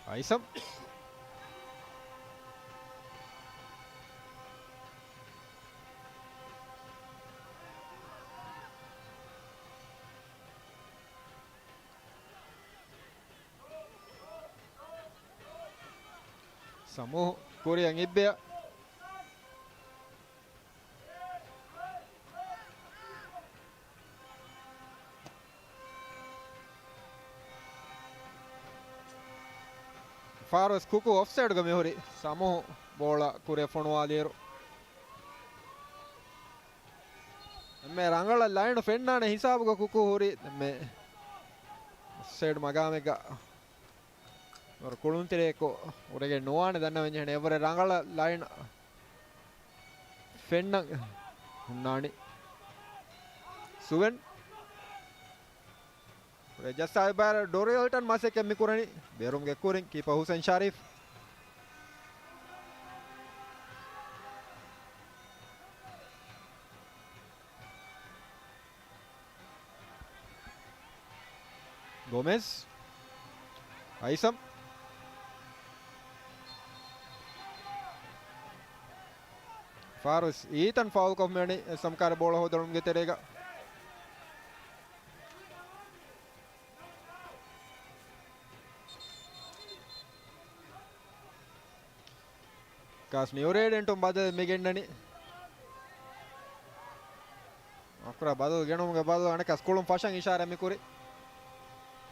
އައިސަމް. ސަމޫ ކުރިއަށް އިއްބެއަށް. ފާރުވެސް ކުކު އޮފްސައިޑްގަ މިހުރި ސަމޫ ބޯޅަ ކުރިއަށް ފޮނުވާލިއިރު، އެންމެ ރަނގަޅަށް ލައިނު ފެންނާނެ ހިސާބުގަ ކުކު ހުރި އެންމެ އޮފްސައިޑް މަގާމެއްގަ. ކުޅުންތެރިއެއްކޮށް އުރެގެން ނުވާނެ ދަންނަވަންޖެހޭނެ. އެއަށްވުރެ ރަނގަޅަށް ލައިން ފެންނަން ހުންނާނީ. ސުވެން. ޖައްސާ ބާރަށް ޑޮރިއަލްޓަން މަސައްކަތް މިކުރަނީ. ބޭރުމުގެ ކުރިން ކީޕަ ހުސެން ޝަރީފް. ގޮމެޒް. އައިސަމް. ފާރުސް އީތަން ފައުލް ކޮށް މިވަނީ އެ ސަމްކާރި ބޯޅަ ހޯދުމުގެ ތެރޭގަ. ކާސް ނިއުރޭޑެންޓުން ބަދަލެއް މިގެންނަނީ. އަކުރާ ބަދަލު ގެނުމުގެ ބަދަލު އަނެއްކާސް ކުޅުން ފަށަން އިޝާރާތް މިކުރި.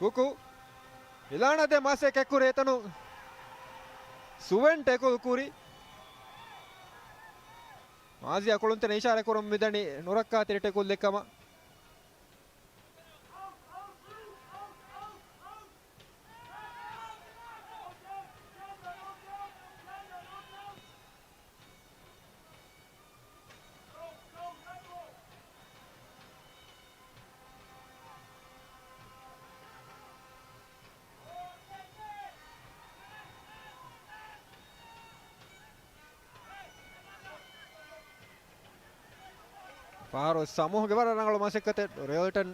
ކުކު. ހިލާނަށް ދެ މަސެއް ކެއްކުރި އެތަނު. ސުވެން ޓެކުލް ކުރި. މާޒިޔާ ކުޅުންތެރިން އިޝާރާތް ކުރަމުން މިދަނީ ނުރައްކާތެރި ޓެކުލް ދެއްކަމަށް. ފާރު ސަމޫހުގެ ވަރަށް ރަނގަޅު މަސައްކަތެއް. ޑޮރިއަލްޓަން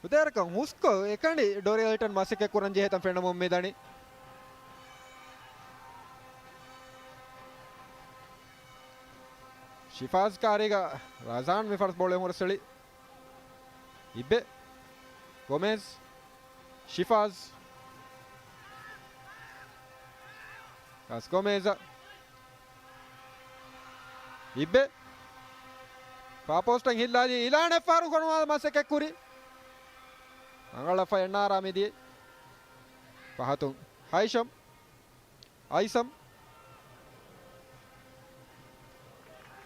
ކުދޭރަކަށް ހުސްކޮށް އެކަނި ޑޮރިއަލްޓަން މަސައްކަތް ކުރަން ޖެހޭތަން ފެންނަމުން މިދަނީ. ޝިފާޒް ކާރީގަ ރަޒާން މި ފަރުސް ބޯޅަ ހުރަސްއެޅި. އިބެ. ގޮމެޒް. ޝިފާޒް. ކާސް ގޮމެޒަށް. އިބެ. ފާޕޯސްޓަށް ހިއްލާލީ އިލާން އެއްފަހަރު ގޮނުވާ މަސައްކަތްކުރި. ރަނގަޅަށްފަ އެންއާރާ މިދިޔައީ. ފަހަތުން ހައިޝަމް. އައިސަމް.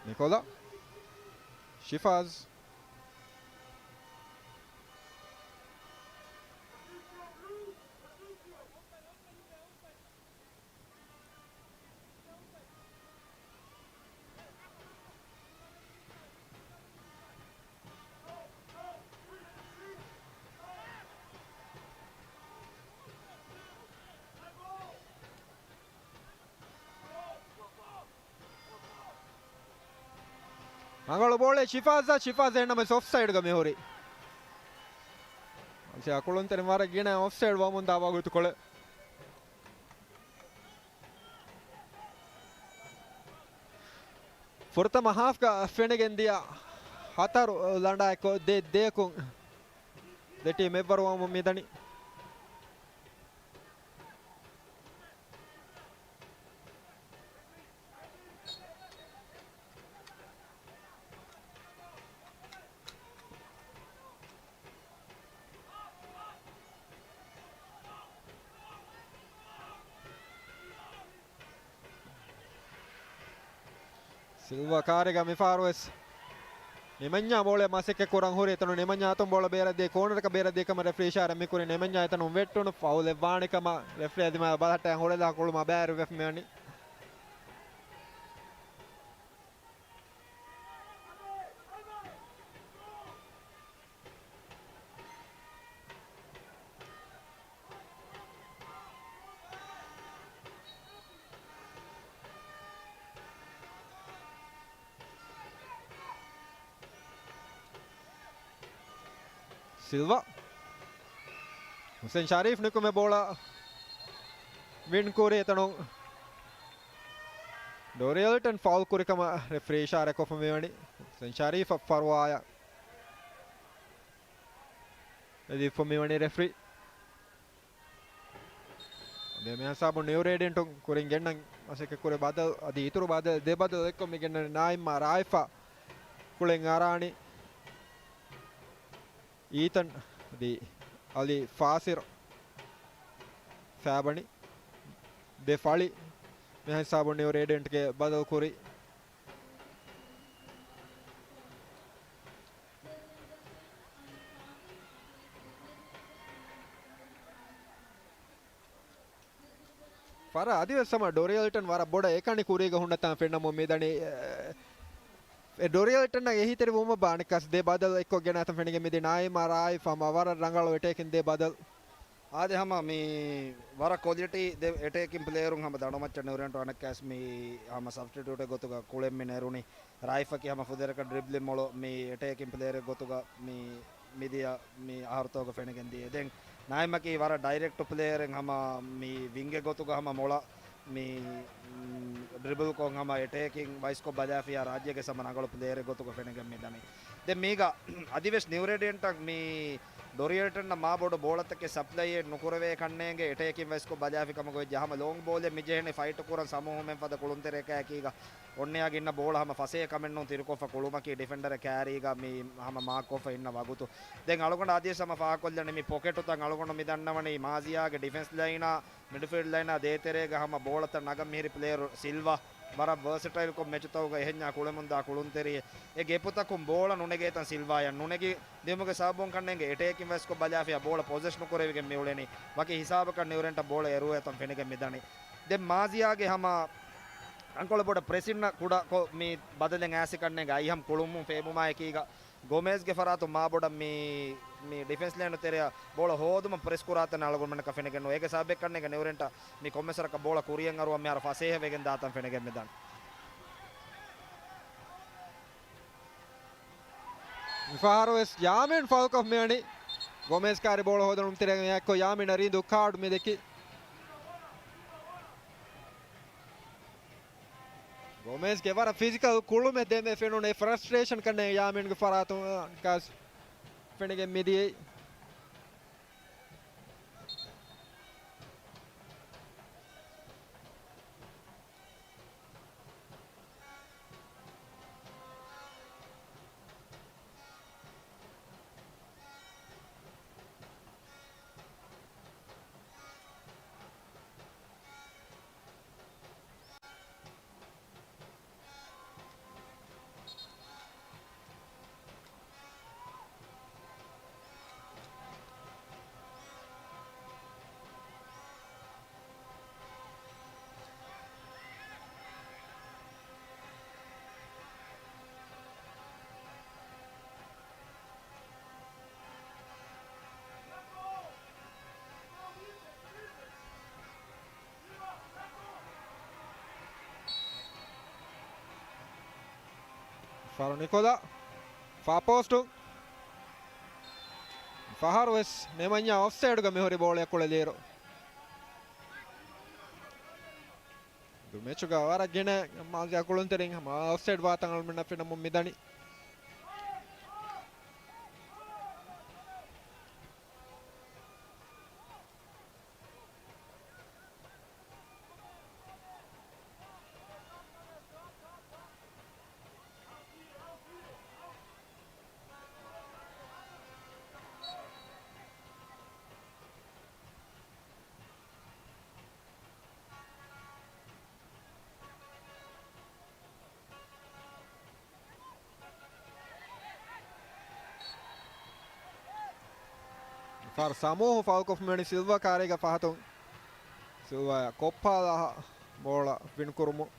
ނިކޮލާ. ޝިފާޒް. ރަނގަޅު ބޯޅެއް ޝިފާޒަށް، ޝިފާޒް އެހެންނަމަވެސް އޮފްސައިޑްގަ މިހުރީ. އަލްޝާ ކުޅުންތެރިން ވަރަށް ގިނަ އޮފްސައިޑް ވަމުންދާ ވަގުތުކޮޅެއް. ފުރަތަމަ ހާފްގަ ފެނިގެން ދިޔަ ހަތަރު ލަނޑާއެއްކޮށް ދެ ދެއަކުން ދެ ޓީމް އެއްވަރުވަމުން މިދަނީ. ސިލްވާ ކާރިގަ މިފަހަރުވެސް ނިމަންޏާ ބޯޅަ މަސައްކަތް ކުރަން ހުރި އެތަނުން ނިމަންޏާ އަތުން ބޯޅަ ބޭރަށް ދިޔަ ކޯނަރަކަށް ބޭރަށް ދިޔަ ކަމަށް ރެފްރީ އިޝާރާތް މިކުރި. ނިމަންޏާ އެތަނުން ވެއްޓުނު ފައުލެއް ވާނެ ކަމަށް ރެފްރީ އަދި މާ ބަލަހައްޓާ ހުޅެލާ ކުޅުމާ ބައިވެފަ މިވަނީ. ސިލްވާ. ހުސެން ޝަރީފް ނިކުމެ ބޯޅަ ވިން ކުރި އެތަނުން ޑޯރި އެލްޓަން ފައުލް ކުރި ކަމަށް ރެފްރީ އިޝާރާތް ކޮށްފަ މިވަނީ. ހުސެން ޝަރީފަށް ފަރުވާޔަށް އެދިފަ މިވަނީ ރެފްރީ. ދެ މިހާ ހިސާބުން ނިއު ރޭޑިއަންޓުން ކުރިން ގެންނަން މަސައްކަތް ކުރި ބަދަލު އަދި އިތުރު ބަދަލު ދެ ބަދަލު އެއްކޮށް މި ގެންނަނީ ނާއިމްއާ ރާއިފާ ކުޅެން އަރާނީ. އީތަން އަދި އަލީ ފާސިރު ފާބަނި ދެ ފަޅި މިހާ ހިސާބުން ނިއު ރޭޑިއަންޓްގެ ބަދަލު ކުރި. ފަރާ އަދިވެސް ހަމަ ޑޮރިއަލްޓަން ވަރަށް ބޮޑަށް އެކަނި ކުރީގަ ހުންނަތާ ފެންނަމުން މިދަނީ. އެ، އެ ޑޮރިއަލްޓަންއަށް އެހީތެރިވުމަށް ބާނެ ކަސް ދެ ބަދަލު އެއްކޮށް ގެނައިތަން ފެނިގެން މިދި ނާއިމްއާ ރާއިފް ހަމަ ވަރަށް ރަނގަޅު އެޓޭކިން ދެ ބަދަލު. އާދެ ހަމަ މި ވަރަށް ކޮލިޓީ ދެ އެޓޭކިން ޕްލޭޔަރުން ހަމަ ދަނޑުމައްޗަށް ނެރުނެންޓު އަނެއްކާސް މި ހަމަ ސަބްސްޓިޓިއުޓެއް ގޮތުގަ ކުޅެން މި ނެރުނީ. ރާއިފަކީ ހަމަ ފުދޭވަރަކަށް ޑްރިބްލިން މޮޅު މި އެޓޭކިން ޕްލޭޔަރެއް ގޮތުގަ މި މިދިޔަ މި އަހަރުތޯގަ ފެނިގެން ދިޔަ. ދެން ނާއިމަކީ ވަރަށް ޑައިރެކްޓު ޕްލޭޔަރެއް ހަމަ މި ވިންގެއް ގޮތުގަ ހަމަ މޮޅަށް މި، މް، ޑްރިބްލްކޮށް ހަމަ އެޓޭކިން ވައިސްކޮށް ބަލާފިޔާ ރާއްޖޭގެ ހަމަ ރަނގަޅު ޕްލޭޔަރެއް ގޮތުގަ ފެނިގެން މި ދަނީ. ދެން މީގަ އަދިވެސް ނިއުރޭޑިއަންޓަށް މި ޑޮރިއަލްޓަންއަށް މާބޮޑު ބޯޅަތަކެއް ސަޕްލައިއެއް ނުކުރެވޭ ކަންނޭނގެ އެޓޭކިން ވައިސްކޮށް ބަލާފި ކަމަށް ގޮވެއްޖެ. ހަމަ ލޯންގް ބޯލެއް މި ޖެހެނީ ފައިޓު ކުރަން ސަމޫހުމެން ފަދަ ކުޅުންތެރިޔަކާއެކީގަ އޮންނަޔާގެ އިންނަ ބޯޅަ ހަމަ ފަސޭހަ ކަމެއްނޫން ތިރިކޮށްފަ ކުޅުމަކީ ޑިފެންޑަރެއް ކާރީގަ މި ހަމަ މާކްކޮށްފަ އިންނަ ވަގުތު. ދެން އަޅުގަނޑު އަދިވެސް ހަމަ ފާހަގަކޮށްލަނީ މި ޕޮކެޓުތައް އަޅުގަނޑު މި ދަންނަވަނީ މާޒިޔާގެ ޑިފެންސް ލައިނާ މިޑްފީލްޑް ލައިނާ ދޭތެރޭގަ ހަމަ ބޯޅަތައް ނަގަން މިހިރި ޕްލޭޔަރު ސިލްވާ ވަރަށް ވާސަޓައިލްކޮށް މެޗުތަކުގަ އެހެންޏާ ކުޅެމުންދާ ކުޅުންތެރިއެއް. އެ ގެޕުތަކުން ބޯޅަ ނުނެގޭތަން ސިލްވާޔަށް ނުނެގި ދިއުމުގެ ސަބަބުން ކަންނޭނގެ އެޓޭކިން ވައިސްކޮށް ބަލާފިޔާ ބޯޅަ ޕޮސެސް ނުކުރެވިގެން މިއުޅެނީ. ވަކި ހިސާބަކަށް ނިއުރެންޓަށް ބޯޅަ އެރުވޭތަން ފެނިގެން މިދަނީ. ދެން މާޒިޔާގެ ހަމަ އަންކޮޅު ބޮޑަށް ޕްރެސިން ކުޑަކޮށް މި ބަދަލެއް އައިސް ކަންނޭނގެ އައިހަމް ކުޅުމުން ފޭބުމާއެކީގަ ގޮމޭޒްގެ ފަރާތުން މާބޮޑަށް މި، މި ޑިފެންސް ލައިނު ތެރެއަށް ބޯޅަ ހޯދުމަށް ޕްރެސް ކުރާތަން އަޅުގަނޑުމެންނަކަށް ފެނިގެން ނުވޭ. އޭގެ ސަބަބެއް ކަންނޭނގެ ނިއުރެންޓަށް މި ކޮންމެސް ވަރަކަށް ބޯޅަ ކުރިޔަށް އަރުވަން މިހާރު ފަސޭހަ ވެގެން ދާތަން ފެނިގެން މިދަނީ. މިފަހަރު ވެސް ޔާމީން ފައުލްކޮށް މިވަނީ. ގޮމޭޒް ކާރި ބޯޅަ ހޯދަން ތެރެއަށް އެއްކޮށް ޔާމީނަށް ރީނދޫ ކާޑު މި ދެއްކި. ގޮމޭޒްގެ ވަރަށް ފިޒިކަލް ކުޅުމެއް ދެންމެ ފެނުނު އެ ފްރަސްޓްރޭޝަން ކަންނޭ ޔާމީންގެ ފަރާތުން ކާސް ފެނިގެން މިދިޔައީ. ފަރު ނިކޮލާ ފާ ޕޯސްޓު. ފަހަރު ވެސް ނޭމަންޏާ އޮފްސައިޑްގަ މިހުރި ބޯޅައަށް ކުޅެލިއިރު، ދު މެޗުގަ ވަރަށް ގިނަ މާޒިޔާ ކުޅުންތެރިން ހަމަ އޮފްސައިޑް ވާތަން އަޅުމެންނަށް ފެނަމުން މިދަނީ. ފާރު ސަމޫހު ފައުލްކޮށްފަ މިވަނީ ސިލްވާ ކާރީގަ ފަހަތުން. ސިލްވާއަށް ކޮއްޕާލާ ބޯޅަ ވިންކުރުމުން.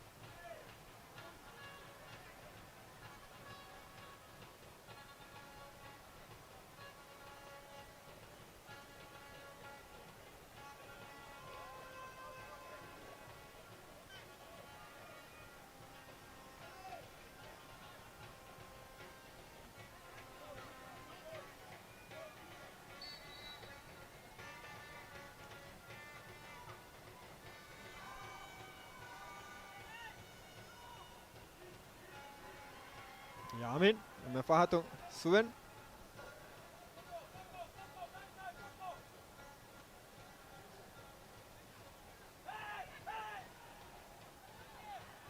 ޔާމިން އެންމެ ފަހަތުން ސުވެން.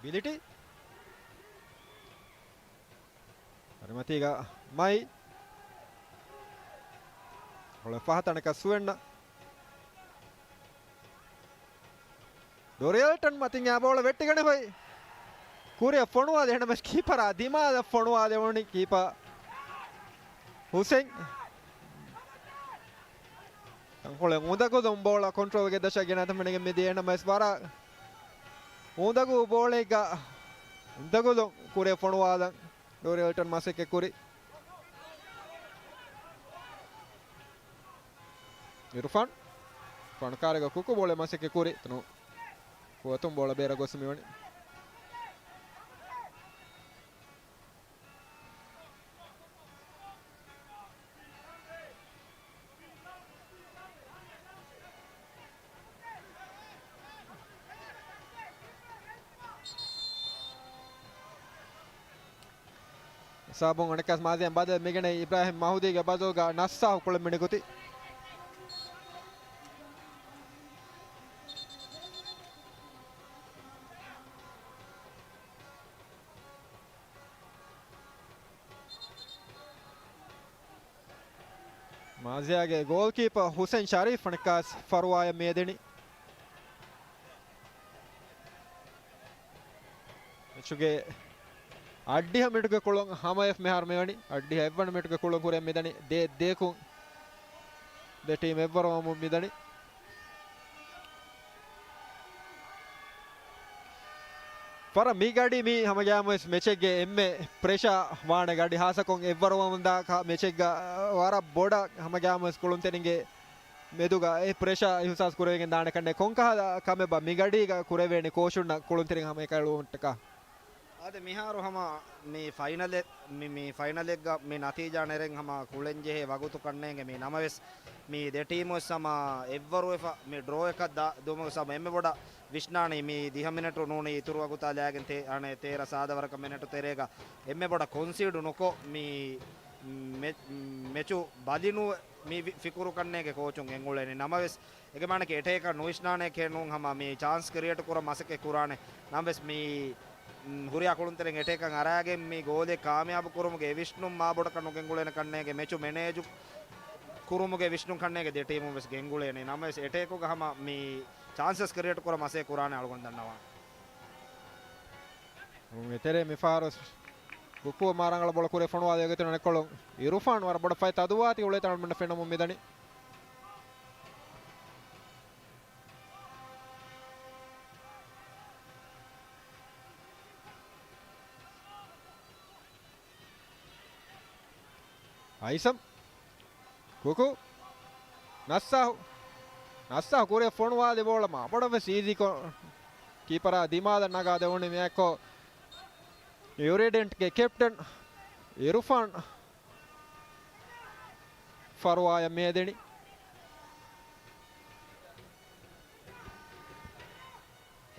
ބިލިޓީ. އަރިމަތީގަ މައި. ބޯޅަ ފަހަތަނަކަ ސުވެންނަށް. ޑޮރިއެލްޓަން މަތިން އާ ބޯޅަ ވެއްޓިގަނެ ހޮތް. ކުރިއަށް ފޮނުވާލި އެހެނަމެސް ކީޕަރާ ދިމާލަށް ފޮނުވާލެވުނީ ކީޕާ ހުސެން. ތަންކޮޅެއް އުނދަގުލުން ބޯޅަ ކޮންޓްރޯލްގެ ދަށަށް ގެނައި ތަންމެނިގެ މިދިޔަ އެހެނަމެސް ވަރަށް އުނދަގޫ ބޯޅައެއްގަ އުނދަގުލުން ކުރިއަށް ފޮނުވާލަން ޑޮރިއެލްޓަން މަސައްކަތް ކުރި. އިރުފާން. ފާން ކާރިގަ ކުކު ބޯޅަ މަސައްކަތް ކުރި. ތަނު ފުވަތުން ބޯޅަ ބޭރަށް ގޮސް މިވަނީ. ސާބުން އަނެއްކާސް މާޒިޔާ ބަދަލު މިގެނައީ އިބްރާހިމް މަހުދީގެ ބަދަލުގަ ނައްސާހު ކުޅެން މިނި ގޮތީ. މާޒިޔާގެ ގޯލްކީޕަ ހުސެން ޝަރީފް އަނެއްކާސް ފަރުވާޔަށް މިއެދެނީ. މެޗުގެ އަށްޑިހަ މިނިޓުގެ ކުޅުން ހަމަޔަށް މިހާރު މިވަނީ. އަށްޑިހަ އެއްވަނަ މިނިޓުގެ ކުޅުން ކުރިއަށް މިދަނީ ދޭއް ދޭކުން ދެ ޓީމް އެއްވަރުވަމުން މިދަނީ. ވަރަށް މި ގަޑި މީ ހަމަގައިމުވެސް މެޗެއްގެ އެންމެ ޕްރެޝާ ވާނެ ގަޑި ހާއްސަކޮށް އެއްވަރުވަމުންދާ ކަ-، މެޗެއްގަ ވަރަށް ބޮޑަށް ހަމަގައިމުވެސް ކުޅުންތެރިންގެ މެދުގަ އެ ޕްރެޝާ އިހުސާސް ކުރެވިގެން ދާނެ ކަންނޭ ކޮންކަހަލަ ކަމެއްބާ މި ގަޑީގަ ކުރެވޭނެ ކޯޗުންނަށް ކުޅުންތެރިން ހަމަ އެކައި އެޅުވުމަށްޓަކާ؟ އާދެ، މިހާރު ހަމަ މި ފައިނަލެއް، މި، މި ފައިނަލެއްގަ މި ނަތީޖާ ނެރެން ހަމަ ކުޅެންޖެހޭ ވަގުތު ކަންނޭނގެ މީ. ނަމަވެސް، މި ދެ ޓީމުވެސް ހަމަ އެއްވަރުވެފަ މި ޑްރޯއަކަށް ދާ-، ދުވަމުގެ ސަބަބުން އެންމެ ބޮޑަށް ވިސްނާނީ މި ދިހަ މިނެޓު ނޫނީ އިތުރު ވަގުތާ ލާގެން ތޭ-، އަނެއް ތޭރަ ސާދަ ވަރަކަށް މިނެޓު ތެރޭގަ އެންމެ ބޮޑަށް ކޮންސީޑު ނުކޮށް މި މެ-، މެޗު ބަލިނު މި ވި-، ފިކުރު ކަންނޭނގެ ކޯޗުން ގެންގުޅެނީ. ނަމަވެސް، އޭގެ މާނައަކީ އެޓޭކަށް ނުވިސްނާނެކޭ ނޫން ހަމަ މި ޗާންސް ކްރިއޭޓް ކުރަން މަސައްކަތް ކުރާނެ. ނަމަވެސް މި، މް، ހުރިހާ ކުޅުންތެރިން އެޓޭކަށް އަރާގެން މި ގޯލެއް ކާމިޔާބު ކުރުމުގެ ވިސްނުން މާ ބޮޑަކަށް ނުގެންގުޅޭނެ ކަންނޭނގެ މެޗު މެނޭޖު ކުރުމުގެ ވިސްނުން ކަންނޭނގެ ދެ ޓީމުން ވެސް ގެންގުޅޭނެ. ނަމަވެސް އެޓޭކުގަ ހަމަ މި ޗާންސަސް ކްރިއޭޓް ކުރަން މަސައްކަތް ކުރާނެ އަޅުގަނޑު ދަންނަވާނެ. އެތެރޭ މިފަހަރު ކުކު މާ ރަނގަޅަށް ބޯޅަ ކުރިއަށް ފޮނުވާލައިގަތު ނަނެއްކޮޅުން އިރުފާން ވަރަށް ބޮޑަށް ފަތް ތަދުވާތީ އުޅޭތަން އަޅުގަނޑަށް ފެނަމުން މިދަނީ. ހައިސަމް. ކުކު. ނައްސާހު. ނައްސާހު ކުރިއަށް ފޮނުވާލި ބޯޅަ މާ ބޮޑަށް ވެސް އީޒީކޮށް ކީޕަރާ ދިމާލަށް ނަގާ ދެވުނީ މިއައްކޮ. ޔުރޭޑެންޓްގެ ކެޕްޓަން އިރުފާން ފަރުވާޔަށް މިއަދެނީ.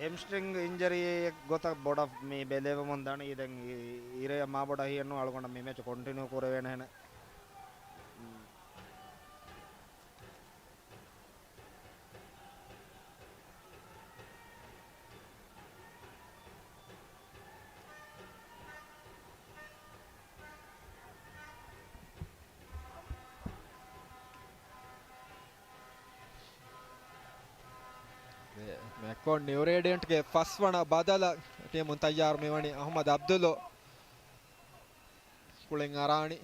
ހެމްސްޓްރިންގް އިންޖަރީއެއް ގޮތަށް ބޮޑަށް މި ބެލެވެމުން ދަނީ. ދެން އި-، އިރެއަށް މާބޮޑަށް ހިޔެއްނު އަޅުގަނޑަށް މި މެޗް ކޮންޓިނިއު ކުރެވޭނެހެނެއް. މެ-، މެކޮން ޔުރޭޑެންޓްގެ ފަސްވަނަ ބަދަލަށް ޓީމުން ތައްޔާރު މިވަނީ. އަހުމަދު އަބްދުލް ކުޅެން އަރާނީ.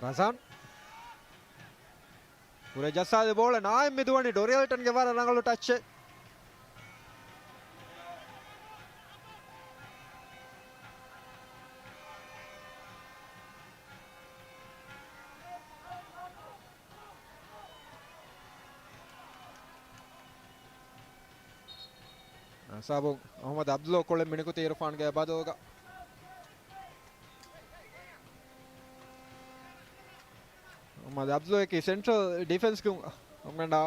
ރަޒާން. ކުރެ ޖައްސާލި ބޯޅަ ނާއިމް މިދުވަނީ ޑޮރިއަލްޓަންގެ ވަރަށް ރަނގަޅު ޓައްޗެއް. އަސާބު އަހުމަދު އަބްދުލް ކުޅެން މިނިކުތީ އިރުފާންގެ ބަދަލުގަ. އަހުމަދު އަބްދުލް އަކީ ސެންޓްރަލް ޑިފެންސްގެ އަންގަނޑާ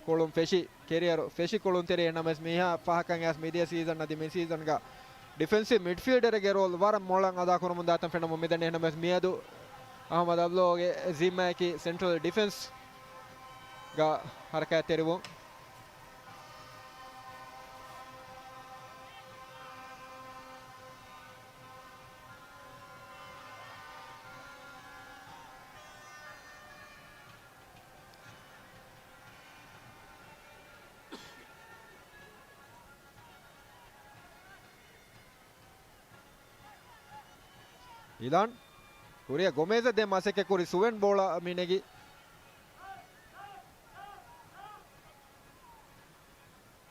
ކުޅުން ފެށި ކެރިއަރު ފެށި ކުޅުންތެރި. އެހެންނަމަވެސް މިހާ ފަހަކަށް އައިސް މިދިޔަ ސީޒަން އަދި މި ސީޒަންގަ ޑިފެންސިވް މިޑްފީލްޑަރެއްގެ ރޯލް ވަރަށް މޮޅަށް އަދާކުރަމުން ދާތަން ފެނަމުން މިދަނީ. އެހެންނަމަވެސް މިއަދު އަހުމަދު އަބްދުލްގެ ޒިންމާއަކީ ސެންޓްރަލް ޑިފެންސްގަ ހަރަކާތްތެރިވުން. އިލާން ކުރިއަށް ގޮމޭޒަށް ދޭން މަސައްކަތް ކުރި ސުވެން ބޯޅަ މި ނެގި.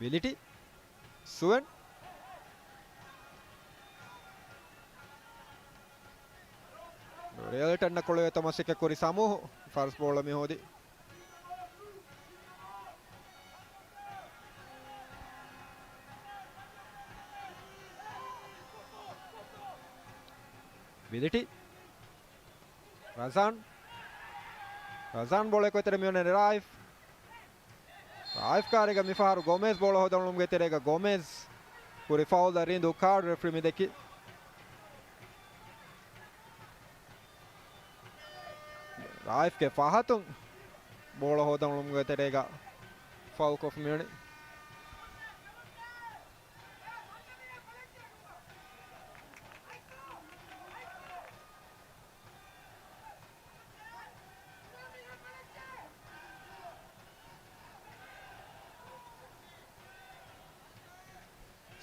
ވިލިޓި. ސުވެން. ޑޮރިއަލްޓަންއަށް ކުޅެވޭތޯ މަސައްކަތް ކުރި ސަމޫހު. ފާސް ބޯޅަ މި ހޯދި. ވިލިޓި. ރަޒާން. ރަޒާން ބޯޅަ އެކު ތެރެ މިއޮންނަނީ ރާއިފް. ރާއިފް ކާރިގަ މިފަހަރު ގޮމޭޒް ބޯޅަ ހޯދަން އުޅުމުގެ ތެރޭގަ ގޮމޭޒް ކުރި ފައުލް ރީނދޫ ކާޑް ރެފްރީ މި ދެއްކި. ރާއިފްގެ ފަހަތުން ބޯޅަ ހޯދަން އުޅުމުގެ ތެރޭގަ ފައުލް ކޮށްފަ މިވަނީ.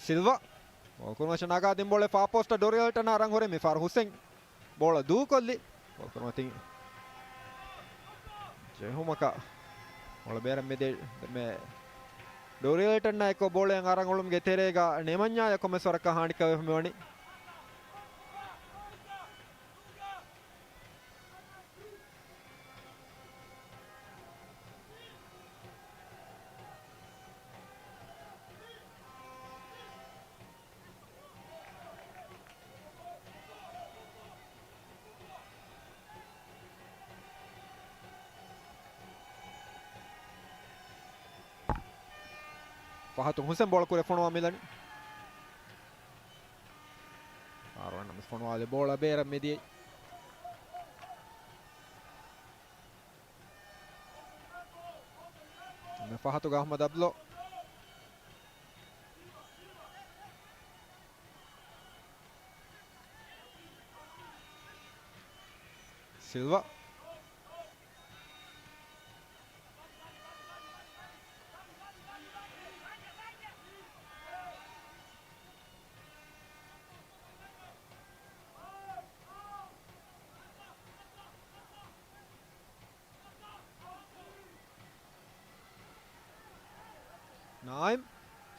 ސިލްވާ ބޯކުރުމަށް ނަގާ ދިން ބޯޅަ ފާ ޕޯސްޓަށް ޑޮރިއަލްޓަން އަރަން ހުރެ މި ފާރު ހުސެން ބޯޅަ ދޫކޮށްލި. ބޯކުރުމަތިން ޖެހުމަކަށް ބޯޅަ ބޭރަށް މިދިޔަ މެ ޑޮރިއަލްޓަންއާ އެކު ބޯޅައަށް އަރަން އުޅުމުގެ ތެރޭގަ ނިމަންޏާ އެކު މެސް ވަރަކަށް ހާނިކަވެފަ މިވަނީ. ފަހަތު ހުސެން ބޯޅަ ކުރެ ފޮނުވާ މިލަނީ. އާރު އެން އެމް ފޮނުވާލި ބޯޅަ ބޭރަށް މިދިޔައީ. މި ފަހަތުގަ އަހްމަދު އަބްދުލް. ސިލްވާ.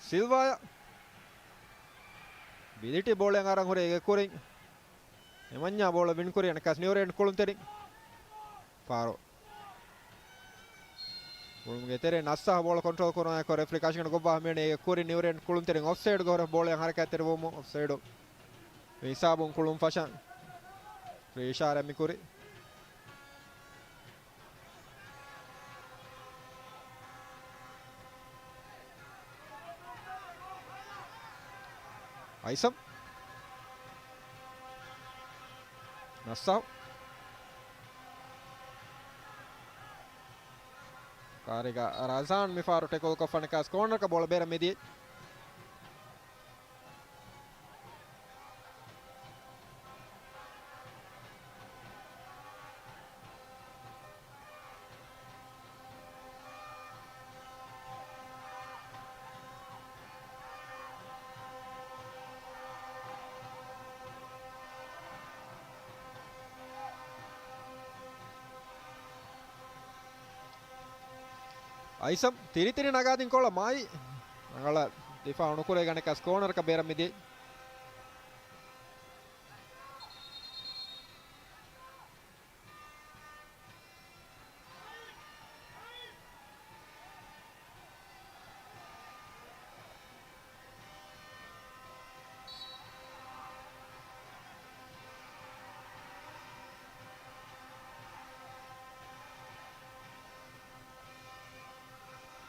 ސިލްވާޔަށް. ބިލިޓީ ބޯޅައަށް އަރަން ހުރޭ އޭގެ ކުރިން. އެމަންޏާ ބޯޅަ ވިން ކުރި އަނެއްކާސް ނިއުރޭން ކުޅުންތެރިން. ފާރު. ކުޅުމުގެ ތެރޭ ނައްސާ ބޯޅަ ކޮންޓްރޯލް ކުރުމާއެކު ރެފްރީ ކަށިގަނޑު ގޮއްވާ މިވަނީ އޭގެ ކުރިން ނިއުރޭން ކުޅުންތެރިން އޮފްސައިޑްގެ ހުރެ ބޯޅައަށް ހަރަކާތްތެރިވުމުން އޮފްސައިޑު. ހިސާބުން ކުޅުން ފަށަން. ރެފްރީ އިޝާރާތް މި ކުރި. އައިސަމް. ނައްސާ. ކާރިގަ ރަޒާން މިފާރު ޓެކުލް ކޮށްފަ ނިކާސް ކޯނަރަކަށް ބޯޅަ ބޭރަށް މިދިޔަ. އައިސަމް ތިރިތިރި ނަގާދިން ކޮޅަށް މާތް ރަނގަޅަށް ދިފާއު ނުކުރެވި ގަނެކަސް ކޯނަރަކަށް ބޭރަށް މިދިޔަ.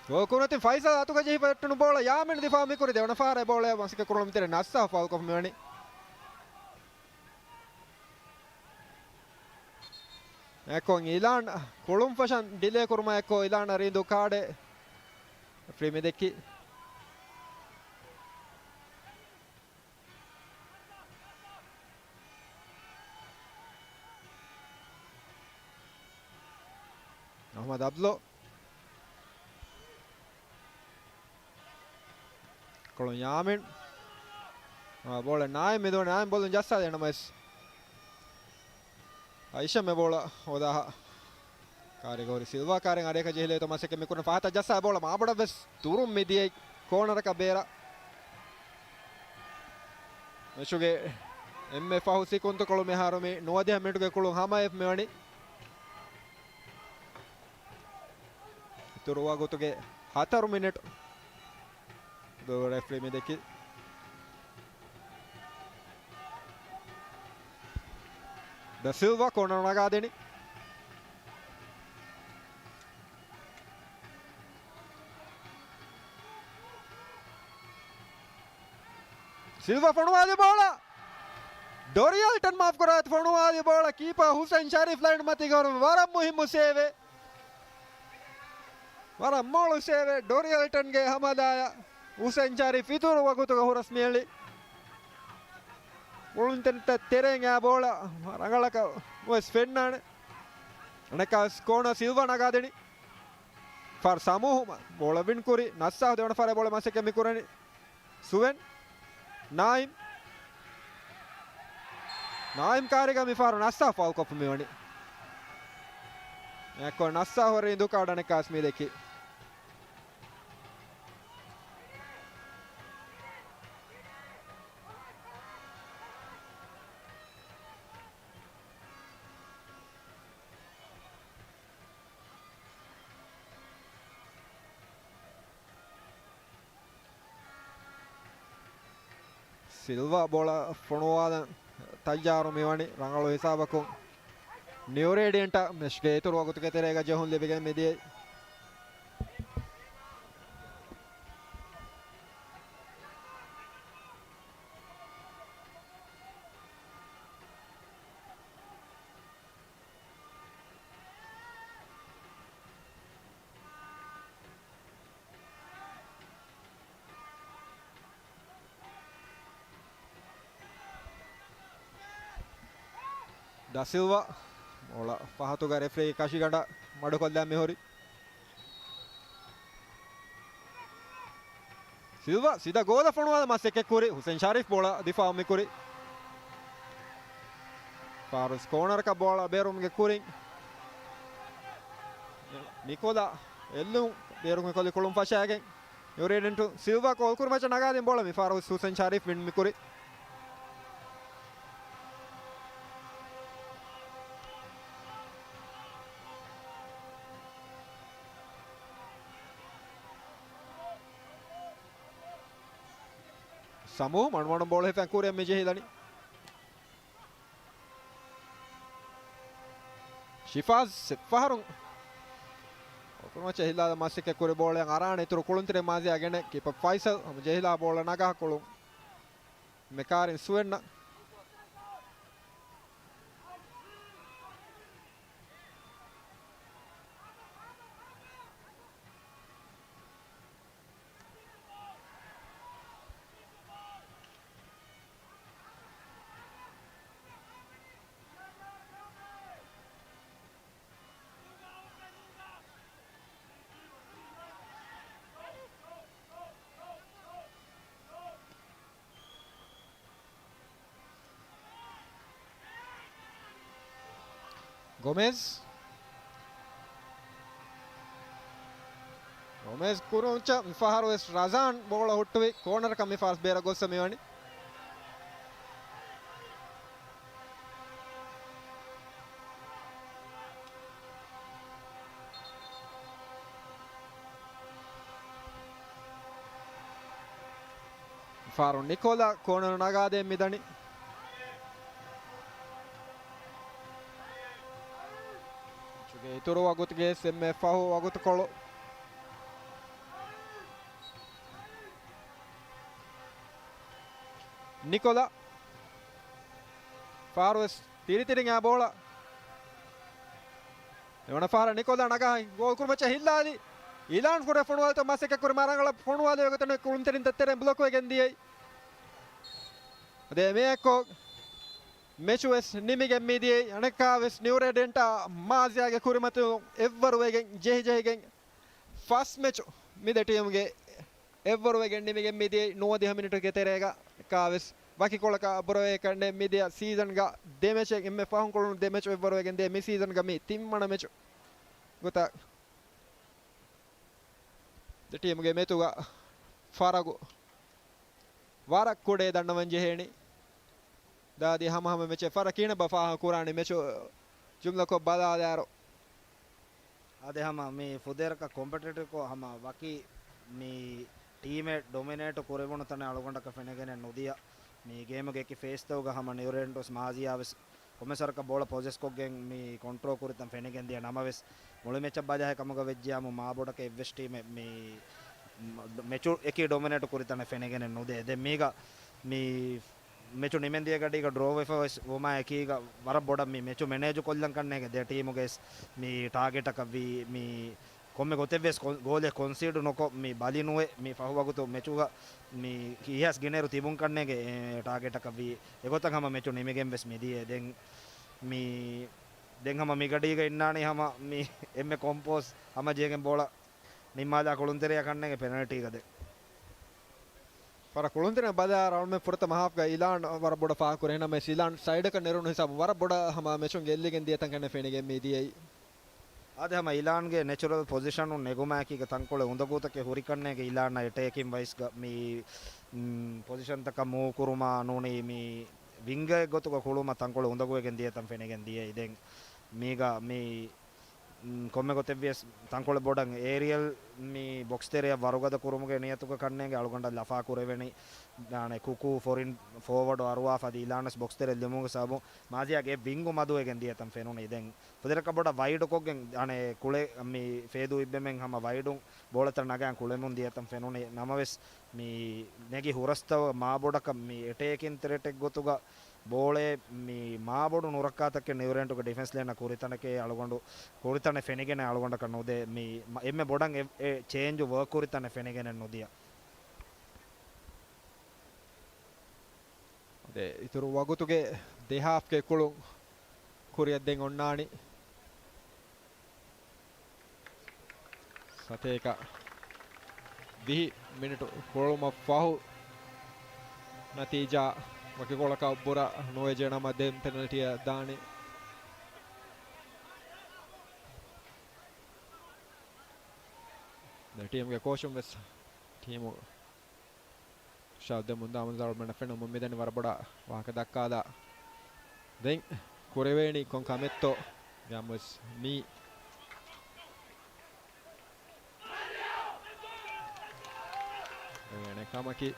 ގޯކުނަތި ފައިސަލް އަތުގަ ޖެހިފަ އެއްޓުނު ބޯޅަ ޔާމިން ދިފާ މިކުރި ދެވަނަ ފަހަރަށް ބޯޅަ މަސައްކަތް ކުރުމަށް މިތެރެ ނައްސާ ފައުލްކޮށް މިވަނީ. އެކޮން އިލާން ކުޅުން ފަށަން ޑިލޭ ކުރުމާ އެއްކޮށް އިލާން ރީނދޫ ކާޑެއް ރެފްރީ މި ދެއްކި. އަޙްމަދު އަބްދުﷲ. ކުޅުން ޔާމިން. އާ، ބޯޅަ ނާއިމް މިދުވަނީ ނާއިމް ބޯލުން ޖައްސާލި ނަމަވެސް. އައިޝަ މެ ބޯޅަ ހޯދާހާ. ކާރިގަ ހުރި ސިލްވާ ކާރިން އަރިއަކަށް ޖެހިލެވިތޯ މަސައްކަތް މި ކުރަން ފަހަތަށް ޖައްސާ ބޯޅަ މާބޮޑަށް ވެސް ދުރުން މި ދިޔައީ ކޯނަރަކަށް ބޭރަށް. މެޗުގެ އެންމެ ފަހު ސިކުންތުކޮޅު މިހާރު މި ނުވަދިހަ މިނިޓުގެ ކުޅުން ހަމަވެފަ މިވަނީ. އިތުރު ވަގުތުގެ ހަތަރު މިނިޓު ދުވަހު ރެފްރީ މި ދެއްކި. ޑަ ސިލްވާ ކޯނަރު ނަގާދިނީ. ސިލްވާ ފޮނުވާލި ބޯޅަ. ޑޮރިއަލްޓަން މާފް ކުރާތި ފޮނުވާލި ބޯޅަ ކީޕާ ހުސެން ޝަރީފް ލައިން މަތީގަ ވަރަށް މުހިއްމު ސޭވެއް. ވަރަށް މޮޅު ސޭވެއް ޑޮރިއަލްޓަންގެ ހަމަލާޔަށް ހުސެން ޝަރީފް އިތުރު ވަގުތުގަ ހުރަސް މިއެޅި. ކުޅުންތެރިންތައް ތެރެއިން އާ ބޯޅަ ރަނގަޅަކަށް ވެސް ފެންނާނެ. އަނެއްކާވެސް ކޯނަރު ސިލްވާ ނަގާދިނީ. ފާރު ސަމޫހު ބޯޅަ ވިން ކުރި ނައްސާ ދެވަނަ ފަހަރަށް ބޯޅަ މަސައްކަތް މި ކުރަނީ. ސުވެން. ނާއިމް. ނާއިމް ކާރިގަ މިފަހަރު ނައްސާ ފައުލްކޮށްފަ މިވަނީ. އެއަކޮށް ނައްސާ ހުރީ ދުކާޑަނެއްކާސް މި ދެކި. ސިލްވާ ބޯޅަ ފޮނުވާލަން ތައްޔާރު މިވަނީ ރަނގަޅު ހިސާބަކުން. ނިއުރޭޑިއަންޓަށް މެޗްގެ އިތުރު ވަގުތުގެ ތެރޭގަ ޖެހުން ލިބިގެން މިދިޔައީ. ޑަ ސިލްވާ ބޯޅަ ފަހަތުގަ ރެފްރީ ކަށިގަނޑަށް މަޑުކޮށްލާ މިހުރި. ސިލްވާ ސީދާ ގޯލަށް ފޮނުވާލަން މަސައްކަތް ކުރި. ހުސެން ޝަރީފް ބޯޅަ ދިފާއު މިކުރި. ފާރުސް ކޯނަރަކަށް ބޯޅަ ބޭރުމުގެ ކުރިން ނިކޮލާ އެއްލުން ބޭރު މިކޮލި ކުޅުން ފަށާގެން. ނިއު ރޭޑިއަންޓު ސިލްވާ ގޯލް ކުރުމަށް ނަގާދިން ބޯޅަ މި ފަހަރު ހުސެން ޝަރީފް ވިން މި ކުރި. ސަމޫ މަޑުމަޑުން ބޯޅަ ހިފަން ކުރިއަށް މި ޖެހިލަނީ. ޝިފާޒް ފަހަރު ކުރުމަށް ހިލާލަށް މަސައްކަތް ކުރި ބޯޅައަށް އަރާނެ އިތުރު ކުޅުންތެރި މާޒިޔާ ގެނެ ކީޕަ ފައިސަލް ހަމަ ޖެހިލާ ބޯޅަ ނަގާ ކުޅުން މެކާރިން ސުވެންނަ. ގޮމެޒް. ގޮމެޒް ކުރުންޗަށް މިފަހަރު ވެސް ރަޒާން ބޯޅަ ހުއްޓުވި ކޯނަރަކަށް މި ފާސް ބޭރަށް ގޮއްސަ މިވަނީ. ފާރު ނިކޯލާ ކޯނަރު ނަގާދޭ މިދަނީ. މެޗުގެ އިތުރު ވަގުތުގެ އެންމެ ފަހު ވަގުތުކޮޅު. ނިކޯލާ ފާރުވެސް ތިރިތިރިން އާ ބޯޅަ. އެވަނަ ފަހަރަށް ނިކޯލާ ނަގާ ގޯލް ކުރުމަށް ހިއްލާލި. އިލާން ކުރެ ފޮނުވާލިތަ މަސައްކަތް ކުރި މަރާނގަޅަށް ފޮނުވާލި ވެގޮތަށް ކުޅުންތެރިން ދައްތެރެން ބްލޮކް ވެގެން ދިޔައީ. އަދި މިއަށްކޮށް މެޗު ވެސް ނިމިގެން މިދިޔައީ. އަނެއްކާވެސް ނިއުރޭޑިއަންޓާ މާޒިޔާގެ ކުރިމަތިލުން އެއްވަރު ވެގެން ޖެހިޖެހިގެން ފަސް މެޗު މި ދެ ޓީމުގެ އެއްވަރު ވެގެން ނިމިގެން މިދިޔައީ ނުވަދިހަ މިނިޓުގެ ތެރޭގަ. އަނެއްކާވެސް ވަކިކޮޅަކަށް ބުރަވޭ ކަންނޭ މިދިޔަ ސީޒަންގަ ދެ މެޗެއް އެންމެ ފަހުން ކުޅުނު ދެ މެޗު އެއްވަރު ވެގެން ދިޔަ މި ސީޒަންގަ މީ ތިންވަނަ މެޗު ގޮތަށް ދެ ޓީމުގެ މެތުގަ ފަރަގު ވަރަށް ކުޑައޭ ދަންނަވަން ޖެހޭނީ. ދާދި ހަމަހަމަ މެޗެއް ފަރަށް ކިހިނެއްބާ ފާހަގަ ކުރާނީ މެޗު ޖުމްލަކޮށް ބަލާލާއިރު. އާދެ ހަމަ މި ފުދޭވަރަކަށް ކޮމްޕެޓިޓިވްކޮށް ހަމަ ވަކި މި ޓީމެއް ޑޮމިނޭޓް ކުރެވުނު ތަނެއް އަޅުގަނޑަކަށް ފެނިގެނެއް ނުދިޔަ. މި ގޭމުގެ އެކި ފޭސްތަކުގަ ހަމަ ނިއުރޭޑިއަންޓު މާޒިޔާވެސް ކޮންމެސް ވަރަކަށް ބޯޅަ ޕޮސެސްކޮށްގެން މި ކޮންޓްރޯލް ކުރިތަން ފެނިގެން ދިޔަ ނަމަވެސް، މުޅި މެޗަށް ބަލާހެ ކަމުގަ ވެއްޖިޔާމު މާބޮޑަކަށް އެއްވެސް ޓީމެއް މި މެޗު އެކީ ޑޮމިނޭޓް ކުރިތަނެއް ފެނިގެނެއް ނުދޭ. ދެން މީގަ މި މެޗު ނިމެންދިޔަ ގަޑީގަ ޑްރޯ ވެފަ ވެސް ވުމާ އެކީގަ ވަރަށް ބޮޑަށް މި މެޗު މެނޭޖު ކޮށްލަން ކަންނޭގެ ދެ ޓީމުގެ މި ޓާގެޓަކަށް ވީ މި ކޮންމެ ގޮތެއްވެސް ކޮން-، ގޯލެއް ކޮންސީޑް ނުކޮށް، މި ބަލި ނުވެ، މި ފަހު ވަގުތު މެޗުގަ މި އިހާސް ގިނައިރު ތިބުން ކަންނޭގެ، އެ، ޓާގެޓަކަށް ވީ. އެގޮތަށް ހަމަ މެޗު ނިމިގެން ވެސް މިދިޔަ. ދެން މި، ދެން ހަމަ މިގަޑީގަ އިންނާނީ ހަމަ މި އެންމެ ކޮމްޕޯސް ހަމަ ޖެހިގެން ބޯޅަ ނިންމާލާ ކުޅުންތެރިޔާ ކަންނޭގެ ޕެނަލްޓީގަ ދެން. ފަރަށް ކުޅުންތެރިން ބަލާ ރައުންޑް ފުރަތަމަ ހާފްގަ އިލާން ވަރަށް ބޮޑަށް ފާހަގަކުރޭ. ނަމަވެސް އިލާން ސައިޑަކަށް ނެރުނު ހިސާބު ވަރަށް ބޮޑަށް ހަމަ މެޗުން ގެއްލިގެން ދިޔަތަން ކަންނޭ ފެނިގެން މިދިޔައީ. އާދެ ހަމަ އިލާންގެ ނެޗުރަލް ޕޮޒިޝަނުން ނެގުމާއެކީގަ ތަންކޮޅެއް އުނދަގޫތަކެއް ހުރިކަންނޭގެ އިލާން އެޓޭކިން ވައިސްގަ މި، މް، ޕޮޒިޝަންތަކަށް މޫވް ކުރުމާ ނޫނީ މި ވިންގައެއް ގޮތުގަ ކުޅުމަށް ތަންކޮޅެއް އުނދަގޫވެގެން ދިޔަތަން ފެނިގެން ދިޔައީ. ދެން މީގަ މި، މް، ކޮންމެ ގޮތެއްވިޔަސް ތަންކޮޅެއް ބޮޑަށް އޭރިއަލް މި ބޮކްސް ތެރެއަށް ވަރުގަދަ ކުރުމުގެ ނިޔަތުގަ ކަންނޭގެ އަޅުގަނޑަށް ލަފާ ކުރެވެނީ. އަނެއް ކުކޫ ފޮރިން ފޯވަޑު އަރުވާފަ އަދި އިލާނަސް ބޮކްސް ތެރެއަށް ލިމުމުގެ ސަބަބުން މާޒިޔާގެ ވިންގު މަދުވެގެން ދިޔަތަން ފެނުނީ. ދެން ފުދޭވަރަކަށް ބޮޑަށް ވައިޑުކޮށްގެން އަނެއް ކުޅެ މި ފޭދޫ އިއްބެމެން ހަމަ ވައިޑުން ބޯޅަތައް ނަގާން ކުޅެމުން ދިޔަތަން ފެނުނީ. ނަމަވެސް މި ނެގި ހުރަސްތައް މާބޮޑަކަށް މި އެޓޭކިން ތްރެޓެއް ގޮތުގަ ބޯޅައެއް މި މާބޮޑު ނުރައްކާތަކެއް ނިއުރޭޑިއަންޓުގެ ޑިފެންސް ލައިނަށް ކުރިތަނެކޭ އަޅުގަނޑު، ކުރިތަނެއް ފެނިގެނެއް އަޅުގަނޑަކަށް ނުދޭ. މި މަ-، އެންމެ ބޮޑަށް އެ، އެ ޗޭންޖު ވަރކް ކުރިތަނެއް ފެނިގެނެއް ނުދިޔަ. އަދި އިތުރު ވަގުތުގެ ދެ ހާފްގެ ކުޅުން ކުރިއަށް ދެން އޮންނާނީ. ސަތޭކަ ވިހި މިނިޓު ކުޅުމަށް ފަހު، ނަތީޖާ ވަކިކޮޅަކަށް ބުރަ ނުވެ ޖެނަމަ ދެން ޕެނަލްޓީއަށް ދާނީ. ދެ ޓީމްގެ ކޯޗުން ވެސް ޓީމު ޝާދް ދެމުންދާ މުންދާޅުމެންނަށް ފެނުމުން މިދަނީ ވަރަށް ބޮޑަށް ވާހަކަ ދައްކާލާ. ދެން ކުރެވޭނީ ކޮން ކަމެއްތޯ؟ ގަމުސް މީ ވެވޭނެ ކަމަކީ.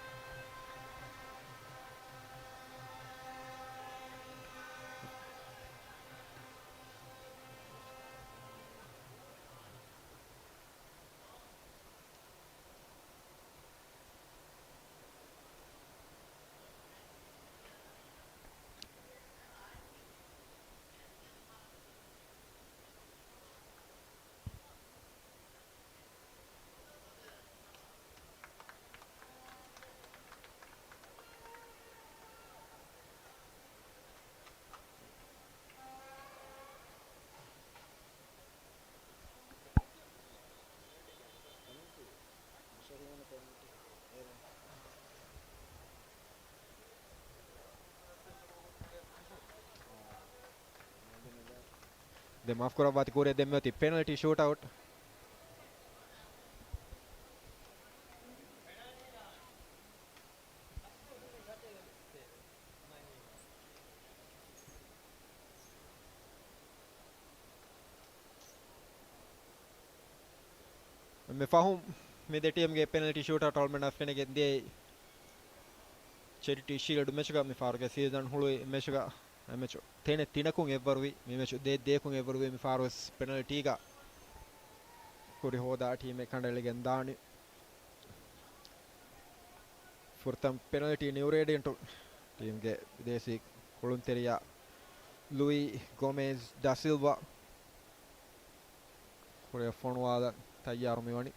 ދެ މާފް ކުރައްވާތި ކުރިއަށް ދެންމެ އޮތީ ޕެނަލްޓީ ޝޫޓްއައުޓް. މި ފަހުން މި ދެ ޓީމްގެ ޕެނަލްޓީ ޝޫޓްއައުޓް ޓޯނަމެންޓް ފެނިގެން ދިޔައީ ޗެރިޓީ ޝީލްޑް މެޗުގަ. މި ފާރުގެ ސީޒަން ހުޅުވި މެޗުގަ އެ މެޗު ތެނެއް ތިނަކުން އެއްވަރުވި، މި މެޗު ދޭއް ދޭކުން އެއްވަރުވި. މި ފާރުވެސް ޕެނަލްޓީގަ ކުރި ހޯދާ ޓީމެއް ކަނޑައެޅިގެން ދާނީ. ފުރަތަމަ ޕެނަލްޓީ ނިއު ރޭޑިއަންޓު ޓީމްގެ ބިދޭސީ ކުޅުންތެރިޔާ ލުއި ގޮމޭޒް ޑަ ސިލްވާ ކުރިއަށް ފޮނުވާލަން ތައްޔާރު މިވަނީ.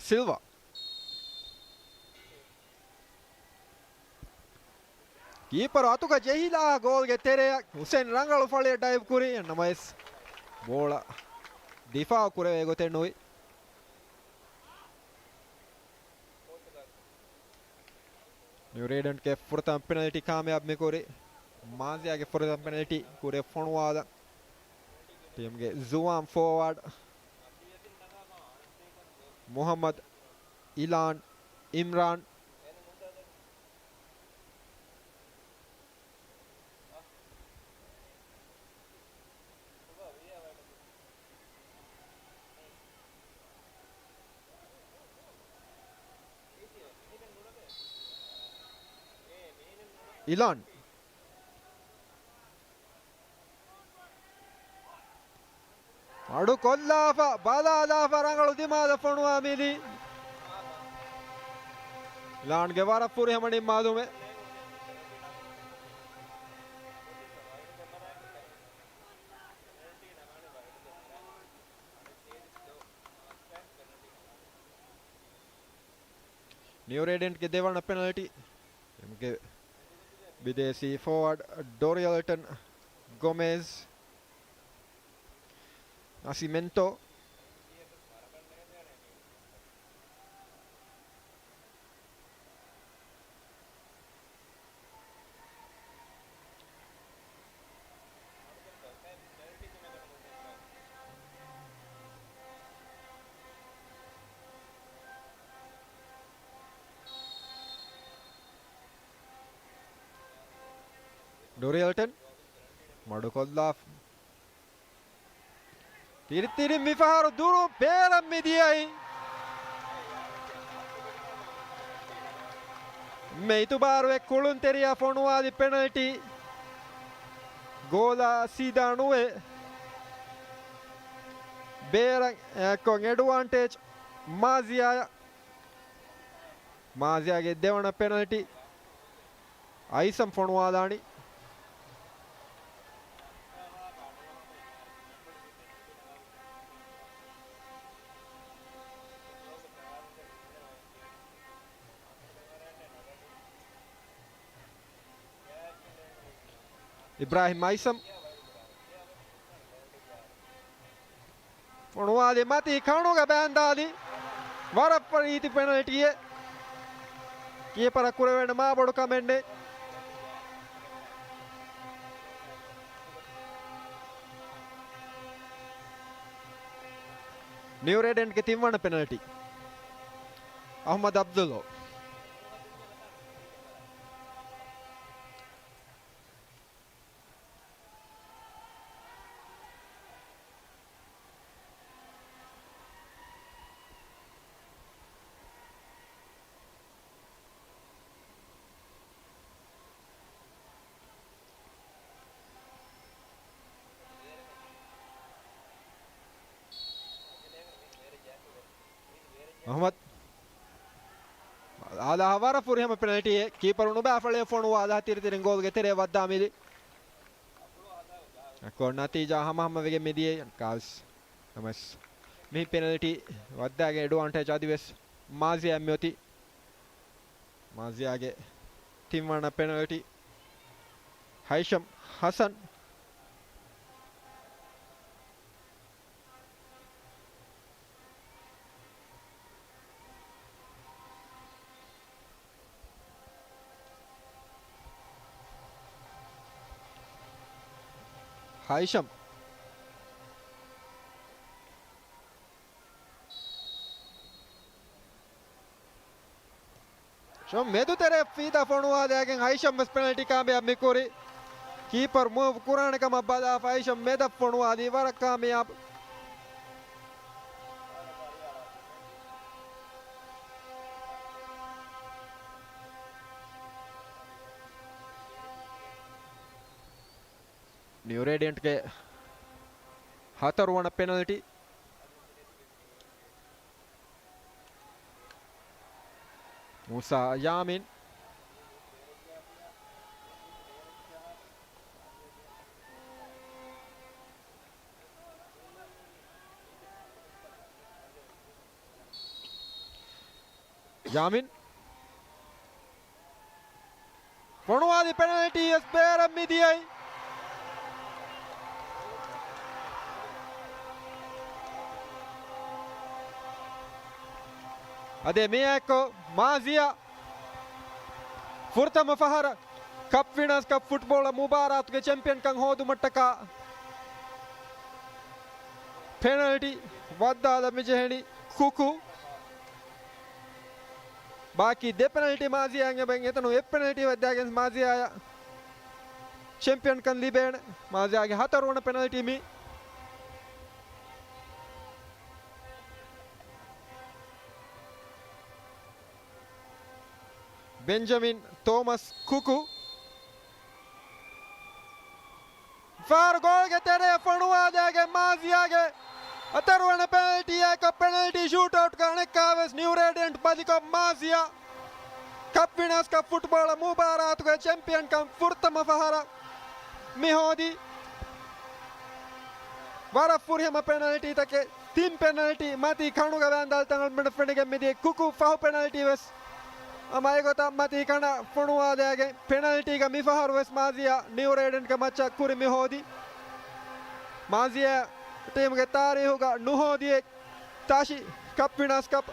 ސިލްވާ. ކީޕަރު އަތުގަ ޖެހިލާ ގޯލްގެ ތެރެއަށް ހުސެން ރަނގަޅު ފަޅިއަށް ޑައިވް ކުރި. ނަމަވެސް ބޯޅަ ދިފާއު ކުރެވޭ ގޮތެއް ނުވި. ނިއު ރޭޑިއަންޓްގެ ފުރަތަމަ ޕެނަލްޓީ ކާމިޔާބު މިކުރި. މާޒިޔާގެ ފުރަތަމަ ޕެނަލްޓީ ކުރިއަށް ފޮނުވާލަން ޓީމްގެ ޒުވާން ފޯވާޑް މުހައްމަދު އިލާން އިމްރާން. އިލާން. މަޑު ކޮށްލާފަ، ބަލާލާފަ، ރަނގަޅު ދިމާލަށް ފޮނުވާ މިލި. އިލާންގެ ވަރަށް ފުރިހަމަ ނިންމާލުމެއް. ނިއު ރޭޑިއަންޓްގެ ދެވަނަ ޕެނަލްޓީ. ޓީމްގެ ބިދޭސީ ފޯވާޑް ޑޮރިއަލްޓަން ގޮމޭޒް ނަސިމެންތޯ. ޑޮރިއަލްޓަން މަޑުކޮށްލާފަ. ތިރިތިރި މިފަހަރު ދުރު ބޭރަށް މިދިޔައީ. މެ އިތުބާރުވެ ކުޅުންތެރިޔާ ފޮނުވާލި ޕެނަލްޓީ. ގޯލާ ސީދާ ނުވެ. ބޭރަށް އެއްކޮށް އެޑްވާންޓޭޖް މާޒިޔާއަށް. މާޒިޔާގެ ދެވަނަ ޕެނަލްޓީ އައިސަމް ފޮނުވާލާނީ. އިބްރާހިމް މައިސަމް. ފޮނުވާލި މަތީ ކަނުގަ ބައިންދާލި. ވަރަށް ރީތި ޕެނަލްޓީއެއް. ކީޕަރަށް ކުރެވޭނެ މާބޮޑު ކަމެއް ނެތް. ނިއު ރޭޑިއަންޓްގެ ތިންވަނަ ޕެނަލްޓީ. އަޙްމަދު އަބްދުﷲ. އަޙްމަދު އާލާ ވަރަށް ފުރިހަމަ ޕެނަލްޓީއެއް. ކީޕަރު ނުބައި ފަޅިއަށް ފޮނުވާލާ ތިރިތިރިން ގޯލްގެ ތެރެއަށް ވައްދާ މިލި. އެކޮ ނަތީޖާ ހަމަހަމަވެގެން މިދިޔައީ ކާވެސް. ނަމަވެސް މި ޕެނަލްޓީ ވައްދާގެ އެޑްވާންޓޭޖް އަދިވެސް މާޒިޔާ މިއޮތީ. މާޒިޔާގެ ތިންވަނަ ޕެނަލްޓީ. ހައިޝަމް ހަސަން. ހައިޝަމް. ޝޮ މެދު ތެރެ ފީތާ ފޮނުވާލައިގެން ހައިޝަމް ވެސް ޕެނަލްޓީ ކާމިޔާބު މިކުރި. ކީޕަރު މޫވް ކުރާނެ ކަމަށް ބަލާފަ ހައިޝަމް މެދަށް ފޮނުވާލީ ވަރަށް ކާމިޔާބު. ނިއު ރޭޑިއަންޓްގެ ހަތަރުވަނަ ޕެނަލްޓީ. މޫސާ ޔާމީން. ޔާމީން. ފޮނުވާލި ޕެނަލްޓީ ވެސް ބޭރަށް މިދިޔައީ. އަދި މިއާއެކު މާޒިޔާ ފުރަތަމަ ފަހަރަށް ކަޕް ވިނާސް ކަޕް ފުޓްބޯޅަ މުބާރާތުގެ ޗެމްޕިއަންކަން ހޯދުމަށްޓަކާ ޕެނަލްޓީ ވައްދާލަން މިޖެހެނީ ކުކު. ބާކީ ދެ ޕެނަލްޓީ މާޒިޔާއަށް އެބަ އެތަނު އެއް ޕެނަލްޓީ ވައްދާގެން މާޒިޔާއަށް ޗެމްޕިއަންކަން ލިބޭނެ. މާޒިޔާގެ ހަތަރުވަނަ ޕެނަލްޓީ މީ. ބެންޖަމިން ތޯމަސް ކުކު. ފާރު ގޯލްގެ ތެރެއަށް ފޮނުވާލައިގެން މާޒިޔާގެ ހަތަރުވަނަ ޕެނަލްޓީއާއެކު ޕެނަލްޓީ ޝޫޓްއައުޓްގަ އަނެއްކާވެސް ނިއު ރޭޑިއަންޓް ބަލިކޮށް މާޒިޔާ ކަޕް ވިނާސް ކަޕް ފުޓްބޯޅަ މުބާރާތުގެ ޗެމްޕިއަންކަން ފުރަތަމަ ފަހަރަށް މި ހޯދީ. ވަރަށް ފުރިހަމަ ޕެނަލްޓީތަކެއް. ތިން ޕެނަލްޓީ މަތީ ކަނުގަ ވައިންދާލި ތަން އަޅުގަނޑަށް ފެނިގެން މިދިޔަ ކުކު ފަހު ޕެނަލްޓީ ވެސް ހަމަ އެގޮތަށް މަތީ ކަނަށް ފޮނުވާލައިގެން ޕެނަލްޓީގަ މި ފަހަރު ވެސް މާޒިޔާ ނިއު ރޭޑިއަންޓްގެ މައްޗަށް ކުރި މި ހޯދީ. މާޒިޔާ ޓީމުގެ ތާރީހުގަ ނުހޯދި އެއް ތަށި ކަޕް ވިނާސް ކަޕް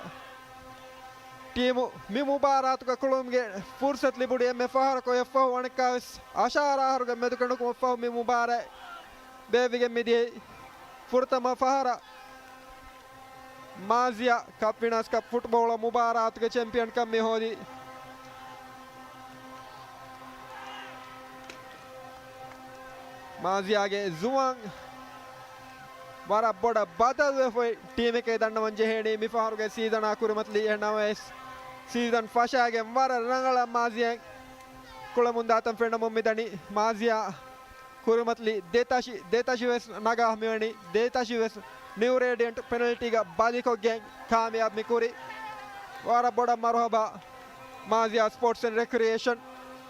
ޓީމު މި މުބާރާތުގަ ކުޅުމުގެ ފުރުސަތު ލިބުނީ އެންމެ ފަހަރަކު އެއްފަހު އަނެއްކާވެސް އަށާރަ އަހަރުގެ މެދުކެނޑުކުމަށްފަހު މި މުބާރާތް ބޭއްވިގެން މިދިޔައީ. ފުރަތަމަ ފަހަރަށް މާޒިޔާ ކަޕް ވިނާސް ކަޕް ފުޓްބޯޅަ މުބާރާތުގެ ޗެމްޕިއަންކަން މި ހޯދީ. މާޒިޔާގެ ޒުވާން ވަރަށް ބޮޑަށް ބަދަލުވެފައި ޓީމެކޭ ދަންނަވަން ޖެހޭނީ މި ފަހަރުގެ ސީޒަނާ ކުރިމަތިލީ. އެހެންނަމަވެސް ސީޒަން ފަށާގެން ވަރަށް ރަނގަޅަށް މާޒިޔާ ކުޅަމުންދާތަން ފެންނަމުން މިދަނީ. މާޒިޔާ ކުރިމަތިލީ ދެތަށި، ދެތަށި ވެސް ނަގާ މިވަނީ. ދެތަށި ވެސް ނިއު ރޭޑިއަންޓް ޕެނަލްޓީގަ ބަލިކޮށްގެން ކާމިޔާބު މިކުރި. ވަރަށް ބޮޑަށް މަރުހަބާ މާޒިޔާ ސްޕޯޓްސް އެންޑް ރެކްރިއޭޝަން.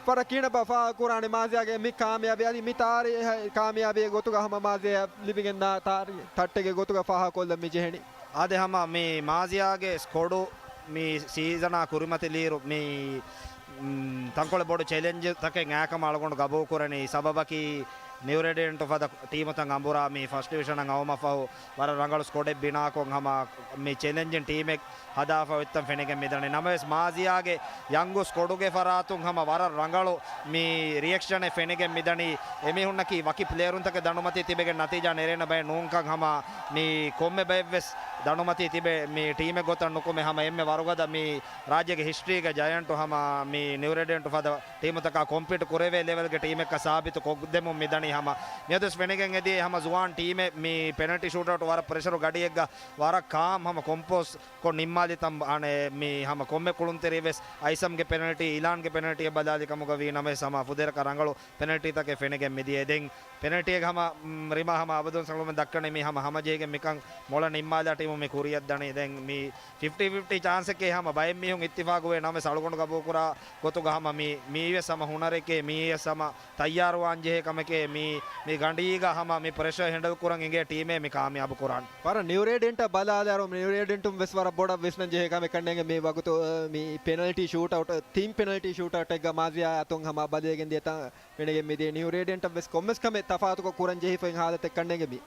ފަރަ ކިނަބަ ފާހަގަކުރާނެ މާޒިޔާގެ މި ކާމިޔާބީ އަދި މި ތާރީހެއް ކާމިޔާބީ ގޮތުގަ ހަމަ މާޒިޔާ ލިބިގެންދާ ތާރީ ތައްޓެގެ ގޮތުގަ ފާހަގަކޮށްލަން މި ޖެހެނީ. އާދެ ހަމަ މި މާޒިޔާގެ ސްކޮޑު މި ސީޒަނާ ކުރިމަތިލިއިރު މި ތަންކޮޅެއް ބޮޑު ޗެލެންޖްތަކެއް އައިކަމަށް އަޅުގަނޑު ގަބޫލުކުރަނީ. ސަބަބަކީ ނިއުރޭޑިއެންޓު ފަދަ ޓީމުތައް އަނބުރާ މި ފަސްޓް ޑިވިޝަނަށް އައުމަށްފަހު ވަރަށް ރަނގަޅު ސްކޮޑެއް ބިނާކޮށް ހަމަ މި ޗެލެންޖިން ޓީމެއް ހަދާފަ އޮތްތަން ފެނިގެން މިދަނީ. ނަމަވެސް މާޒިޔާގެ ޔަންގު ސްކޮޑުގެ ފަރާތުން ހަމަ ވަރަށް ރަނގަޅު މި ރިއެކްޝަނެއް ފެނިގެން މިދަނީ. އެމީހުންނަކީ ވަކި ޕްލޭޔަރުންތަކެއް ދަނޑުމަތީ ތިބެގެން ނަތީޖާ ނެރޭނެ ބައެއް ނޫންކަން ހަމަ މި ކޮންމެ ބައެއްވެސް ދަނޑުމަތީ ތިބެ މި ޓީމެއް ގޮތަށް ނުކުމެ ހަމަ އެންމެ ވަރުގަދަ މި ރާއްޖޭގެ ހިސްޓްރީގެ ޖަޔަންޓު ހަމަ މި ނިއުރޭޑިއެންޓު ފަދަ ޓީމުތަކާ ކޮމްޕީޓް ކުރެވޭ ލެވެލްގެ ޓީމެއްކަ ސާބިތު ކޮށްދެމުން މިދަނީ ހަމަ. މިއަދުސް ފެނިގެން އެދިޔަ ހަމަ ޒުވާން ޓީމެއް މި ޕެނަލްޓީ ޝޫޓްއައުޓް ވަރަށް ޕްރެޝަރު ގަޑިއެއްގަ ވަރަށް ކާމް ހަމަ ކޮމްޕޯސް ކޮށް ނިންމާލިތަން އަނެ މި ހަމަ ކޮންމެ ކުޅުންތެރިވެސް އައިސަމްގެ ޕެނަލްޓީ، އިލާންގެ ޕެނަލްޓީއެއް ބަލާލި ކަމުގަ ވީ ނަމަވެސް ހަމަ ފުދޭވަރަކަށް ރަނގަޅު ޕެނަލްޓީތަކެއް ފެނިގެން މިދިޔަ. ދެން ޕެނަލްޓީއެއް ހަމަ، މް، ރިމާ ހަމަ އަބަދުން ސަޅުމެން ދައްކަނީ މި ހަމަ ހަމަޖެހިގެން މިކަން މޮޅަށް ނިންމާލާ ޓީމު މި ކުރިއަށް ދަނީ. ދެން މި ފިފްޓީ ފިފްޓީ ޗާންސެކޭ ހަމަ ބައެއް މީހުން އިއްތިފާގުވޭ ނަމަވެސް އަޅުގަނޑު ގަބޫލުކުރާ ގޮތުގަ ހަމަ މި، މީވެސް ހަމަ ހުނަރެކޭ، މީވެސް ހަމަ ތައްޔާރުވާން ޖެހޭ ކަމެކޭ، މި، މި ގަނޑީގަ ހަމަ މި ޕްރެޝަރ ހެންޑަލް ކުރަން އިނގޭ ޓީމޭ މި ކާމިޔާބު ކުރާން. ވަރަށް ނިއުރޭޑިއެންޓަށް ބަލާލާރު، ނިއުރޭޑިއެންޓުން ވެސް ވަރަށް ބޮޑަށް ވިސްނަން ޖެހޭ ކަމެއް ކަންނޭނގެ މި ވަގުތު، މި ޕެނަލްޓީ ޝޫޓްއައުޓް، ޓީމް ޕެނަލްޓީ ޝޫޓްއައުޓެއްގަ މާޒިޔާ އަތުން ހަމަ ބަލިވެގެން ދިޔަތަން ފެނިގެން މިދިޔަ. ނިއުރޭޑިއެންޓަށް ވެސް ކޮންމެސް ކަމެއް ތަފާތުކޮށް ކުރަން ޖެހިފައި ހާލަތެއް ކަންނޭނގެ މި.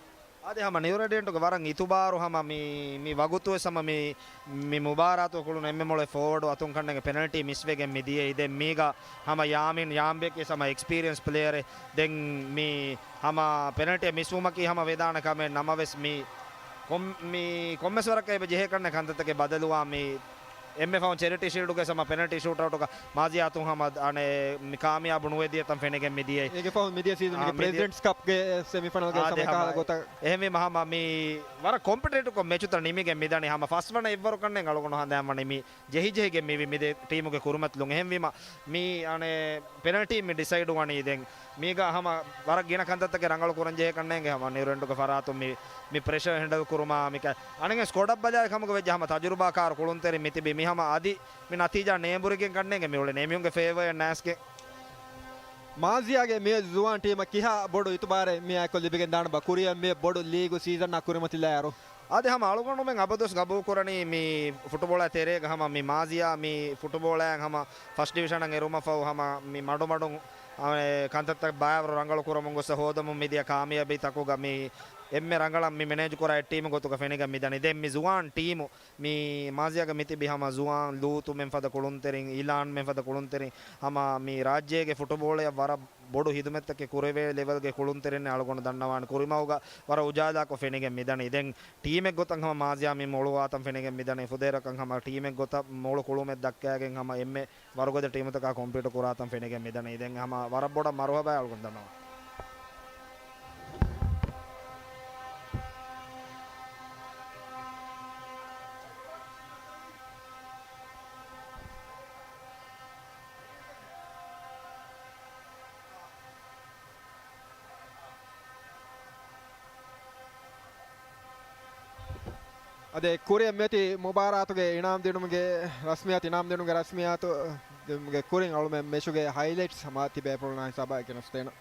އާދެ، ހަމަ ނިއުރޭޑިއެންޓުގެ ވަރަށް އިތުބާރު ހަމަ މި، މި ވަގުތުވެސް ހަމަ މި، މި މުބާރާތު ކުޅުނު އެންމެ މޮޅެ ފޯވަޑު އަތުން ކަންނޭނގެ ޕެނަލްޓީ މިސްވެގެން މިދިޔައީ. ދެން މީގަ ހަމަ ޔާމިން ޔާމްބެކް ވެސް ހަމަ އެކްސްޕީރިއަންސް ޕްލޭޔަރެއް. ދެން މި ހަމަ ޕެނަލްޓީ މިސްވުމަކީ ހަމަ ވެދާނެ ކަމެއް ނަމަވެސް މި ކޮން، މި ކޮންމެސް ވަރަކަށް އެބަ ޖެހޭ ކަންނޭ ކަންތައްތަކެއް ބަދަލުވާ މި އެންމެ ފަހުން ޗެރިޓީ ޝީލްޑުގެ ހަމަ ޕެނަލްޓީ ޝޫޓްއައުޓުގަ މާޒިޔާ އަތުން ހަމަ އަނެ މި ކާމިޔާބު ނުވެ ދިޔަތަން ފެނިގެން މިދިޔައީ. އޭގެ ފަހުން މިދިޔަ ސީޒަންގެ އާ، މިދިޔަ ޕްރެޒިޑެންޓްސް ކަޕްގެ ސެމިފައިނަލްގެ އާދެ، ސަމައި ހަމަ ކަހަލަ ގޮތަށް. އެހެންވީމަ ހަމަ މި ވަރަށް ކޮމްޕިޓޭޓިވްކޮށް މެޗުތައް ނިމިގެން މިދަނީ ހަމަ ފަސްވަނަ އެއްވަރު ކަންނޭނގެ އަޅުގަނޑު ހަނދާންވަނީ މި ޖެހިޖެހިގެން މިވީ މިދެ ޓީމުގެ ކުރިމަތިލުން. އެހެންވީމަ މި އަނެ ޕެނަލްޓީ މި ޑިސައިޑް ވަނީ ދެން. މީގަ ހަމަ ވަރަށް ގިނަ ކަންތައްތަކެއް ރަނގަޅު ކުރަން ޖެހޭ ކަންނޭނގެ ހަމަ ނިއުރޭޑިއެންޓުގެ ފަރާތުން މި، މި ޕްރެޝަރ ހެންޑަލް ކުރުމާ މި ކަ-، އަނެއް ސްކޮޑަށް ބަލާލި ކަމުގަ ވެއްޖެ ހަމަ ތަޖުރުބާކާރު ކުޅުންތެރިން މި ތިބީ މި ހަމަ އަދި މި ނަތީޖާ ނޭނބުރިގެން ކަންނޭނގެ މި އުޅެނީ އެމީހުންގެ ފޭވަރ ނައިސްގެ. މާޒިޔާގެ މި ޒުވާން ޓީމަށް ކިހާ ބޮޑު އިތުބާރެއް މިއާއެކު ލިބިގެން ދާނެބާ ކުރިއަށް މި ބޮޑު ލީގު ސީޒަންއާ ކުރިމަތިލާއިރު؟ އާދެ، ހަމަ އަޅުގަނޑުމެން އަބަދުވެސް ގަބޫލުކުރަނީ މި ފުޓުބޯޅަ ތެރޭގަ ހަމަ މި މާޒިޔާ މި ފުޓުބޯޅައަށް ހަމަ ފަސްޓް ޑިވިޝަނަށް އެރުމަށްފަހު ހަމަ މި މަޑުމަޑުން، އަ، ކަންތައްތައް ބައިވަރު ރަނގަޅު ކުރަމުން ގޮސް ހޯދަމުން މިދިޔަ ކާމިޔާބީ ތަކުގަ މި އެންމެ ރަނގަޅަށް މި މެނޭޖް ކުރާ އެއް ޓީމު ގޮތުގަ ފެނިގެން މިދަނީ. ދެން މި ޒުވާން ޓީމު މި މާޒިޔާގަ މިތިބި ހަމަ ޒުވާން ލޫޠުމެން ފަދަ ކުޅުންތެރިން، އިލާންމެން ފަދަ ކުޅުންތެރިން، ހަމަ މި ރާއްޖޭގެ ފުޓުބޯޅަޔަށް ވަރަށް ބޮޑު ހިދުމަތްތަކެއް ކުރެވޭ ލެވެލްގެ ކުޅުންތެރިން އަޅުގަނޑު ދަންނަވާނެ ކުރިމަގުގަ ވަރަށް އުޖާލާކޮށް ފެނިގެން މިދަނީ. ދެން ޓީމެއް ގޮތަށް ހަމަ މާޒިޔާ މި މޮޅުވާތަން ފެނިގެން މިދަނީ. ފުދޭވަރަކަށް ހަމަ ޓީމެއް ގޮތަށް މޮޅު ކުޅުމެއް ދައްކައިގެން ހަމަ އެންމެ ވަރުގަދަ ޓީމުތަކާ ކޮމްޕީޓު ކުރާތަން ފެނިގެން މިދަނީ. ދެން ހަމަ ވަރަށް ބޮޑަށް މަރުހަބާ އަޅުގަނޑު ދަންނަވަން. އަދި ކުރިއަށް މިއޮތީ މުބާރާތުގެ އިނާމް ދިނުމުގެ ރަސްމިއްޔާތު، އިނާމް ދިނުމުގެ ރަސްމިއްޔާތު ގެ ކުރިން އަޅުމެން މެޗުގެ ހައިލައިޓްސް ހަމަ ތިބޭފުޅުންނާ ހިސާބަށް ގެނެސްދޭނަން.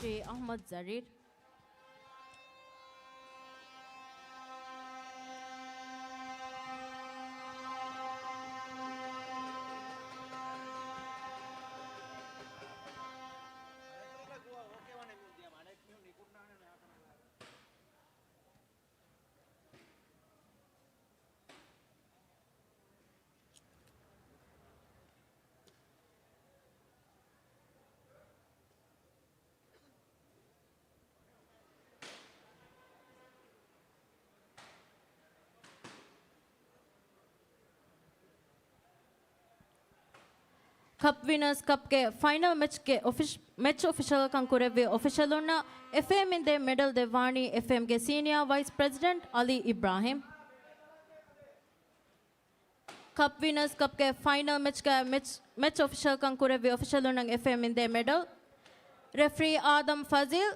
ރެފްރީ އަޙްމަދު ޒަރީރް. ކަޕް ވިނަރސް ކަޕްގެ ފައިނަލް މެޗްގެ އޮފިޝ-، މެޗް އޮފިޝަލްކަން ކުރެއްވި އޮފިޝަލުންނަށް އެފްއޭއިމިން ދޭ މެޑަލް ދެއްވާނީ އެފްއޭއިމްގެ ސީނިއާ ވައިސް ޕްރެޒިޑެންޓް އަލީ އިބްރާހިމް. ކަޕް ވިނަރސް ކަޕްގެ ފައިނަލް މެޗްގައި މެޗް، މެޗް އޮފިޝަލްކަން ކުރެއްވި އޮފިޝަލުންނަށް އެފްއޭއިމިން ދޭ މެޑަލް. ރެފްރީ އާދަމް ފަޒީލް.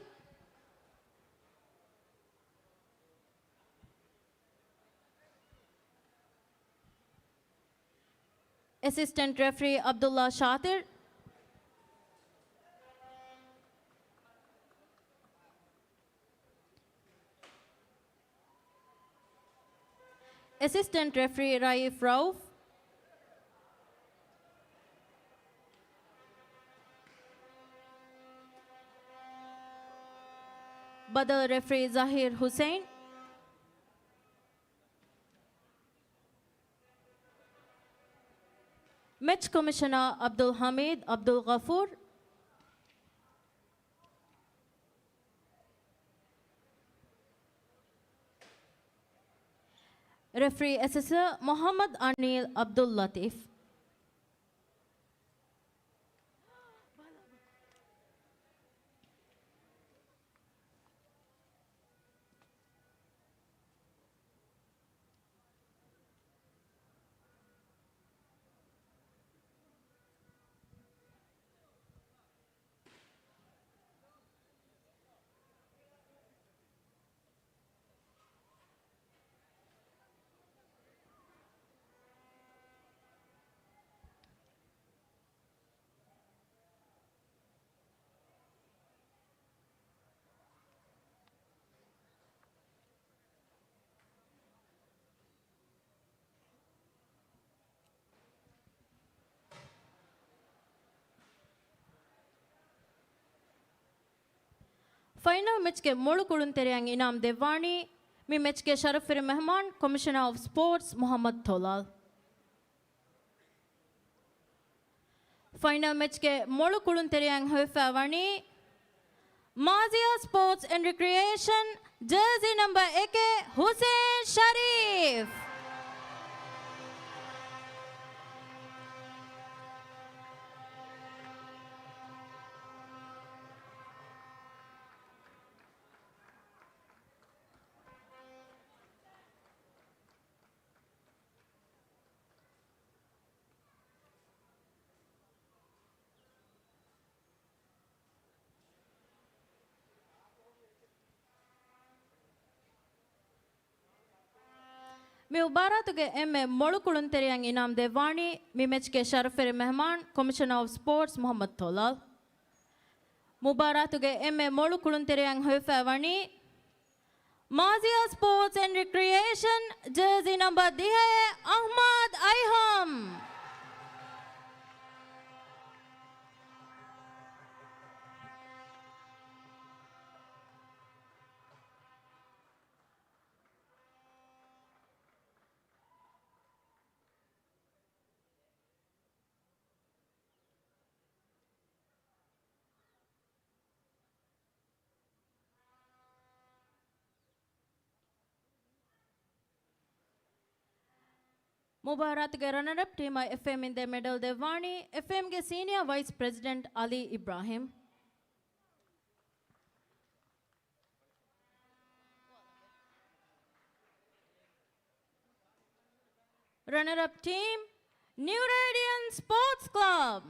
އެސިސްޓެންޓް ރެފްރީ ޢަބްދުﷲ ޝާތިރް. އެސިސްޓެންޓް ރެފްރީ ރައީފް ރައޫފް. ބަދަލު ރެފްރީ ޒަހީރް ހުސެއިން. މެޗް ކޮމިޝަނަރ ޢަބްދުލް ޙަމީދު ޢަބްދުލް ޣަފޫރު. ރެފްރީ އެސިސްޓަންޓް މުޙައްމަދު އަނީލް ޢަބްދުލް ލަޠީފް. ފައިނަލް މެޗްގެ މޮޅު ކުޅުންތެރިޔަން އިނާމް ދެއްވާނީ މި މެޗްގެ ޝަރަފްވެރި މެހްމާން ކޮމިޝަނަރ އޮފް ސްޕޯޓްސް މުޙައްމަދު ތޮލާލް. ފައިނަލް މެޗްގެ މޮޅު ކުޅުންތެރިޔަން ހޮވިފައި ވަނީ މާޒިޔާ ސްޕޯޓްސް އެންޑް ރިކްރިއޭޝަން، ޖާޒީ ނަމްބަރ އެކެއް، ހުސެން ޝަރީފް. މި މުބާރާތުގެ އެންމެ މޮޅު ކުޅުންތެރިޔަން އިނާމް ދެއްވާނީ މި މެޗްގެ ޝަރަފްވެރި މެހްމާން ކޮމިޝަނަރ އޮފް ސްޕޯޓްސް މުޙައްމަދު ތޮލާލް. މުބާރާތުގެ އެންމެ މޮޅު ކުޅުންތެރިޔަން ހޮވިފައި ވަނީ މާޒިޔާ ސްޕޯޓްސް އެންޑް ރިކްރިއޭޝަން، ޖާޒީ ނަމްބަރ ދިހައެއް، އަޙްމަދު އައިހަމް. މުބާރާތުގެ ރަނަރަޕް ޓީމަށް އެފްއޭއިމިން ދޭ މެޑަލް ދެއްވާނީ އެފްއޭއިމްގެ ސީނިއާ ވައިސް ޕްރެޒިޑެންޓް އަލީ އިބްރާހިމް. ރަނަރަޕް ޓީމް، ނިއު ރޭޑިއަންޓް ސްޕޯޓްސް ކްލަބް.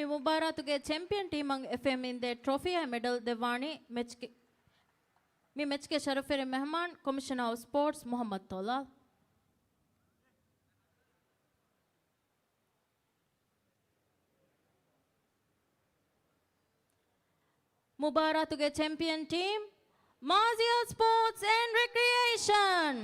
މި މުބާރާތުގެ ޗެމްޕިއަން ޓީމަށް އެފްއޭއިމް އިންދޭ ޓްރޮފީއާއި މެޑަލް ދެއްވާނީ މެޗްގެ، މި މެޗްގެ ޝަރަފުވެރި މެހްމާން ކޮމިޝަނަރ އޮފް ސްޕޯޓްސް މުޙައްމަދު ޠަލާލް. މުބާރާތުގެ ޗެމްޕިއަން ޓީމް، މާޒިޔާ ސްޕޯޓްސް އެންޑް ރެކްރިއޭޝަން.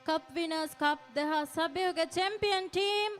ކަޕް ވިނަރސް ކަޕް ދެހާސް ސައްބީސްގެ ޗެމްޕިއަން ޓީމް،